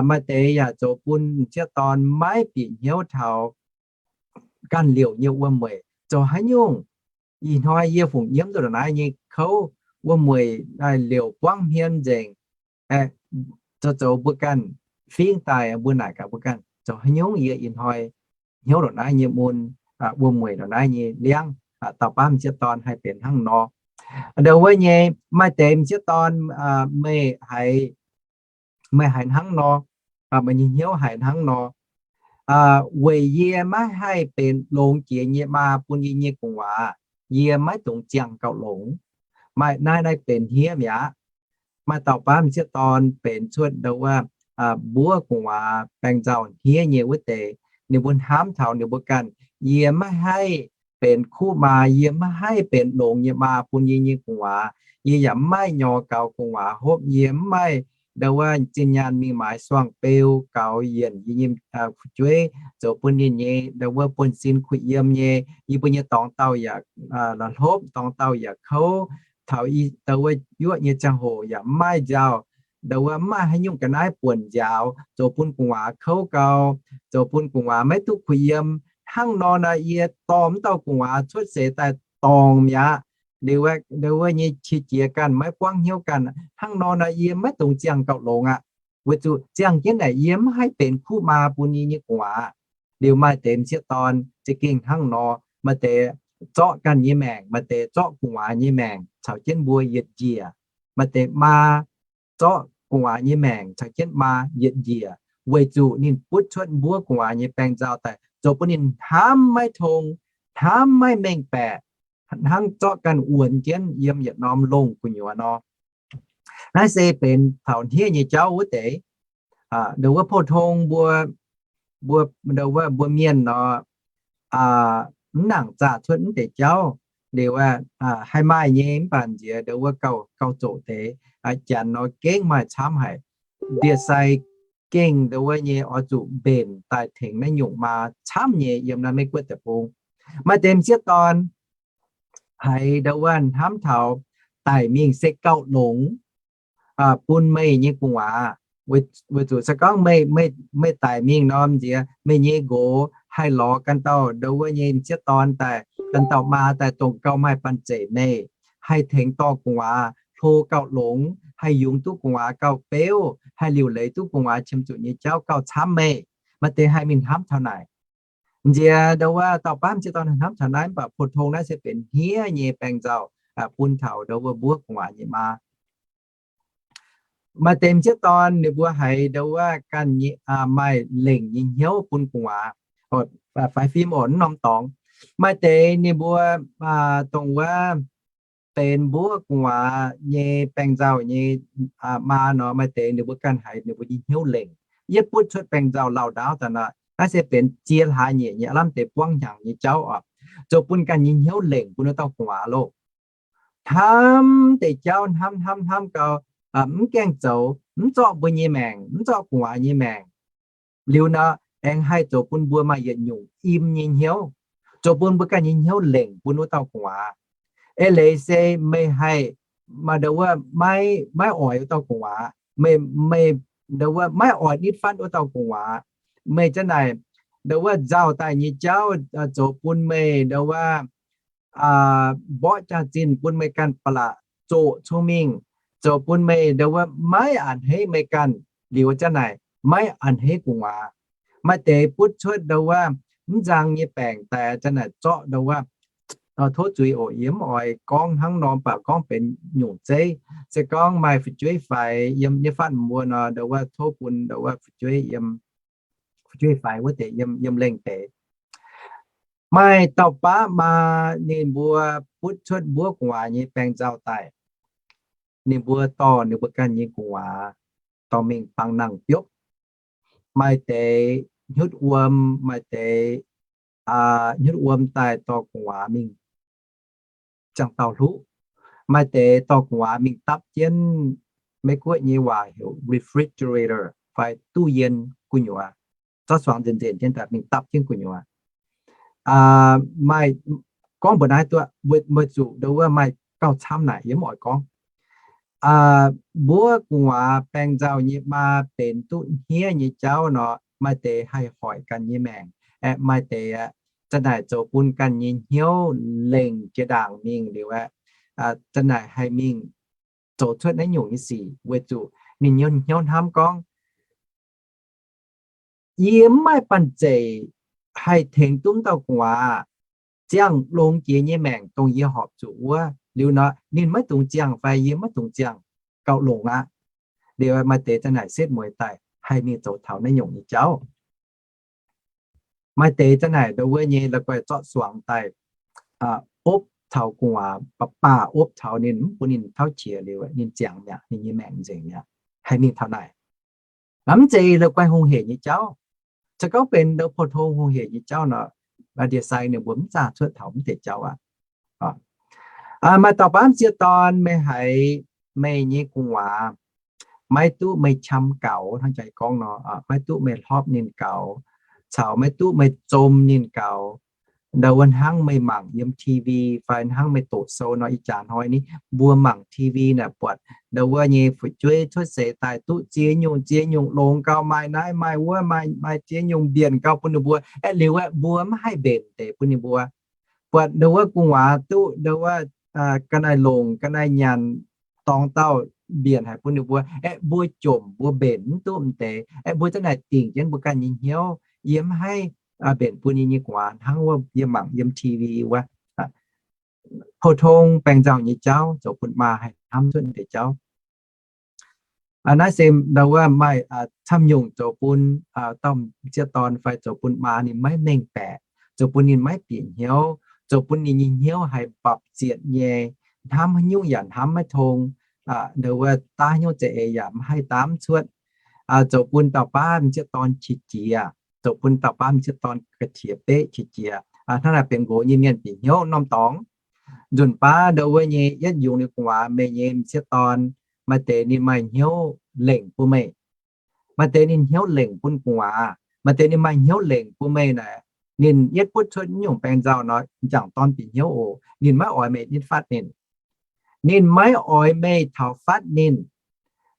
maaih deix yaac zoux bun m'sieqv dorn maiv bieqc hnyouv taux ganh liouc nyei wuom-mueic. Zoux haaix nyungc? Ih hnoi yie fungc nyiemv duqv ndongc naaiv nyei kouv, wuom-mueic liouc buangv hmien nzengc. Zoux zoux mbuo ganh fingv daaih, mbuo naaic gaax mbuo ganh, zoux haaix nyungc yie ih hnoi hnyouv ndongc naaiv nyei mun, wuom-mueic ndongc naaiv nyei liangv? Dauh baav m'sieqv dorn haih benx hnangv nor. Ndau wuov nyei maaih deix m'sieqv dorn, meih haiz, meih haiz hnangv nor, meih nyei hnyouv haiz hnangv nor, weic yie maiv haih benx longx jiex nyei maa bun yie nyei gu'nguaaz, yie maiv dungx ziangh gauh longx. Maaih naaiv, naaiv benx hniev mi'aqv. Maaih dauh baav m'sieqv dorn benx cuotv ndau wuov mbuov gu'nguaaz baeng nzauh hniev nyei wuov deix, ninh mbuo hnamv taux ninh mbuo ganh, yie maiv haih benx kuv maa, yie maiv haih benx longx nyei maa bun yie nyei gu'nguaaz. Yie yaac maiv maaih nyorx gaux gu'nguaaz hopv, yie maiv maaih ndau wuov zinh nyaanh mingh maaiz suangx beu gaux yienc yie nyei fu'jueiv, zoux bun ninh nyei ndau wuov buonv-sin kuh yiem nyei. Yie mbuo nyei dorngx dauh yaac la'hlopv, dorngx dauh yaac kouv. Taux ndau wuov yuoqv nyei ziangh hoc yaac maiv maaih nziaaux, ndau wuov maiv maaih haaix nyungc ga'naaiv buonc nziaaux, zoux bun gu'nguaaz kouv gau, zoux bun gu'nguaaz maiv duqv kuh yiem. Hnangv nor naaic yie dorh m'dauh gu'nguaaz cuotv seix daaih dorngc mi'aqv. Liuz ndau wuov nyei qiex jiez ganh, maiv buangv hnyouv ganh. Hnangv nor naaic yie maiv dungx ziangh gauh longx aqv. Weic zuqc ziangh jienv naaic yie maiv haih benx kuv maa bun yie nyei gu'nguaaz. Liuz maaih deix m'sieqv dorn za'gengh hnangv nor, maaih deix zorqv ganh nyei maengc, maaih deix zorqv gu'nguaaz nyei maengc caux jienv mbuo yietc njiec. Maaih deix maa zorqv gu'nguaaz nyei maengc caux jienv maa yietc njiec, weic zuqc ninh butv cuotv mbuov gu'nguaaz nyei baeng nzauh daaih, zoux bun ninh hnamv maiv tong, hnamv maiv mengh baeqc, hnangv zorqv ganh wuonx jienv yiem yietc norm longh gu'nyuoz nor. Naaiv se benx taux hniev nyei jauv wuov deix. Ndau wuov pou-tong mbuo, mbuo, ndau wuov mbuo mienh nor, mv nangc zaah cuotv mv deix jauv. Liuz haih maaih nyei mv baac nziex ndau wuov gauh, gauh zoqc deix. Janx nor gengh maaih camv haic. Ndie-sai gengh ndau wuov nyei oix zuqc mbenc daaih tengx naaiv nyungc maa camv nyei yiem naaiv Meiv Guoqv deic-bung. Maaih deix m'sieqv dorn haiz ndau wuov hnamv taux daic mingh se gauh longx bun meih nyei gu'nguaaz. Weic zuqc se gorngv meih, meih daic mingh nor, nziex meih nyei nqox haih lorz ganh dauh ndau wuov nyei m'sieqv dorn daaih, ganh dauh maa daaih dongh gauh maaih banh zeic meih, haih tengx dorh gu'nguaaz hlo gauh longx, haih yungz duqv gu'nguaaz gauh beuv, haih liuc leiz duqv gu'nguaaz qiemx zuqc nyei jauv gauh camv meih. Maaih deix haih mingh hnamv taux naaic. Nziex ndau wuov dauh baav m'sieqv dorn hnamv taux naaiv, mv baac pou-tong naaiv se benx hniev nyei baeng nzauh bun taux ndau wuov mbuov gu'nguaaz nyei maa. Maaih deix m'sieqv dorn ninh mbuo haiz ndau wuov ganh maaih lengc nyei hnyouv bun gu'nguaaz, faix fim oc, mv norm dorngx. Maaih deix ninh mbuo dongh wuov benx mbuov gu'nguaaz nyei baeng nzauh nyei maa nor, maaih deix ninh mbuo ganh haiz ninh mbuo nyei hnyouv lengc. Yietv butv cuotv baeng nzauh lauh ndaauv daaih nor, naaiv se benx ziex hlaax nyeic nyei aav lamh deix buangv hnyangx nyei jauv oc, zoux bun ganh nyei hnyouv lengc bun wuov dauh gu'nguaaz loh. Hnamv deix jauv hnamv hnamv hnamv gau, mv gaengh zoux, mv zorqv mbuo nyei maengc, mv zorqv gu'nguaaz nyei maengc. Liuz nor, aengx haih zoux bun mbuo maaih yietc nyungc im nyei hnyouv, zoux bun mbuo ganh nyei hnyouv lengc bun wuov dauh gu'nguaaz. Eix leiz se meih haih maaih ndau wuov maiv oix wuov dauh gu'nguaaz, meih, meih ndau wuov maiv oix nitv fatv wuov dauh gu'nguaaz. Meih zanc naaic ndau wuov nzauh daaih nyei jauv zoux bun meih ndau wuov mborqv jaax-zinh, bun meih ganh ba'laqc zoqc cong-mengh, zoux bun meih ndau wuov maiv a'hneiv meih ganh. Liuz zanc naaic maiv a'hneiv gu'nguaaz. Maaih deix butv cuotv ndau wuov mv nzang nyei baengc daaih, zanc naaic zorqv ndau wuov tov zuiz oc, yie mv oix gorngv hnangv nor, mv baac gorngv benx nyungc zeiv. Se gorngv maaih fu'jueiv faix yiem nyei fatv mbuo nor, ndau wuov tov bun ndau wuov fu'jueiv yiem, fu'jueiv faix wuov deix yiem, yiem lengh deix. Maaih dauh baav maa ninh mbuo butv cuotv mbuov gu'nguaaz nyei baeng nzauh daaih. Ninh mbuo dorh ninh mbuo ganh nyei gu'nguaaz dorh mingh bang nangh biopv. Maaih deix hnyutv wuom, maaih deix hnyutv wuom daaih dorh gu'nguaaz mingh ziangh dauh hluqv. Maaih deix dorh gu'nguaaz mingh dapv jienv, Meiv-Guoqv nyei waac heuc refrigerator fai ตู้เย็น gu'nyuoz, zorqv suangx nzenc-nzenc jienv daaih mingh dapv jienv gu'nyuoz. Maaih gorngv mbuox naaiv duqv, weic zuqc ndau wuov maaih gauh camv naaic yie mv oix gorngv. Mbuov gu'nguaaz baeng nzauh nyei maa benx duqv hniev nyei jauv nor, maaih deix haih hoic ganh nyei maengc, aeqv, maaih deix aeqv, zanc naaic zoux bun ganh nyei hnyouv lengc jiex ndaangc mingh liuz aeqv, zanc naaic haih mingh zoux cuotv naaiv nyungc nyei sic weic zuqc ninh hnyouv hnamv gorngv, yie mv maaih banh zeic haih tengx duqv dauh gu'nguaaz ziangh longx jiex nyei maengc dongh yie horpc zuqc wuov. Liuz nor ninh maiv dungx ziangh fai yie maiv dungx ziangh, gauh longx aqv. Liuz maaih deix zanc naaic setv mueiz daaih haih mingh zoux taux naaiv nyungc nyei jauv. Maaih deix zanc naaic ndau wuov nyei la'guaih zorqv suangx daaih opv taux gu'nguaaz, baac baac opv taux ninh, mv bun ninh tauv qiex liuz ninh ziangx mi'aqv, ninh nyei maengc nzengc mi'aqv. Haih mingh taux naaic. Mv zeiz la'guaih hungh hec nyei jauv. Se gorngv benx ndau pou-tong hungh hec nyei jauv nor, ndie-sai ninh mbuo mv zaah cuotv taux mv deix jauv aqv. Maaih dauh baav m'sieqv dorn, meih haiz meih nyei gu'nguaaz maiv duqv meih qam gaux, hnangv jaax gorngv nor, maiv duqv meih hlopv ninh gaux, caux maiv duqv meih zom ninh gaux. Ndau wuov hnangv meih mangc yiem T V fai hnangv meih doqc sou nor, ih jaax hnoi ni mbuo mangc T V naaic buatc ndau wuov nyei fu'jueiv cuotv seix daaih duqv ziex nyungc ziex nyungc longx gau, maaih naaiv maaih wuov, maaih, maaih ziex nyungc mbienc gau bun ninh mbuo. Aeqv, liuz aeqv, mbuo mv haih mbenc deix bun ninh mbuo. Buatc ndau wuov gu'nguaaz duqv ndau wuov ga'naaiv longc, ga'naaiv nyanc, dorngx dauh mbienc haic bun ninh mbuo. Aeqv, mbuo jomc mbuo mbenc mv duqv m'deix. Aeqv, mbuo zanc naaic dingc jienv mbuo ganh nyei hnyouv, yie mv haih mbenc bun yie nyei gu'nguaaz hnangv wuov yie mangc yiem T V wuov. Pou-tong baeng nzauh nyei jauv zoux bun maa haih hnamv cuotv deix jauv. Naaiv se ndau wuov maaih camv nyungc zoux bun dauh m'sieqv dorn fai zoux bun maa ninh maiv mengh baeqc, zoux bun ninh maiv bieqc hnyouv, zoux bun ninh nyei hnyouv haih mbapc zietc nyei, hnamv haaix nyungc yaac hnamv maiv tong, ndau wuov daav haaix nyungc za'eix yaac mv haih daamv cuotv. Zoux bun dauh baav m'sieqv dorn qiex jiez, zoux bun dauh baav m'sieqv dorn ga'qiex beqv qiex jiez. Hnangv naaic benx nqox nyei mienh bieqc hnyouv norm dorngx. Nzunc baav ndau wuov nyei yietv yungz liuz gu'nguaaz, meih nyei m'sieqv dorn, maaih deix ninh maaih hnyouv lengc bun meih. Maaih deix ninh hnyouv lengc bun gu'nguaaz, maaih deix ninh maaih hnyouv lengc bun meih naaic. Ninh yietv butv cuotv nyungc baeng nzauh nor, m'jangc dorn bieqc hnyouv oc. Ninh maiv oix meih nitv fatv ninh. Ninh maiv oix meih taux fatv ninh.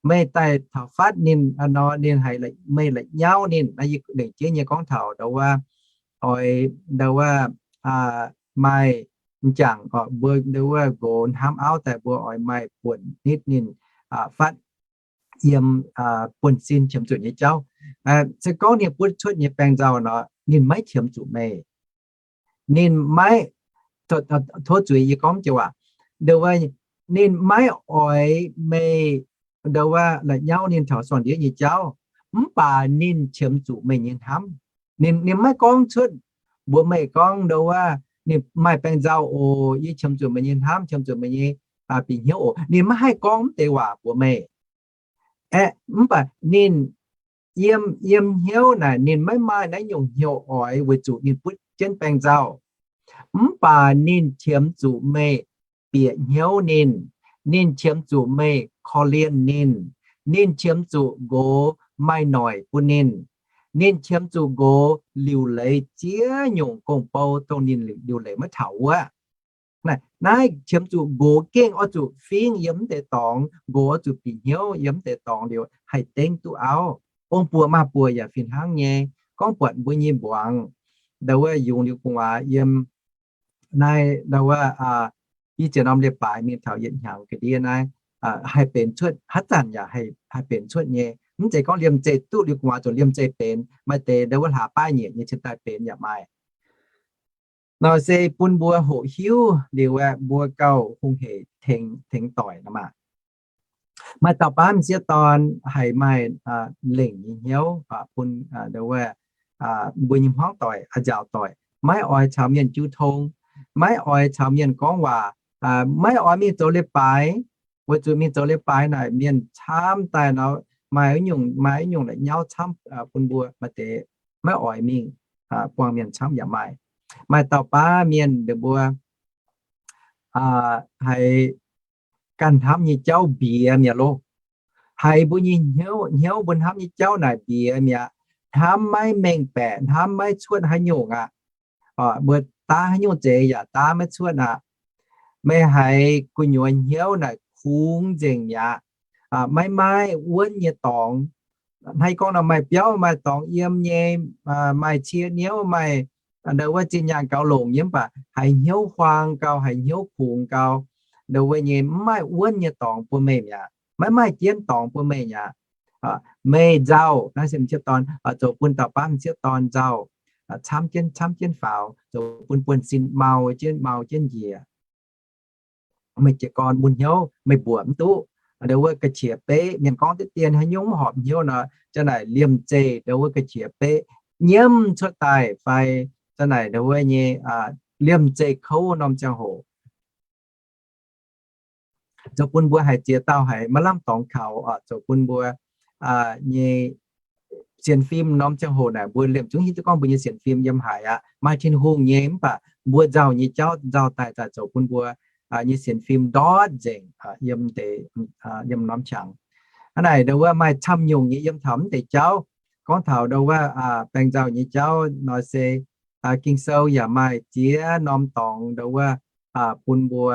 Meih daaih taux fatv ninh nor, ninh haiz meih la'nyauv ninh. Naaiv yie lengc jeiv nyei gorngv taux ndau wuov oix ndo wuov maaih m'jangc oc, mbuo ndo wuov nqox hnamv auv daaih mbuo oix maaih buonc nitv ninh fatv yiem buonv-sin qiemx zuqc nyei jauv. Se gorngv ninh butv cuotv nyei baeng nzauh nor, ninh maiv qiemx zuqc meih. Ninh maiv, tov zuiz yie gorngv joux waac, ndo wuov ninh maiv oix meih ndo wuov la'nyauv ninh taux sorng-ndiev nyei jauv, mv baac ninh qiemx zuqc meih nyei hnamv. Ninh, ninh maiv gorngv cuotv mbuox meih gorngv ndo wuov ninh maaih baeng nzauh oc, yie qiemx zuqc meih nyei hnamv, qiemx zuqc meih nyei bieqc hnyouv oc. Ninh maiv haih gorngv mv deix waac mbuox meih. Aeqv, mv baac ninh yiem, yiem hnyouv naaic ninh maiv maaih naaiv nyungc hnyouv oix weic zuqc ninh butv jienv baeng nzauh. Mv baac ninh qiemx zuqc meih bieqc hnyouv ninh. Ninh qiemx zuqc meih korv-lienh ninh. Ninh qiemx zuqc nqox maaih noic bun ninh. Ninh qiemx zuqc nqox liuc leiz ziex nyungc gong-bou dongh ninh liuc leiz maiv taux wuov. Naaiv, naaiv qiemx zuqc nqox gengh oix zuqc fingx yiem mv deix dorngx, nqox oix zuqc bieqc hnyouv yiem mv deix dorngx liuz haih dengv duqv auv. Ong-buoc maaz-buoc yaac fih hnangv nyei. Gorngv buatc mbuo nyei mbuangz ndo wuov yungz liuz gu'nguaaz yiem naaiv ndo wuov i ziex norm leiz-baaix mingh taux yietc hnyangx ga'ndiev naaiv, haih benx cuotv, haaix zanc yaac haih benx cuotv nyei. Mv zeiz gorngv liemh zeih duqv liuz gu'nguaaz zuqc liemh zeih benx. Maaih deix ndo wuov hlaax baav nyieqc nyei cien daaih benx yaac maaih. Nor se bun mbuo hoqc hiuv liuz aeqv, mbuo gauh hungh hec tengx, tengx doic nor maah. Maaih dauh baav m'sieqv dorn haiz maaih lengc nyei hnyouv bun ndo wuov mbuo nyei hmuangv doic, a'nziaauc doic, maiv oix caux mienh jiu tong, maiv oix caux mienh gorngv waac, maiv oix mingh zoux leiz-baaix. Weic zuqc mingh zoux leiz-baaix naaic mienh camv daaih nor, maaih nyungc, maaih nyungc la'nyauv camv bun mbuo. Maaih deix maiv oix mingh buangh mienh camv yaac maaih. Maaih dauh baav mienh ninh mbuo haiz ganh hnamv nyei jauv mbiex mi'aqv loh. Haiz mbuo nyei hnyouv, hnyouv mbuo hnamv nyei jauv naaic mbiex mi'aqv. Hnamv maiv mengh baeqc, hnamv maiv cuotv haaix nyungc aqv. Mbuo daav haaix nyungc zeiz yaac daav maiv cuotv aqv. Meih haiz gu'nyuoz hnyouv naaic kungx nzengc mi'aqv. Maiv maaih wuonv nyei dorngx. Hnangv gorngv nor maaih biauv maaih dorngx yiem nyei, maaih cie niouv maaih ndo wuov zinh nyaanh gaux longc yiem, mv baac haiz hnyouv huaang gau, haiz hnyouv kungx gau. Ndo wuov nyei mv maaih wuonv nyei dorngx bun meih mi'aqv. Maiv maaih jienv dorngx bun meih mi'aqv. Meih nzauh, naaiv se m'sieqv dorn, zoux bun dauh baav m'sieqv dorn nzauh, camv jienv, camv jienv faaux, zoux bun buonv-sin mau jienv, mau jienv njiec. Meih jiez gorn mun hnyouv meih mbuoqc mv duqv. Ndo wuov ga'qiex beqv, mienh gorngv deix dien haaix nyungc mv horpc hnyouv nor, za'naaic liemh zeih ndo wuov ga'qiex beqv nyiemv cuotv daaih fai za'naaic ndo wuov nyei liemh zeih kouv norm ziangh hoc. Zoux bun mbuo haiz ziex dauh haiz maiv lamh dorngx kaux, zoux bun mbuo nyei sienx fim norm ziangh hoc naaic mbuo liemh zungv hiuv duqv gorngv mbuo nyei sienx fim yiem haaix aqv. Maaih Tin-Hungh nyei mv baac mbuo nzauh nyei jauv nzauh daaih, daaih zoux bun mbuo nyei sienx fim ndortv nzengc yiem deix, yiem norm qangx. Hnangv naaic ndo wuov maaih camv nyungc nyei yiem taux mv deix jauv. Gorngv taux ndo wuov baeng nzauh nyei jauv nor se Ging-Sou yaac maaih ziex norm dorngx ndo wuov bun mbuo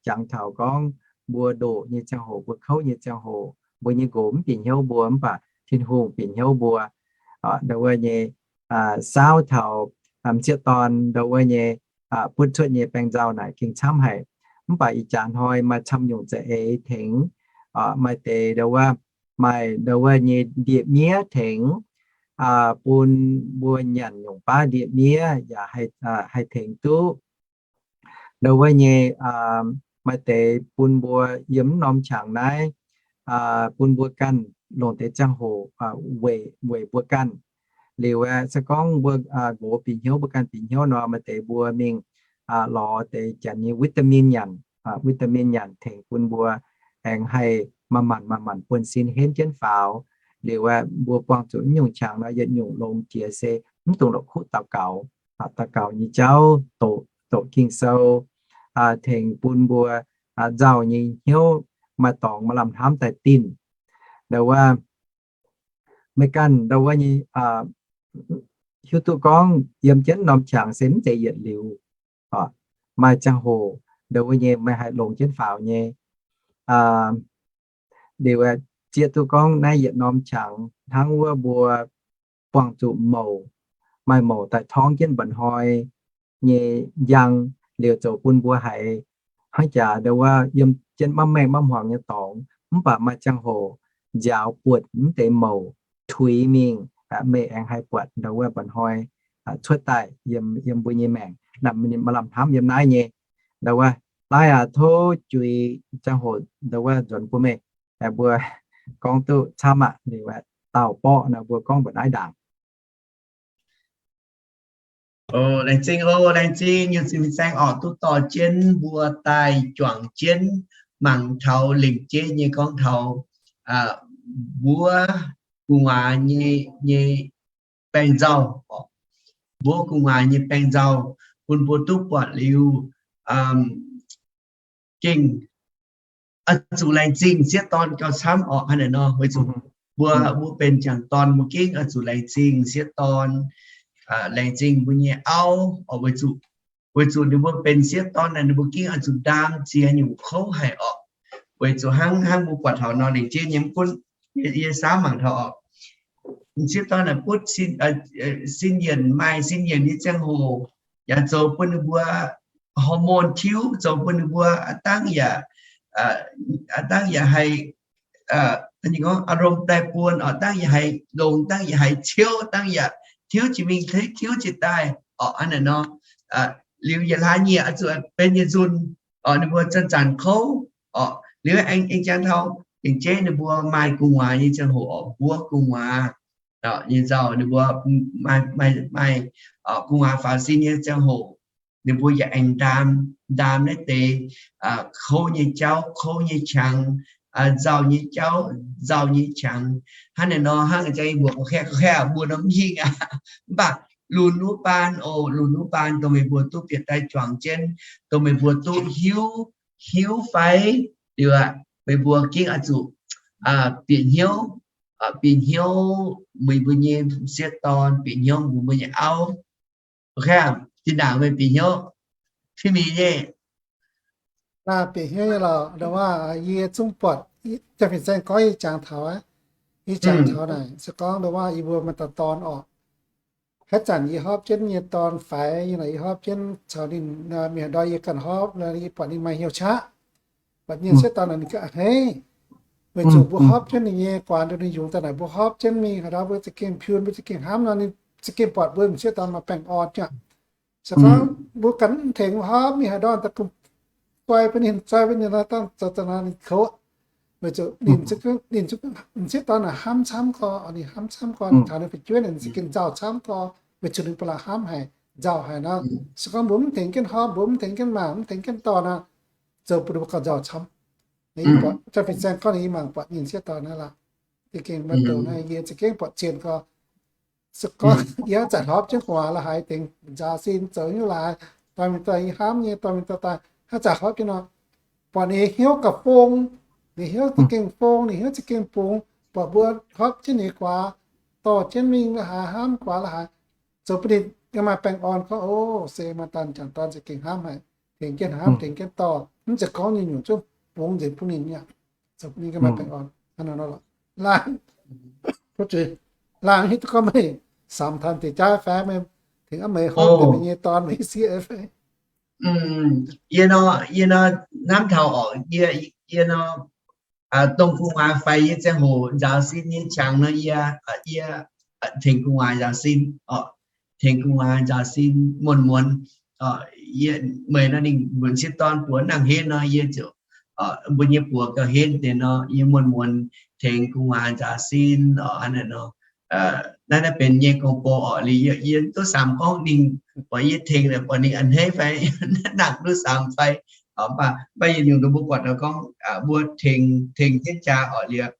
jangx taux gorngv mbuo ndoqc nyei ziangh hoc, mbuo kouv nyei ziangh hoc, mbuo nyei nqox mv bieqc hnyouv mbuo mv baac Tin-Hungh bieqc hnyouv mbuo. Ndo wuov nyei saauv taux m'sieqv dorn ndo wuov nyei butv cuotv nyei baeng nzauh naaic gengh camv haic. Mv baac ih jaax hnoi maaih camv nyungc za'eix tengx, maaih deix ndo wuov, maaih ndo wuov nyei ndie-miev tengx, bun mbuo nyanc nyungc baav ndie-miev yaac haih tengx duqv. Ndo wuov nyei maaih deix bun mbuo yiem norm qangx naaiv, bun mbuo ganh longc deix ziangh hoc weic, weic mbuo ganh. Liuz aeqv, se gorngv mbuo nqox bieqc hnyouv, mbuo ganh bieqc hnyouv nor, maaih deix mbuo mingh lorz deix janx nyei vitamin nyanc, vitamin nyanc tengx bun mbuo aengx haih manc-manc manc-manc buonv-sin henv jienv faaux. Liuz aeqv, mbuo buangh zuqc mv nyungc qangx nor, yietc nyungc longx jiex se mv dungx la'kuqv daux gaux. Daux gaux nyei jauv, doqc, doqc Ging-Sou tengx bun mbuo nzauh nyei hnyouv, maaih dorngx maaih lamh hnamv daaih dinh. Ndo wuov, meih ganh ndo wuov nyei hiuv duqv gorngv yiem jienv norm qangx se mv zeiz yietc liuz. Maaih ziangh hoc ndo wuov nyei meih haih longx jienv faaux nyei. Liuz aeqv, zieqv duqv gorngv naaiv yietc norm qangx hnangv wuov mbuo buangh zuqc mouc, maaih mouc daaih torngv jienv mba'hnoi nyei njang liuz zoux bun mbuo haiz hnangv jaax ndo wuov yiem jienv maiv maengh maiv hmuangx nyei dorngx. Mv baac maaih ziangh hoc nziaaux buonc mv deix mouc tuix mingh, meih aengx haih buatc ndo wuov mba'hnoi cuotv daaih yiem, yiem mbuo nyei maengc. Naaiv maaih lamh hnamv yiem naaiv nyei ndo wuov. Naaiv aac tov juix ziangh hoc ndo wuov nzuonx bun meih, mbuo gorngv duqv camv aqv. Ninh daauh borqv nor mbuo gorngv mbuoqc naaiv ndaangc. Laengz zingh oc, laengz zingh nyei zinh saeng orqc, duqv dorh jienv mbuo daaih juangc jienv mangc taux lengc jeiv nyei gorngv taux mbuo gu'nguaaz nyei, nyei baengc nzauh, mbuo gu'nguaaz nyei baengc nzauh, bun mbuo duqv buatc liuz gengh oix zuqc laengz zingh sieqv dorn gauh camv orqc. Hnangv naaic nor, weic zuqc mbuo, mbuo benx jangc dorn, mbuo gengh oix zuqc laengz zingh sieqv dorn, laengz zingh mbuo nyei auv orqc, weic zuqc, weic zuqc ninh mbuo benx sieqv dorn naaic, ninh mbuo gengh oix zuqc ndaam ziex nyungc kouv haic orqc. Weic zuqc hnangv, hnangv mbuo buatc taux nor, ninh jeiv nyei mv gunv yie, yie samv mangc taux orqc, sieqv dorn naaic butv sin yienc, maaih sin yienc nyei ziangh hoc, yaac zoux bun ninh mbuo hormone tiuv, zoux bun ninh mbuo aav dangh yaac, aav dangh yaac haih, ninh gorngv อารมณ์แปรปรวน orqc, dangh yaac haih longx, dangh yaac haih ciouv, dangh yaac tiuv jiex mingh, tiuv jiex daaih orqc. Hnangv naaic nor, liuz yietc hlaax nyieqc oix zuqc benx yietc nzunc orqc, ninh mbuo zanc-zanc kouv orqc. Liuz aengx, aengx jangx taux lengc jeiv ninh mbuo maaih gu'nguaaz nyei ziangh hoc orqc, mbuo gu'nguaaz nyei nzauh, ninh mbuo maaih, maaih, maaih gu'nguaaz faaux sin nyei ziangh hoc, ninh mbuo yaac aengx ndaam, ndaam naaiv deix kouv nyei jauv, kouv nyei qangx, nzauh nyei jauv, nzauh nyei qangx. Hnangv naaic nor, hnangv jang mbuo gorngv, gorngv mbuo nor mv hingh aqv. Mv baac lunx wuov baan oc, lunx wuv baan dongh meih mbuo duqv bieqc daaih juangc jienv, dongh meih mbuo duqv hiuv, hiuv fai liuz aqv, meih mbuo gengh oix zuqc bieqc hnyouv, bieqc hnyouv meih mbuo nyei sieqv dorn, bieqc hnyouv meih mbuo nyei auv. Zinh ndaangc meih bieqc hnyouv Pi Mingh nyei. Bieqc hnyouv nyei lorqc, ndo wuov yie zungv buatc, Janx-Fin-Saeng gorngv yie jangx taux aqv. Yie jangx taux naaic se gorngv ndo wuov yie mbuo maaih dauh dorn orqc, haaix zanc yie hopv jienv nyei dorn faix, yie naaic yie hopv jienv caux ninh, mingh haaix ndau yie ganh hopv, yie buatc ninh maaih hnyouv qaqv. Buatc mienh sieqv dorn naaic ninh ga'hneiv, weic zuqc mbuo hopv jienv ninh nyei guaax, ninh yungz daaih naaic mbuo hopv jienv mingh haaix ndau mbuo za'gengh piun, mbuo za'gengh hnamv nor, ninh za'gengh buatc mbuo m'sieqv dorn maaih baengh orn aqv. Se gorngv mbuo ganh mv tengx hopv mingh haaix ndau daaih guai bun ninh, zoi bun ninh nor, dangh zoux daaih nor ninh kouv. Weic zuqc ninh, ninh m'sieqv dorn naaic hnamv camv gorx, ninh hnamv camv gorx, ninh taux ninh fu'jueiv naaic ninh za'gengh nzauh camv gorx, weic zuqc ninh ba'laqc hnamv haic, nzauh haic nor. Se gorngv mbuo mv tengx jienv hopv, mbuo mv tengx jienv mangc, mv tengx jienv dorh nor, zoux bun mbuo gauh nzauh camv. Janx-Fin-Saeng gorngv ninh yie mangc buatc ninh m'sieqv dorn naaiv lorqc. Za'gengh maaih douc naaiv yie za'gengh buatc zien gorx. Se gorngv yie haaix zanc hopv jienv gu'nguaaz la'haaix tengx nzaaux sin zoux nyungc la'haaix, dorh mingh dorh yie hnamv nyei, dorh mingh dorh daaih, haaix zanc hopv jienv nor, buatc ninh hnyouv gauh fong, ninh hnyouv za'gengh fong, ninh hnyouv za'gengh bungx, buatc mbuo hopv jienv ninh guaax, dorh jienv mingh la'haaix, hnamv guaax la'haaix, zoux bun ninh ganh maaih baengh orn gorngv, o, se maaih dauh m'jangc dorn za'gengh hnamv haic, tengx jienv hnamv, tengx jienv dorh, mv zeiz gorngv nyungc-nyungc zungv bungx nzengc bun ninh aqv. Zoux bun ninh ganh maaih baengh orn. Laangh, laangh hiuv duqv gorngv meih samx taux deix jaav fai meih tengx a'meix hopv deix meih nyei dorn meih sieqv fai? Yie nor, yie nor hnamv taux orqc, yie, yie nor, dongh gu'nguaaz faix nyei ziangh hoc nzaaux sin nyei qangx nor, yie, yie tengx gu'nguaaz nzaaux sin orqc, tengx gu'nguaaz nzaaux sin muonz-muonz. Yie, meih nor ninh mbuo sieqv dorn buoz nangh henv nor, yie ziouc, mbuo nyei buoz gauh henv deix nor, yie muonz-muonz tengx gu'nguaaz nzaaux sin orqc, hnangv naaic nor. Naaiv, naaiv benx nyei gong-bou orqc, liuz yie, yie duqv samx gorngv ninh, buatc yie tengx naaic buatc ninh a'hneiv fai, nangc duqv samx fai. Mv baac, mv baac yietc nyungc nor mbuo buatc nor gorngv, mbuo tengx, tengx jienv jaax orqc, liuz,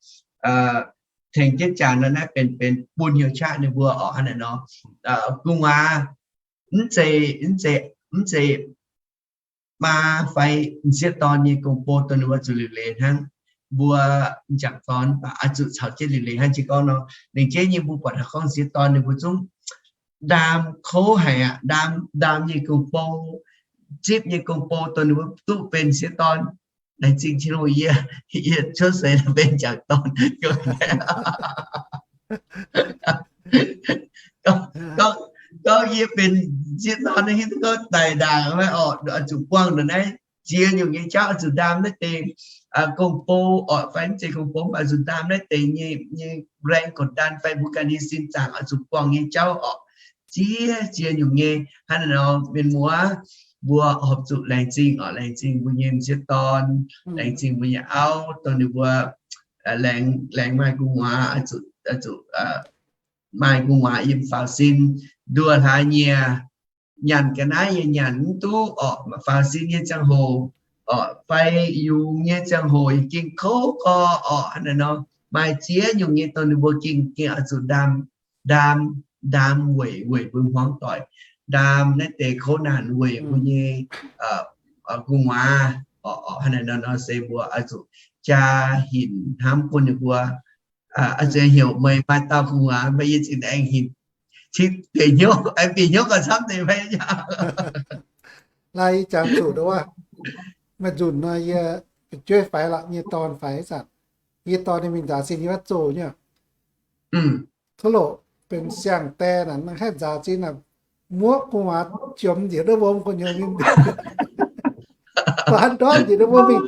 tengx jienv jaax nor naaiv benx, benx bun hnyouv qaqv ninh mbuo orqc, hnangv naaic nor. Gu'nguaaz mv zeiz, mv zeiz, mv zeiz maa fai m'sieqv dorn nyei gong-bou dongh ninh mbuo zuqc liuc leiz hnangv. Mbuo m'jangc dorn mv baac oix zuqc caux jienv liuc leiz hnangv. Jiex gorngv nor, lengc jeiv nyei mbuo buatc haiz gorngv m'sieqv dorn ninh mbuo zungv ndaam kouv haic aqv, ndaam, ndaam nyei gong-bou, zipv nyei gong-bou dongh ninh mbuo duqv benx m'sieqv dorn. Laengz zingh Tin-Hungh yie, yie cuotv seix benx m'jangc dorn. Gorngv, gorngv yie benx sieqv dorn naaiv hiuv duqv gorngv daic ndaangc oc, oix zuqc buangh ndongc naaiv ziex nyungc nyei jauv, oix zuqc ndaam naaiv deix gong-bou oc, fai mv zeiz gong-bou, oix zuqc ndaam naaiv deix nyei, nyei แรงกดดัน fai mbuo ganh nyei sin zaangc oix zuqc buangh nyei jauv oc. Ziex, ziex nyungc nyei hnangv naaiv nor, mienh muoz mbuo horpc zuqc laengz zingh oc, laengz zingh mbuo nyei m'sieqv dorn, laengz zingh mbuo nyei auv, dongh ninh mbuo laengz, laengz maaih gu'nguaaz, oix zuqc, oix zuqc maaih gu'nguaaz yiem faaux sin, nduoh hlaax nyieqc, nyanc ga'naaiv yaac nyanc mv duqv orqc, faaux sin nyei ziangh hoc orqc, fai yungz nyei ziangh hoc yaac gengh kouv gorx orqc. Hnangv naaiv nor, maaih ziex nyungc nyei dongh ninh mbuo gengh, gengh oix zuqc ndaam, ndaam, ndaam weic, weic mbuo hmuangv doic, ndaam naaiv deix kouv naanc weic mbuo nyei gu'nguaaz orqc. Hnangv naaiv nor, nor se mbuo oix zuqc jaa hinc hnamv bun ninh mbuo. Oix zuqc heuc meih maaih dauh gu'nguaaz, meih yie zingh aengx hinc, cingx bieqc hnyouv, aengx bieqc hnyouv gauh camv deix meih. Laaix yie jangx zuqc nduov, maaih nzunc nor yie fu'jueiv faix lorqc, yie dorn faix zanc, yie dorn ninh mingh nzaaux zinh yie maiv zoh nyei. Tov loc benx siang-die naaic, haih nzaaux zinh naaic, muoqv gu'nguaaz jomc njiec ndov wuom gu'nyuoz mingh, baan ndortv njiec ndov wuom mingh,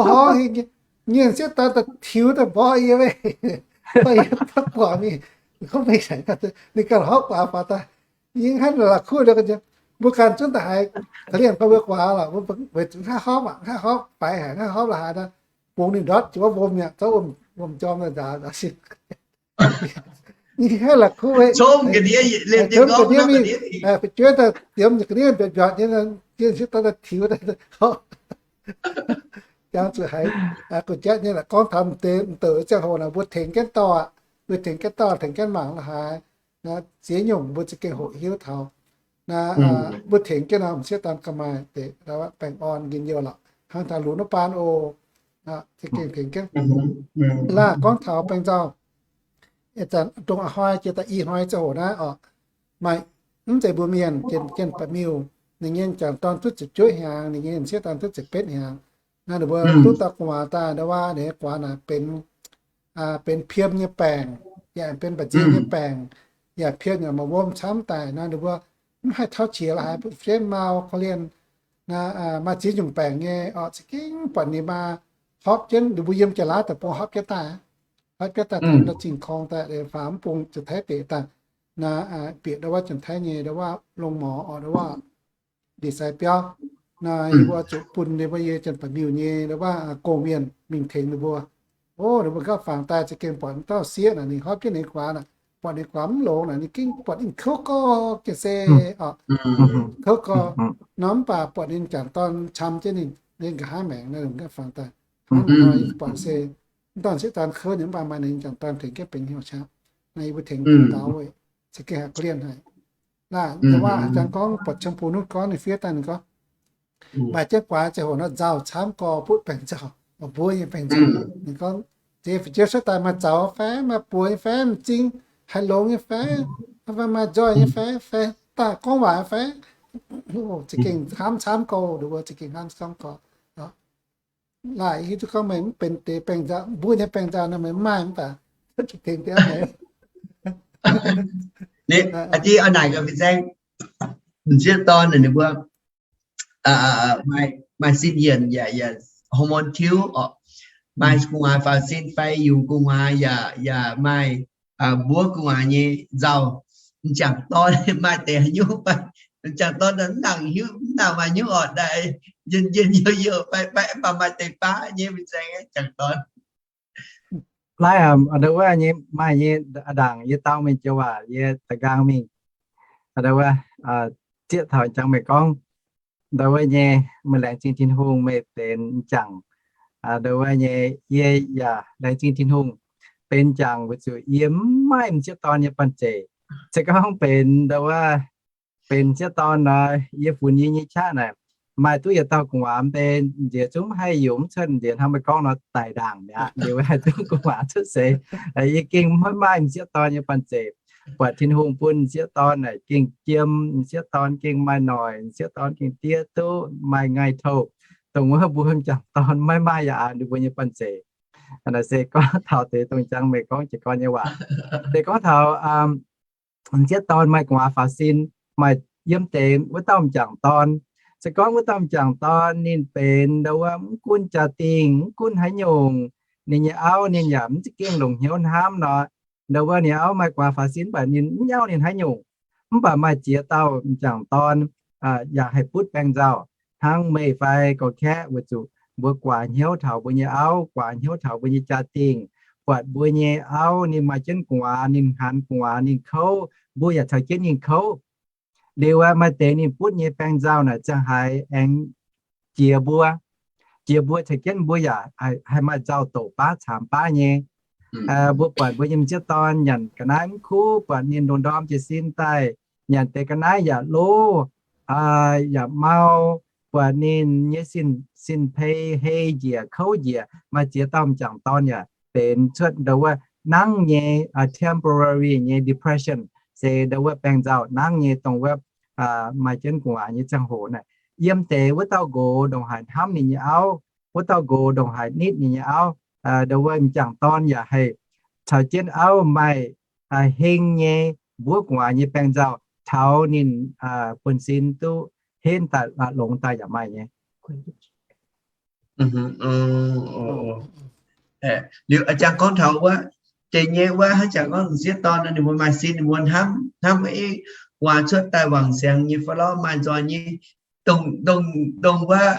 horngh hingh nyei, nyei sieqv dorn daaih tiux daaih mborqv yie mingh, mborqv yie daaih guangc mingh, gorngv mingh, ninh ganh horpc guaax faaux daaih. Yie hnangv la'kuqv, mbuo ganh zungv daaih haiz ga'lienh gorngv mbuo guaax lorqc, weic zuqc hnangv horpc aqv, hnangv horpc faix haic, hnangv horpc la'haaix daaih, bungx ninh ndortv jiex wuov wuom mi'aqv, zorqv wuom, wuom jorm daaih nzaaux, nzaaux sin. Yie hnangv la'kuqv, congv ga'ndiev mingh, fu'jueiv daaih diemx ga'ndiev mbiaatc mbiaatc nyei, jienv sieqv dorn daaih tiux daaih, jangx zuqc haiz gu'jatv nyei lorqc. Gorngv taux m'deix m'douc ziangh hoc naaic, mbuo tengx jienv dorh aqv, mbuo tengx jienv dorh, tengx jienv mangc la'haaix, ziex nyungc mbuo za'gengh hoqc hiuv taux. Naaiv mbuo tengx jienv nor, m'sieqv dorn ga'maaih deix baengh orn njien-youh lorqc. Hnangv taux lunx wuov baan oc, za'gengh tengx jienv. Laah gorngv taux baengh nzauh, dongh a'hnoi jiex daaih i hnoi ziangh hoc naaiv orqc, maaih mv zeiz mbuo mienh, jienh, jienh baeqc miuh, ninh nyei m'jangc dorn duqv ziepc juov hnyangx, ninh nyei m'sieqv dorn duqv ziepc betv hnyangx. Naaiv ninh mbuo duqv dauh gu'nguaaz daaih, nduov waac ninh nyei guaax naaic benx, benx piem nyei baengc, yaac benx mba'ziex nyei baengc, yaac piem yaac maaih wuom camv daaih. Naaiv ninh mbuo mv haih tauv qiex la'haaix, butv fienv, mau, korv-lienh, maaih ziex nyungc baengc nyei orqc. Za'gengh buatc ninh maa hopv jienv, ninh mbuo yiem jaax-laauv deic-bung hopv jienv daaih, hopv jienv daaih taux zingh korng daaih, faaux mv bung Janx-Taiv deic daaih. Naaiv bieqc nduov waac Janx-Taiv nyei nduov waac longx morz orqc, nduov waac ndie-sai biauv. Naaiv yie mbuo zuqc bun ninh mbuo nyei jienh baeqc miuh nyei nduov waac gong-mienh mingh tengx ninh mbuo. O, ninh mbuo gaav fangx daaih za'gengh buatc dauh sieqv naaic, ninh hopv jienv ninh guaax naaic, buatc ninh guaax mv longx naaic, ninh gengh buatc ninh kouv gorx jienv se orqc, kouv gorx nor, mv baac buatc ninh m'jangc dorn qam jienv ninh, ninh nqa'haav maengc naaiv, ninh gaav fangx daaih. Hnangv naaiv nor, yie buatc se mv dorn m'sieqv dorn kouv nyei, mv baac maaih ninh m'jangc dorn tengx jienv benx hnyouv qaqv. Naaiv yie mbuo tengx daux weic za'gengh haih korv-lienh haic. Naaiv nduov waac jangx gorngv buatc Qam Bung Nutv gorngv ninh fiev daaih, ninh gorngv maaih jienv guaax ziangh hoc nor nzauh camv gorx, butv baengc nzauh, mbuo nyei baengc nzauh. Ninh gorngv, ziex fu'jueiv cuotv daaih maaih zaux fai, maaih buoz nyei fai, m'zing haaix longx nyei fai, fai maaih nzoih nyei fai, fai daaih gorngv waac fai, za'gengh hnamv camv gorx, nduov waac za'gengh hnamv camv gorx. Laaic hiuv duqv gorngv meih mv benx deix baengc nzauh, mbuo nyei baengc nzauh nor meih mv maaih mv baac tengx deix meih. Aa, naaic gaax fin-saeng, m'sieqv dorn ninh mbuo maaih sin yienc yaac, yaac hormone tiuv orqc. Maaih gu'nguaaz faaux sin fai yungz gu'nguaaz yaac, yaac maaih mbuov gu'nguaaz nyei nzauh. M'jangc dorn maaih deix haaix nyungc, m'jangc dorn mv nangc hiuv, mv nangc maaih nyungc orqc, daaih njien-njien youh youh fai, fai mv baac maaih deix baav nyei fin-saeng m'jangc dorn. Naaiv aa, nduov wuov nyei maaih nyei, aa, ndaangc yie dau mingh joux waac yie da'nqaang mingh. Nduov wuov, zieqv taux jangx meih gorngv, nduov wuov nyei, meih laengz zingh Tin-Hungh meih benx m'jangc. Nduov wuov nyei, yie yaac laengz zingh Tin-Hungh benx m'jangc weic zuqc yie mv maaih m'sieqv dorn nyei banh zeic. Se gorngv benx nduov wuov, benx m'sieqv dorn nor, yie funx yie nyei qaqv naaic, maaih duqv yietc dauh gu'nguaaz mv bei, nziex zungv mv haih yungz, mv cuotv nziex hnangv meih gorngv nor daic ndaangc mi'aqv. Nziex wuov haih duqv gu'nguaaz cuotv seix. Yie gengh maiv maaih m'sieqv dorn nyei banh zeic. Buatc Tin-Hungh bun m'sieqv dorn naaic gengh jiem, m'sieqv dorn gengh maaih noic, m'sieqv dorn gengh diev duqv, maaih ngaih touh, dongh wuov mbuo m'jangc dorn maiv maaih yaac ninh mbuo nyei banh zeic. Naaic se gorngv taux deix dongh jangx meih gorngv jiez gorn nyei waac. Se gorngv taux m'sieqv dorn maaih gu'nguaaz faaux sin, maaih yiem deix wuov dauh m'jangc dorn. Se gorngv wuov dauh m'jangc dorn ninh benx ndau wuov mv gunv jaa-dingh, mv gunv haaix nyungc, ninh nyei auv ninh yaac mv za'gengh longc hnyouv hnamv nor, ndau wuov ninh auv maaih gu'nguaaz faaux sin, mv baac ninh mv nyauv ninh haaix nyungc. Mv baac maaih ziex dauh m'jangc dorn yaac haih butv baeng nzauh hnangv meih fai gorx-kaeqv, weic zuqc mbuo guaax hnyouv taux mbuo nyei auv, guaax hnyouv taux mbuo nyei jaa-dingh, buatc mbuo nyei auv ninh maaih jienv gu'nguaaz, ninh hanx gu'nguaaz, ninh kouv, mbuo yaac caux jienv ninh kouv. Liuz maaih deix ninh butv nyei baeng nzauh naaic ziangh haaix aengx jiex mbuo, jiex mbuo caux jienv mbuo yaac haih maaih nzauh doqc baav caamx baav nyei. Mbuo buatc mbuo nyei m'sieqv dorn nyanc ga'naaiv mv kuv, buatc ninh ndongc ndorm jiez sin daaih, nyanc deix ga'naaiv yaac loh, yaac mau, buatc ninh nyei sin-peix hei njiec kouv njiec. Maaih ziex dauh m'jangc dorn yaac benx cuotv ndau wuov nangv nyei temporary nyei depression, se ndau wuov baeng nzauh nangv nyei dongh wuov maaih jienv gu'nguaaz nyei ziangh hoc naaic. Yiem deix wuov dauh nqox ndongc haaix hnamv ninh nyei auv, wuov dauh nqox ndongc haaix nitv ninh nyei auv, ndau wuov m'jangc dorn yaac haih caux jienv auv maaih heng nyei mbuov gu'nguaaz nyei baeng nzauh taux ninh buonv-sin duqv henv daaih longx daaih yaac maaih nyei. Liuz jangx gorngv taux wuov, deix nyei wuov hnangv jangx gorngv m'sieqv dorn ninh mbuo maaih sin, ninh mbuo hnamv, hnamv wuov gu'nguaaz cuotv daaih wangc siangx nyei fai lorqc, maaih nzoih nyei, dongh, dongh wuov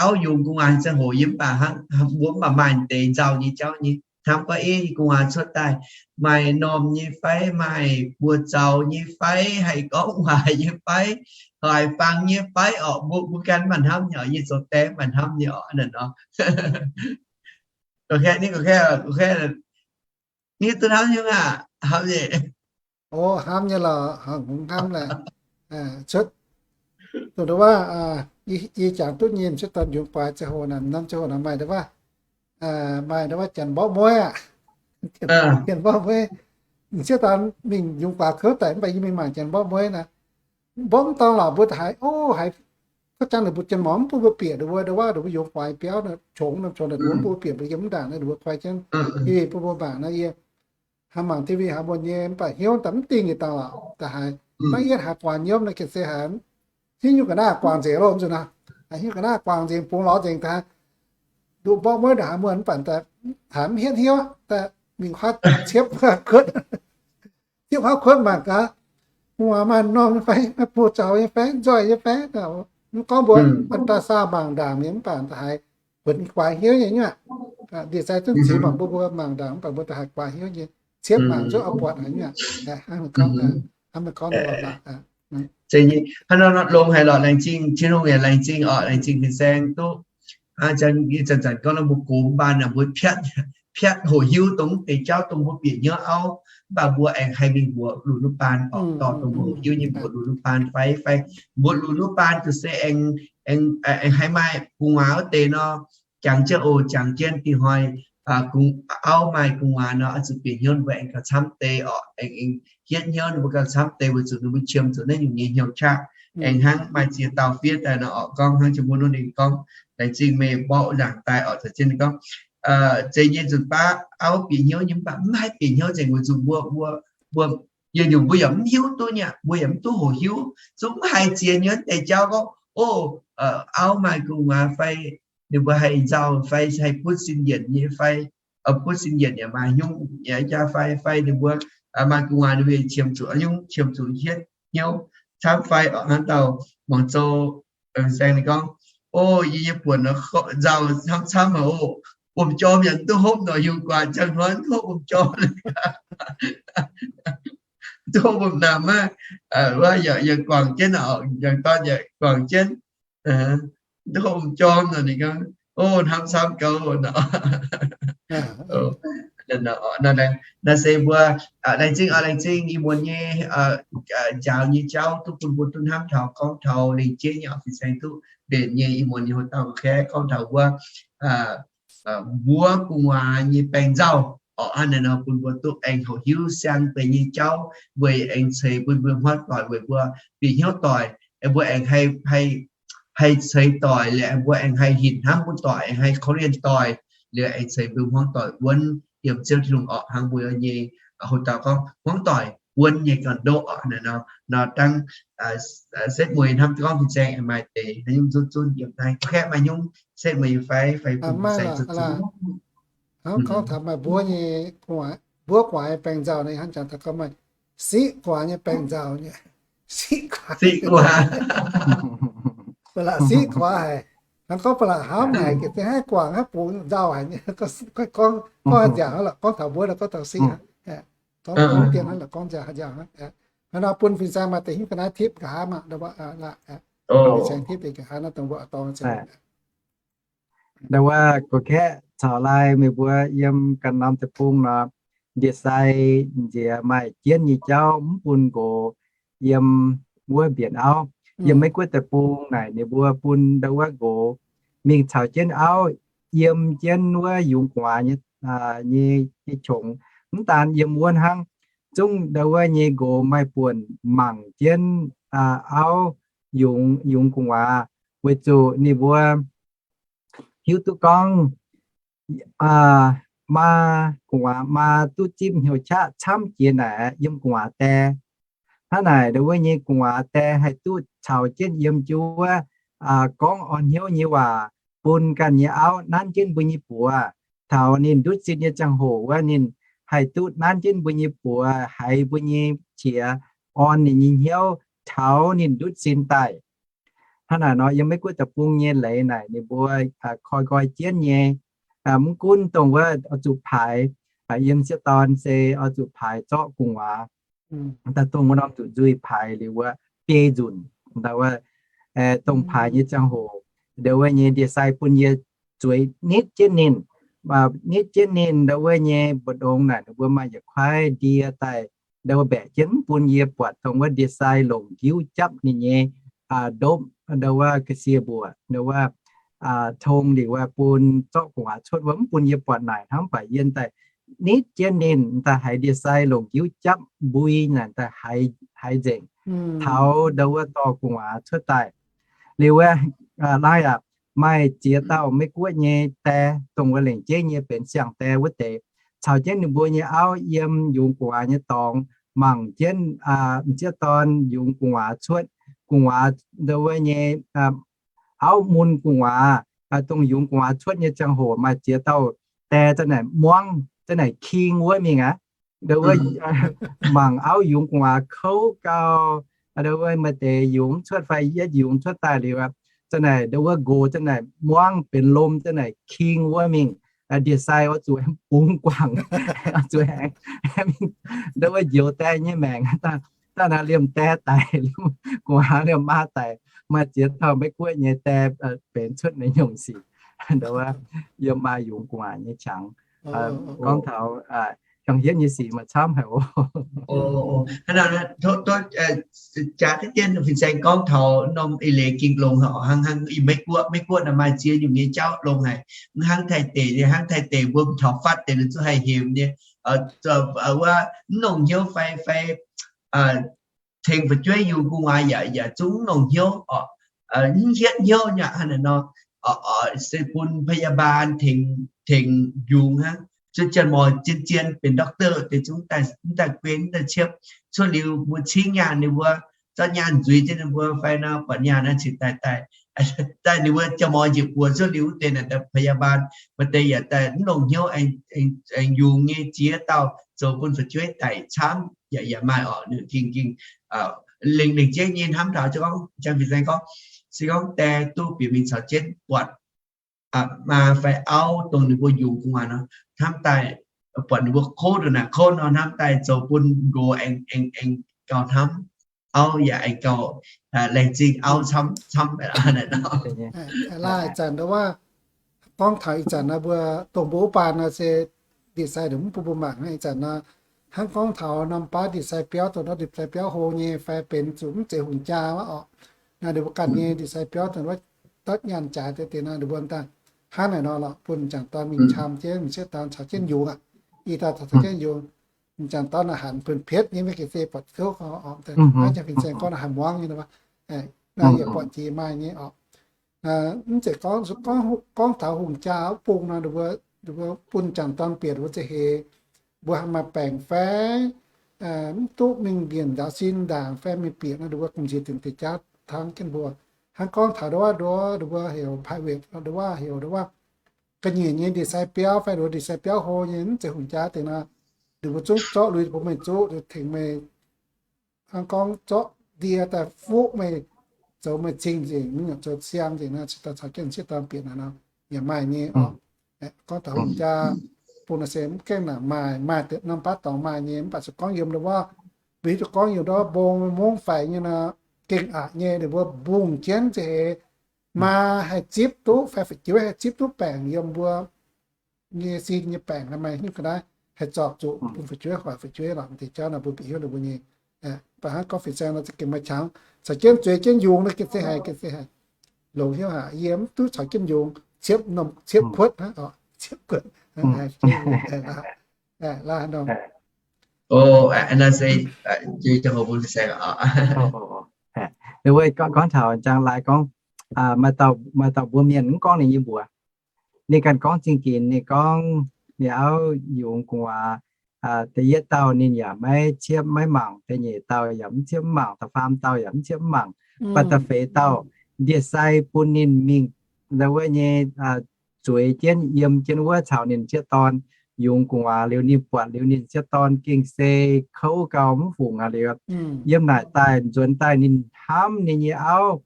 auv yungz gu'nguaaz ziangh hoc yie mv baac hnangv, mbuo mv baac maaih deix nzauh nyei jauv nyei, hnamv gorngv ei gu'nguaaz cuotv daaih maaih normh nyei fai, maaih buoz-zaux nyei fai, haih gorngv waac nyei fai, haih fangx nyei fai orqc, mbuo, mbuo ganh mv baac hnamv nyei orqc, yie zoux deix mv baac hnamv nyei orqc, naaiv nor. Gorx-kaeqv, ninh gorx-kaeqv, gorx-kaeq, ninh duqv hnamv nyei aac, hnamv nyei. O, hnamv nyei lorqc, hnamv lorqc. Cuotv, dongh wuov, yie jangx duqv nyei m'sieqv dorn yungz guaax ziangh hoc naaic, norm ziangh hoc naaic maaih ndau wuov, maaih ndau wuov janx mborqv mueiv aac. Janx mborqv mueiv. M'sieqv dorn mingh yungz guaax kouv daic mv baac yie mingh mangc janx mborqv mueiv naaic. Mborqv mv dorngx lorqc mbuo haiz, o, haiz, kuv jangx ninh mbuo janx mborqv mv bun mbuo bieqc ndongc wuov, ndongc wuov, ndongc wuov yungz guaax biauv naaic, qongx norm qongx naaic, ndongc wuov mv bun mbuo bieqc, mbuo yiem mv ndaangc naaic, ndongc wuov koi jienv. Yie mbuo mbuo mangc naaic yie hnamv mangc T V hnamv mbuo nyei mv baac hnyouv daaih mv dingh nyei dangh lorqc, da'haiz maiv yietv haaix guaax hnyouv naaiv gengh se haiz hiuv nyungc ga'naaiv guangc nzengc loh nzunc naaiv. Hiuv ga'naaiv guangc nzengc, bungx lorz nzengc daaih. Nduqc mborqv mueiv ndongc haaix muonc mv baac da'haiz mv hietv hnyouv, da'haiz mingh huaav ciepv huaav kuotv. Ciepv huaav kuotv mangc gaax, gu'nguaaz maaih normh nyei fai, maaih buoz-zaux nyei fai, nzoih nyei fai. Mv gorngv mbuo baan daaih saah mangc ndaangc mienh mv baac da'haiz buonc guaax hnyouv nyei nyuoqc. Ndie-sai zunv ziux mangc mbuo, mbuo mangc ndaangc mv baac mbuo da'haiz guaax hnyouv nyei, ciepv mangc nzunc oix buatc haaix nyuoqc. Hnangv meih gorngv, hnangv meih gorngv nor lorqc. Hnangv nor longx haic lorqc, laengz zingh Tin-Hungh yaac laengz zingh orqc, laengz zingh fin-saeng duqv zanc-zanc gorngv nor mbuo gox mv baac naaic mbuo piatv hoqc hiuv dongh deix jauv dongh mbuo bieqc hnyouv auv, mv baac mbuo aengx haih mingh mbuox lunx nuqv baan orqc, dorh dongh mbuo hoqc hiuv nyei mbuox lunx nuqv baan fai, fai mbuox lunx nuqv baan duqv se aengx, aengx haih maaih gu'nguaaz wuov deix nor, jangx jienv oc, jangx jienv dingh hnoi auv maaih gu'nguaaz nor, oix zuqc bieqc hnyouv ninh mbuo aengx gauh camv deix orqc, aengx, aengx hietv hnyouv ninh mbuo gauh camv deix weic zuqc ninh mbuo qiemx zuqc naaiv nyungc nyei hnyouv qaqv. Aengx hnangv maaih ziex dauh fiev daaih nor orqc, gorngv hnangv jiex mbuo nor ninh gorngv, laengz zingh meih mborqv nzaangc daaih orqc, caux jienv ninh gorngv, zeiz nyei nzunc baav auv bieqc hnyouv nyei mv baac mv haih bieqc hnyouv nzengc weic zuqc mbuo, mbuo, mbuo, yietc nyungc mbuo yaac mv hiuv duqv nyei, mbuo yaac mv duqv hoqc hiuv, zungv mv haih ziex nyuonh deix jauv gorngv, o, auv maaih gu'nguaaz fai ninh mbuo haih nzauh fai haih butv sin yienc nyei fai, butv sin yienc yaac maaih hnyouv nyei jaa fai, fai ninh mbuo maaih gu'nguaaz ninh mbuo qiemx zuqc nyungc, qiemx zuqc hietv hnyouv camv fai orqc. Hnangv dauh muangx zou saeng ninh gorngv, o, yie nyei buonc nzauh camv-camv aqv oc. Wuom-jorm yaac mv duqv hopv nor, yungz guaax ziangh hnoi mv duqv hopv wuom-jorm, mv duqv hopv wuom-namx aqv. Wuov yaac guangc jienv orqc, yaac dorn yaac guangc jienv, mv duqv hopv wuom-jorm nor. Ninh gorngv, o, hnamv camv gauh nor. Naaiv se mbuo laengz zingh oc, laengz zingh ih muonz nyei njaaux nyei jauv duqv bun mbuo duqv hnamv taux gorngv taux lengc jeiv nyei orqc, fin-saeng duqv mbenc nyei ih muonz nyei hoc dauh gorqv-kaeqv gorngv taux wuov mbuo gu'nguaaz nyei baengc nzauh orqc. Hnangv naaiv nor bun mbuo duqv aengx hoqc hiuv siang deix nyei jauv weic aengx ceix bun mbuo hmuangv doic weic mbuo bieqc hnyouv doic, aengx mbuo aengx haih, haih ceix doic, liuz aengx mbuo aengx haih hinc hnamv bun doic, aengx haih korv-lienh doic, liuz aengx ceix mbuo hmuangv doic wuonv yiem Ziouv Tin-Hungh orqc. Hnangv mbuo nyei hoc dauh gorngv hmuangv doic wuonv nyei gauh ndoqv oc. Naaiv nor, nor dangv setv mueiz hnamv gorngv fin-saeng maaih deix haaix nyungc zunv zunv yiem naaiv. Kaeqv maaih nyungc setv mueiz fai, fai fin-saeng zunv zunv. Hnangv gorngv taux maaih mbuov nyei, mbuov gu'nguaaz nyei baengc nzauh naaiv, hnangv jangx taux gorngv maaih siqv gu'nguaaz nyei baengc nzauh nyei. Siqv gu'nguaaz. Ba'laqc siqv gu'nguaaz haic. Hnangv gorngv ba'laqc hnamv haic, gengh haih guangc haih bungx nzauh haic nyei. Gorngv nziaauc hnangv lorqc, gorngv taux mbuov nor gorngv taux siqv hnangv. Gorngv dien hnangv lorqc, gorngv nziaauc nziaauc hnangv. Hnangv nor bun fin-saeng maaih deix hiuv ga'naaiv tipv nqa'haav maah, fin-saeng tipv deix nqa'haav naaiv dongh mbuo oix dorng. Ndau wuov gorx-kaeqv caux laai meih mbuo yiem ganh norm deic-bung nor, ndie-sai nziex maaih jienv nyei jauv mv bun nqox yiem wuov mbienc auv. Yiem Meiv-Guoqv deic-bung naaic ninh mbuo bun ndau wuov nqox mingh caux jienv auv yiem jienv wuov yungz gu'nguaaz nyei, nyei, nyei qongx. Mv daan yiem wuov hnangv, zungv ndau wuov nyei nqox maaih buonc mangc jienv auv yungz, yungz gu'nguaaz, weic zuqc ninh mbuo hiuv duqv gorngv maa, gu'nguaaz maa duqv zipv hnyouv qaqv camv jiex naaic yiem gu'nguaaz die. Hnangv naaic ndau wuov nyei gu'nguaaz die haih duqv caux jienv yiem jienv wuov gorngv orn hnyouv nyei waac bun ganh nyei auv nanv jienv mbuo nyei buoz. Taux ninh ndutv sin nyei ziangh hoc wuov, ninh haih duqv nanv jienv mbuo nyei buoz, haiz mbuo nyei qiex, orn ninh nyei hnyouv taux ninh ndutv sin daaih. Hnangv naaic nor, yiem Meiv-Guoqv deic-bung nyei leiz naaic, ninh mbuo koi nqoi jienv nyei, mv gunv dongh wuov oix zuqc paaix, yiem sieqv dorn se oix zuqc paaix zorqv gu'nguaaz, daaih dongh wuov norm zuqc nzuih paaix liuz wuov biei nzunc, ndau wuov, dongh paaix nyei ziangh hoc, ndau wuov nyei ndie-sai bun yie zueiz nitv jienv ninh, nitv jienv ninh ndau wuov nyei mbu'ndongx naaic, ninh mbuo maaih yietc kuaaiv ndie daaih, ndau wuov mbaeqc jienv mv bun yie buatc dongh wuov ndie-sai longc nqiuv japv ninh nyei ndopv, ndau wuov ga'sie mbuoqc, ndau wuov tong liuz wuov bun zorqv gu'nguaaz cuotv wuov mv bun yie buatc naaic hnangv, mv baac yie daaih nitv jienv ninh daaih haiz ndie-sai longc nqiuv japv mbui naaic daaih haiz nzengc, taux ndau wuov dorh gu'nguaaz cuotv daaih. Liuz wuov, laai aac, maaih ziex dauh Meiv-Guoqv nyei die, dongh wuov lengc jeiv nyei benx siang-die wuov deix, caux jienv ninh mbuo nyei auv yiem yungz gu'nguaaz nyei dorngx, mangc jienv m'sieqv dorn yungz gu'nguaaz cuotv. Gu'nguaaz ndau wuov nyei auv mun gu'nguaaz, dongh yungz gu'nguaaz cuotv nyei ziangh hoc maaih ziex dauh die zanc naaic muangv, zanc naaic king wuov mingh aqv. Ndau wuov mangc auv yungz gu'nguaaz kouv gau, ndau wuov maaih deix yungz mv cuotv fai yietv yungz cuotv daaih liuz, zanc naaic ndau wuov nqox zanc naaic muangv benx lom, zanc naaic king wuov mingh. Ndie-sai oix zuqc bungx guangc, oix zuqc aengx ndau wuov njoux die nyei maengc, daaih naaiv liemh die daic, gu'nguaaz liemh maa daic. Maaih ziex dauh Meiv-Guoqv nyei die benx cuotv naaiv nyungc sic, ndau wuov yiem maa yungz gu'nguaaz nyei qangx. Gorngv taux hiuang hietv nyei sic maaih camv haic oc. Jaax deix dien fin-saeng gorngv taux norm eix leiz ging longx haic, hnangv hnangv Meiv-Guoqv, Meiv-Guoqv naaic maaih ziex nyungc nyei jauv longx haic. Mv hnangv Taiv deic nyei, hnangv Taiv deic mbuo taux fatv deix ninh zuqc haih hemx nyei, wuov mv longc hnyouv fai, fai tengx fu'jueiv yungz gu'nguaaz yaac, yaac zungv mv longc hnyouv oc. Mv hietv hnyouv nyei hnangv naaic nor, se bun พยาบาล tengx, tengx yungz hnangv. Zuqc janx-morc zien-zien benx doctor deix zungv mv daaih guei, mv daaih ciepv. Cuotv liuz mbuo cingv nyaanh ninh mbuo, zorqv nyaanh nzuiz jienv ninh mbuo fai nor, buatc nyaanh naaiv cingx daaih, daaih, daaih ninh mbuo janx-morc njiec buoz cuotv liuz wuov deix naaic daaih พยาบาล maaih deix yaac daaih mv longc hnyouv aengx yungz nyei ziex dauh zoux bun fu'jueiv daic camv yaac, yaac maaih oc. Ninh ging, ging lengc, lengc jeiv nyei hnamv taux, gorngv, janx fin-saeng gorngv, se gorngv die duqv bieqc mingh caux jienv buatc maa fai auv dongh ninh mbuo yungz gu'nguaaz nor, hnamv daaih buatc ninh mbuo kouv ndongc naaic kouv nor, hnamv daaih zoux bun nqox aengx, aengx, aengx gauh hnamv auv yaac aengx gauh laengz zingh auv camv, camv aqv. Laaih ih zanc wuov, gorngv taux ih zanc naaiv mbuo dongh mbuo wuov baan nor se ndie-sai ndongc mv bun mbuo mangc ih zanc nor, hnangv gorngv taux norm baav ndie-sai biauv dongh wuov ndie-sai biauv hlo nyei fai benx zuqc mv zeiz hungh jaa wuov orqc. Naaiv ninh mbuo ganh nyei ndie-sai biauv dongh wuov dapv nyaanh jaaix deix deix nor, ninh mbuo daaih hnangv naaic nor lorqc, bun m'jangc dorn mingh qam jienv, m'sieqv dorn caux jienv yungz aqv. Ih dauh caux jienv yungz, m'jangc dorn naaic hanc buonv-pietv nyei, maiv gengh se buatc kouv oc. Naaiv janx fin-saeng gorngv naaic haih muangx nyei, naaiv yaac buatc jiex maaih nyei oc. Mv zeiz gorngv, gorngv taux hungh jaa wuov bung nor, ninh mbuo bun m'jangc dorn bieqc wuov za'eix, mbuo haih maaih baengc fai mv duqv mingh mbienc nzaaux sin ndaangc fai mingh bieqc nor, ninh mbuo gengh nziex dingc deix jaav tangv jienv mbuo. Hnangv gorngv taux ndongc wuov, ndongc wuov heuc private, ndongc wuov heuc ndongc wuov ga'nyiec nyei ndie-sai biauv fai ndongc wuov ndie-sai biauv hlo nyei mv zeiz hungh jaa deix nor, ninh mbuo zungv zorqv lui bun meih zuqc, tengx meih hnangv gorngv zorqv ndie daaih fuqv meih, zoux meih cing nzengc, mv nyungc zoux siang nzengc nor, cingx daaih caux jienv sieqv dorn bieqc naaic nor, yaac maaih nyei oc. Gorngv taux hungh jaa bun naaic se mv gaengh naaic maaih, maaih deix norm baav dorngx maaih nyei, mv baac se gorngv yiem ndau wuov, mbuo hiuv duqv gorngv yiem ndau wuov mbong mungv faix nyei nor, gengh aqc nyei, ninh mbuo mbungh jienv za'eix maa haih zipv duqv fai fu'jueiv haih zipv duqv baengc yiem mbuo nyei sin nyei baengc, maaih hnyouv ga'naaiv haih zorpc zuqc bun fu'jueiv hoic fu'jueiv lorqc. Deix jauv nor mbuo bieqc hnyouv ninh mbuo nyei. Mv baac hnangv gorngv fin-saeng nor za'gengh maaih qangx caux jienv zueiz jienv yungz nor, gengh se haiz, gengh se haiz longx hnyouv haic. Yie mv duqv caux jienv yungz, ciepv norm, ciepv kuotv hnangv oc, ciepv kuotv. Gorngv taux jang lai gorngv, maaih dauh mbuo mienh mv gorngv ninh nyei mbuox. Ninh ganh gorngv zingh ginx, ninh gorngv ninh auv yungz gu'nguaaz, da'yietv dauh ninh yaac maiv ciepv maiv mangc, da'nyeic dauh yaac mv ciepv mv mangc, da'faam dauh yaac mv ciepv mv mangc, mv baac da'feix dauh ndie-sai bun ninh mingh ndau wuov nyei zueiz jienv yiem jienv wuov caux ninh sieqv dorn yungz gu'nguaaz liuz, ninh buatc liuz ninh sieqv dorn gengh se kouv gau mv fungc aqv. Liuz yiem naaic daaih nzuonx daaih ninh hnamv ninh nyei auv,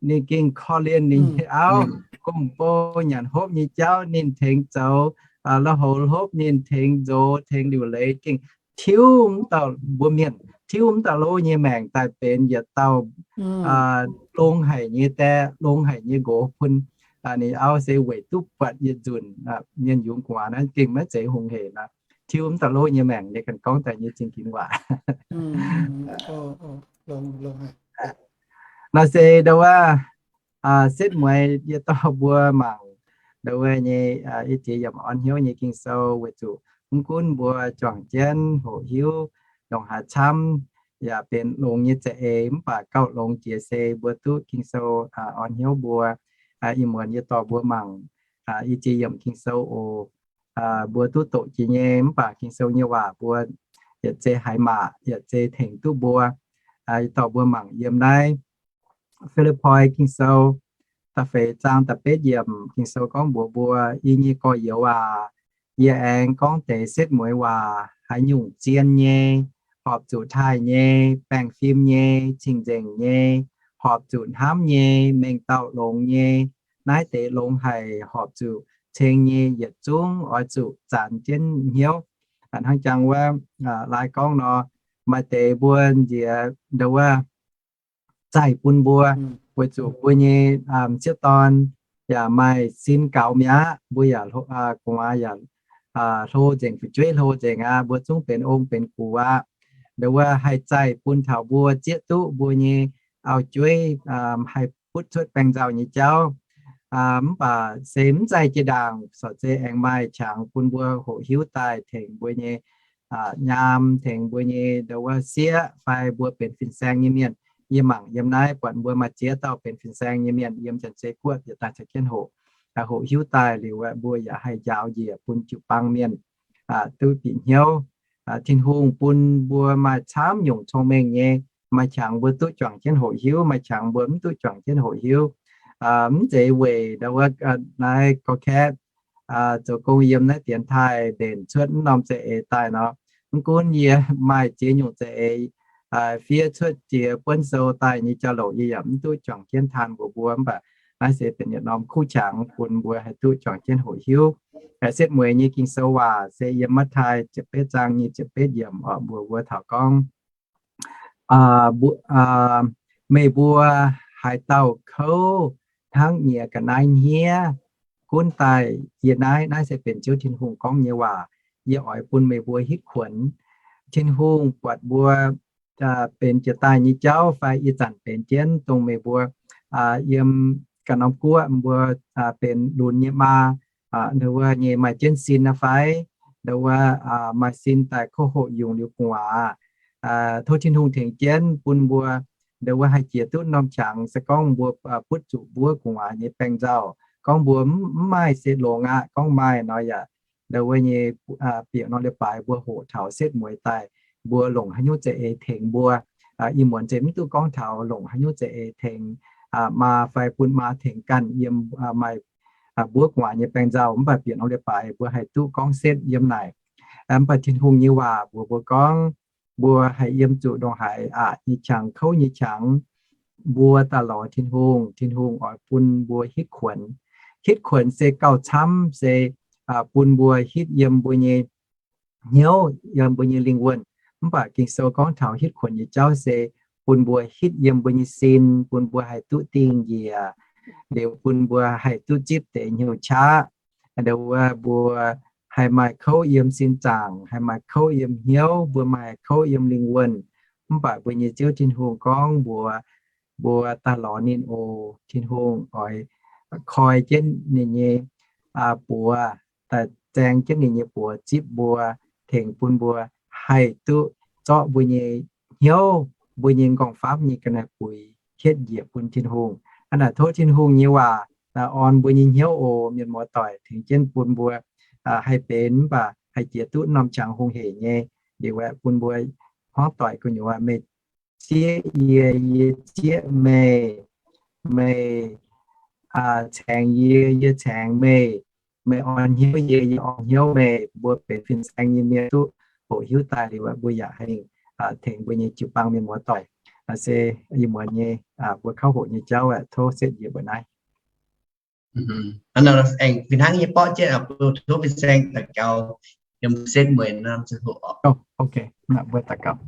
ninh gengh korv-lienh ninh nyei auv, gong-bou nyanc hopv nyei jauv ninh tengx zoux, la'houx hopv ninh tengx nzox tengx liuc leiz, gengh tiuv mv dauh mbuo mienh, tiuv mv dauh lov nyei maengc daaih benx yietc dauh longx haic nyei daeh, longx haic nyei nqox bun ninh auv se weic duqv buatc yietc nzunc mienh yungz gu'nguaaz naaiv gengh maiv zeiz hungh hec nor, tiuv mv dauh lov nyei maengc. Ninh ganh gorngv daaih nyei zingh ginx waac. Naaiv se ndau wuov setv mueiz yie dorh mbuo mangc ndau wuov nyei i ziex yiemc orn hnyouv nyei Ging-Sou, weic zuqc mv gunv mbuo juangc jienv hoqc hiuv ndongc haaix camv, yaac benx longx nyei za'eix, mv baac gauh longx jiex se mbuo duqv Ging-Sou orn hnyouv mbuo. Ih muonz yie dorh mbuo mangc i ziex yiemc Ging-Sou oc. Mbuo duqv doqc jiex nyei, mv baac Ging-Sou nyei waac mbuo yietc zei haiz maac, yietc zei tengx duqv mbuo. Yie dorh mbuo mangc yiem naaiv Fi^lipv^poi Ging-Sou da'feix zaang da'betv yiemc. Ging-Sou gorngv mbuox mbuo, I nyei gorx-youz aac, yie aengx gorngv deix setv mueiz waac. Haaix nyungc zien nyei, horpc zuqc taaih nyei, baengh fim nyei, cing-nzengc nyei, horpc zuqc hnamv nyei, mengh dauh longx nyei, naaiv deix longx haic, horpc zuqc ceng nyei yietc zungv oix zuqc zanx jienv hnyouv. Hnangv jangx wuov lai gorngv nor, maaih deix mbuo nziex ndau wuov zaih bun mbuo, weic zuqc mbuo nyei m'sieqv dorn yaac maaih sin gaux mi'aqv, mbuo yaac gu'nguaaz yaac hlo nzengc, fu'jueiv hlo nzengc aqv, mbuo zungv benx ong benx gux aqv. Ndau wuov haih zaih bun taux mbuo zieqv duqv mbuo nyei auv-jueiv haih butv cuotv baengh nzauh nyei jauv. Mv baac se mv zaih jiex ndaangc, corc zeiz aengx maaih qangx bun mbuo hoqc hiuv daaih tengx mbuo nyei nyaam, tengx mbuo nyei ndau wuov sieqv fai mbuo benx fin-saeng nyei mienh. Yie mangc yiem naaiv buatc mbuo maaih ziex dauh benx fin-saeng nyei mienh yiem Janx-Zei Guoqv yietc daaih caux jienv hoqc, hoqc hiuv daaih liuz, mbuo yaac haih njaaux njiec bun jiu-baang mienh duqv bieqc hnyouv. Tin-Hungh bun mbuo maaih camv nyungc cong-mengh nyei, maaih qangx mbuo duqv juangc jienv hoqc hiuv, maaih qangx mbuo mv duqv juangc jienv hoqc hiuv. Mv zeiz weic ndau wuov naaiv gorqv-kaeqv zoux gong yiem naaiv dienx taaih mbenc cuotv mv norm za'eix daaih nor. Mv gunv yie maaih ziex nyungc za'eix fiev cuotv jiex buonv sou daaih nyei jauv-louc yie yaac mv duqv juangc jienv taan mbuox mbuo, mv baac naaiv se benx yietc norm kuv qangx bun mbuo haih duqv juangc jienv hoqc hiuv. Setv mueiz nyei Ging-Sou waac se yiem Matv^taai ziepc betv zaang nyic ziepc betv yiemc oc, mbuox mbuo taux gorngv, meih mbuo haaix dauh kouv hnangv nyiex ga'naaiv hniev, gunv daaih yie naaiv. Naaiv se benx Ziouv Tin-Hungh gorngv nyei waac. Yie oix bun meih mbuo hitv kuonx. Tin-Hungh buatc mbuo benx jiex daaih nyei jauv fai ih zanc benx jienv, dongh meih mbuo yiem ganh norm guoqv mbuo benx lunx nyei maa, ndau wuov nyei maaih jienv sin aqv fai, ndau wuov maaih sin daaih kouv hoqc yungz liuz gu'nguaaz. Tov Tin-Hungh tengx jienv bun mbuo ndau wuov haih jiex duqv norm qangx, se gorngv mbuo butv zuqc mbuo gu'nguaaz nyei baengh nzauh. Gorngv mbuo mv maaih se longx aqv, gorngv maaih nor yaac ndau wuov nyei bieqc norm leiz-baaix mbuo hoqc taux setv mueiz daaih mbuo longc haaix nyungc za'eix tengx mbuo. Ih muonz se mv duqv gorngv taux longc haaix nyungc za'eix tengx maa fai bun maa tengx ganh yiem maaih mbuo gu'nguaaz nyei baengc nzauh, mv baac bieqc norm leiz-baaix mbuo haih duqv gorngv setv yiem naaic. Mv baac Tin-Hungh nyei waac mbuox mbuo gorngv, mbuo haih yiem zuqc ndongc haaix aqc nyei qangx, kouv nyei qangx, mbuo daaih lorz Tin-Hungh, Tin-Hungh oix bun mbuo hitv kuonx. Hitv kuonx se gauh camv, se bun mbuo hitv yiem mbuo nyei hnyouv, yiem mbuo nyei lingh wuonh. Mv baac Ging-Sou gorngv taux hitv kuonx nyei jauv se bun mbuo hitv yiem mbuo nyei sin, bun mbuo haih duqv dingh njiec, liuz bun mbuo haih duqv zipv deix hnyouv qaqv. Ndau wuov mbuo haih maaih kouv yiem sin zaangc, haih maaih kouv yiem hnyouv, mbuo maaih kouv yiem lingh wuonh. Mv baac mbuo nyei Ziouv Tin-Hungh gorngv mbuox mbuo daaih lorz ninh oc. Tin-Hungh oix koi jienv ninh nyei buoz, daaih zaeng jienv ninh nyei buoz zipv mbuo, tengx bun mbuo haih duqv zorqv mbuo nyei hnyouv, mbuo nyei nqorngv-famv nyei ga'naaiv-buix hietv njiec bun Tin-Hungh. Hnangv naaic tov Tin-Hungh nyei waac orn mbuo nyei hnyouv oc, mienh muoz-doic, tengx jienv bun mbuo haih benx mv baac haih jiex duqv norm qangx hungh heic nyei. Liuz aeqv, bun mbuo hmuangv doic gu'nyuoz, meih zieqv yie, yie zieqv meih, meih caengx yie, yie caengx meih, meih orn hnyouv yie, yie orn hnyouv meih, mbuo benx fin-saeng nyei mienh duqv hoqc hiuv daaih liuz, mbuo yaac haih tengx mbuo nyei jiu-baang mienh muoz-doic. Se ih muonz nyei mbuo kauv hoqc nyei jauv aeqv, tov setv njiec mbuo naaiv. Aengx fih hnangv nyei borqv jienv, tov fin-saeng daux gaux yiem setv mueiz norm ziangh hoc oc. Mbuo daux gaux.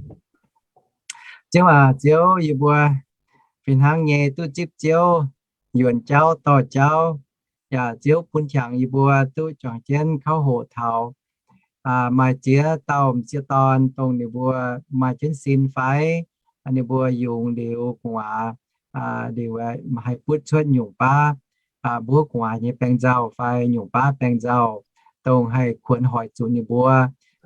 Ziouv aac, Ziouv, yie mbuo fih hnangv nyei duqv zipv Ziouv yuonx jauv dorh jauv, yaac Ziouv bun qangx yie mbuo duqv juangc jienv kauv hoqc taux maaih ziex dauh m'sieqv dorn, dongh ninh mbuo maaih jienv sin fai ninh mbuo yungz liuz gu'nguaaz liuz haih butv cuotv nyungc baav mbuo gu'nguaaz nyei baengc nzauh fai nyungc baav baengc nzauh, dongh haih kuonx hoic zuqc ninh mbuo,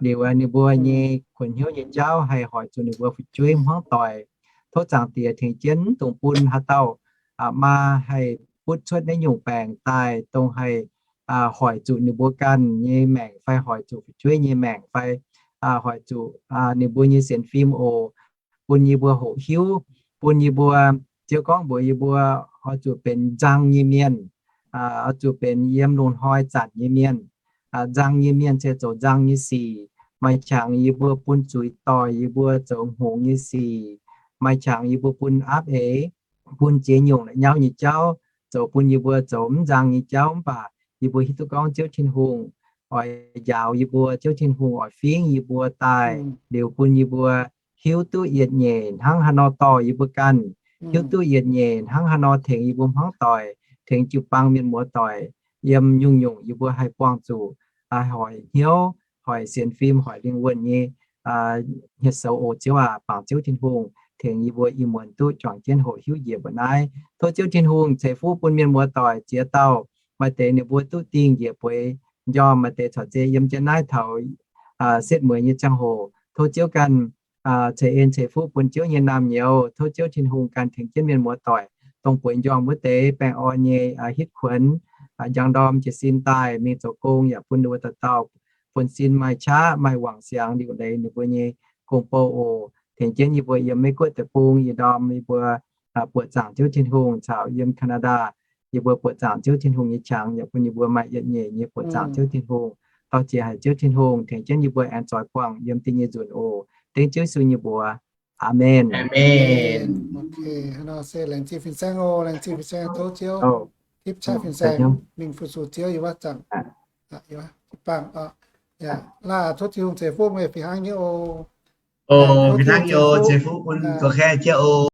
liuz ninh mbuo nyei kuonx hnyouv nyei jauv haih hoic zuqc ninh mbuo fu'jueiv hmuangv doic. Tov Zaangc Diex tengx jienv mv dungx bun haaix dauh maa haih butv cuotv naaiv nyungc baengc daaih, dongh haih hoic zuqc ninh mbuo ganh nyei maengc fai hoic zuqc fu'jueiv nyei maengc fai hoic zuqc ninh mbuo nyei sienx fim oc. Bun yie mbuo hoqc hiuv, bun yie mbuo, Ziouv gorngv mbuox yie mbuo oix zuqc benx nzang nyei mienh, oix zuqc benx yiem lungh hnoi zanc nyei mienh. Nzang nyei mienh se zoux nzang nyei sic. Maaih qangx yie mbuo bun zuiz doic yie mbuo zoux hngongx nyei sic. Maaih qangx yie mbuo bun aapv eix, bun ziex nyungc la'nyauv nyei jauv, zoux bun yie mbuo zoux mv nzang nyei jauv. Mv baac yie mbuo hiuv duqv gorngv Ziouv Tin-Hungh oix njaaux yie mbuo, Ziouv Tin-Hungh oix fingv yie mbuo daaih, liuz bun yie mbuo hiuv duqv yietc nyeic hnangv haaix nor dorh yie mbuo ganh, hiuv duqv yietc nyeic hnangv haaix nor tengx yie mbuo hmuangv doic, tengx jiu-baang mienh muoz-doic, yiem nyungc-nyungc yie mbuo haih buangh zuqc hoic hnyouv, hoic sienx fim, hoic lingh wuonh nyei hieh soux oc. Ziouv aac, bangc Ziouv Tin-Hungh tengx yie mbuo ih muonz duqv juangc jienv hoqc hiuv njiec mbuo naaiv. Tov Ziouv Tin-Hungh ceix fuqv bun mienh muoz-doic ziex dauh, maaih deix ninh mbuo duqv dingh njiec bueix njormh, maaih deix corc zeiz yiem jienv naaiv taux setv mueiz nyei ziangh hoc. Tov Ziouv ganh ceix en ceix fuqv bun Ziouv nyei naamh nyouz. Tov Ziouv Tin-Hungh ganh tengx jienv mienh muoz-doic, dongh bueix njormh wuov deix baengh orn nyei hitv kuonx, njang ndorm jiez sin daaih mingh zoux gong, yaac bun ninh mbuo dauh dauh buonv-sin maaih qaqv maaih wangc siangx liuc leiz ninh mbuo nyei gong-bou oc. Tengx jienv yie mbuo yiem Meiv Guoqv deic-bung ih ndorm yie mbuo buoqc zaangc Ziouv Tin-Hungh caux yiem Canada, yie mbuo buoqc zaangc Ziouv Tin-Hungh nyei qangx yaac bun yie mbuo maaih yietc nyeic nyei buoqc zaangc Ziouv Tin-Hungh. Dorh jiex haic Ziouv Tin-Hungh tengx jienv yie mbuo aengx zoix buangh yiem da'nyeic nzunc oc. Dengv Ziouv Yesu nyei mbuox. Aamen. Aamen. Ok, hnangv nor se laengz zingh fin-saeng oc, laengz zingh fin-saeng, tov Ziouv tipv qaqv fin-saeng mingh fu-sux Ziouv yiem wuov zanc. Jiu-baang, laaih tov Tin-Hungh ceix fuqv meih fih hnangv nyei oc. Fih hnangv nyei oc, ceix fuqv bun gorqv-kaeqv Ziouv oc.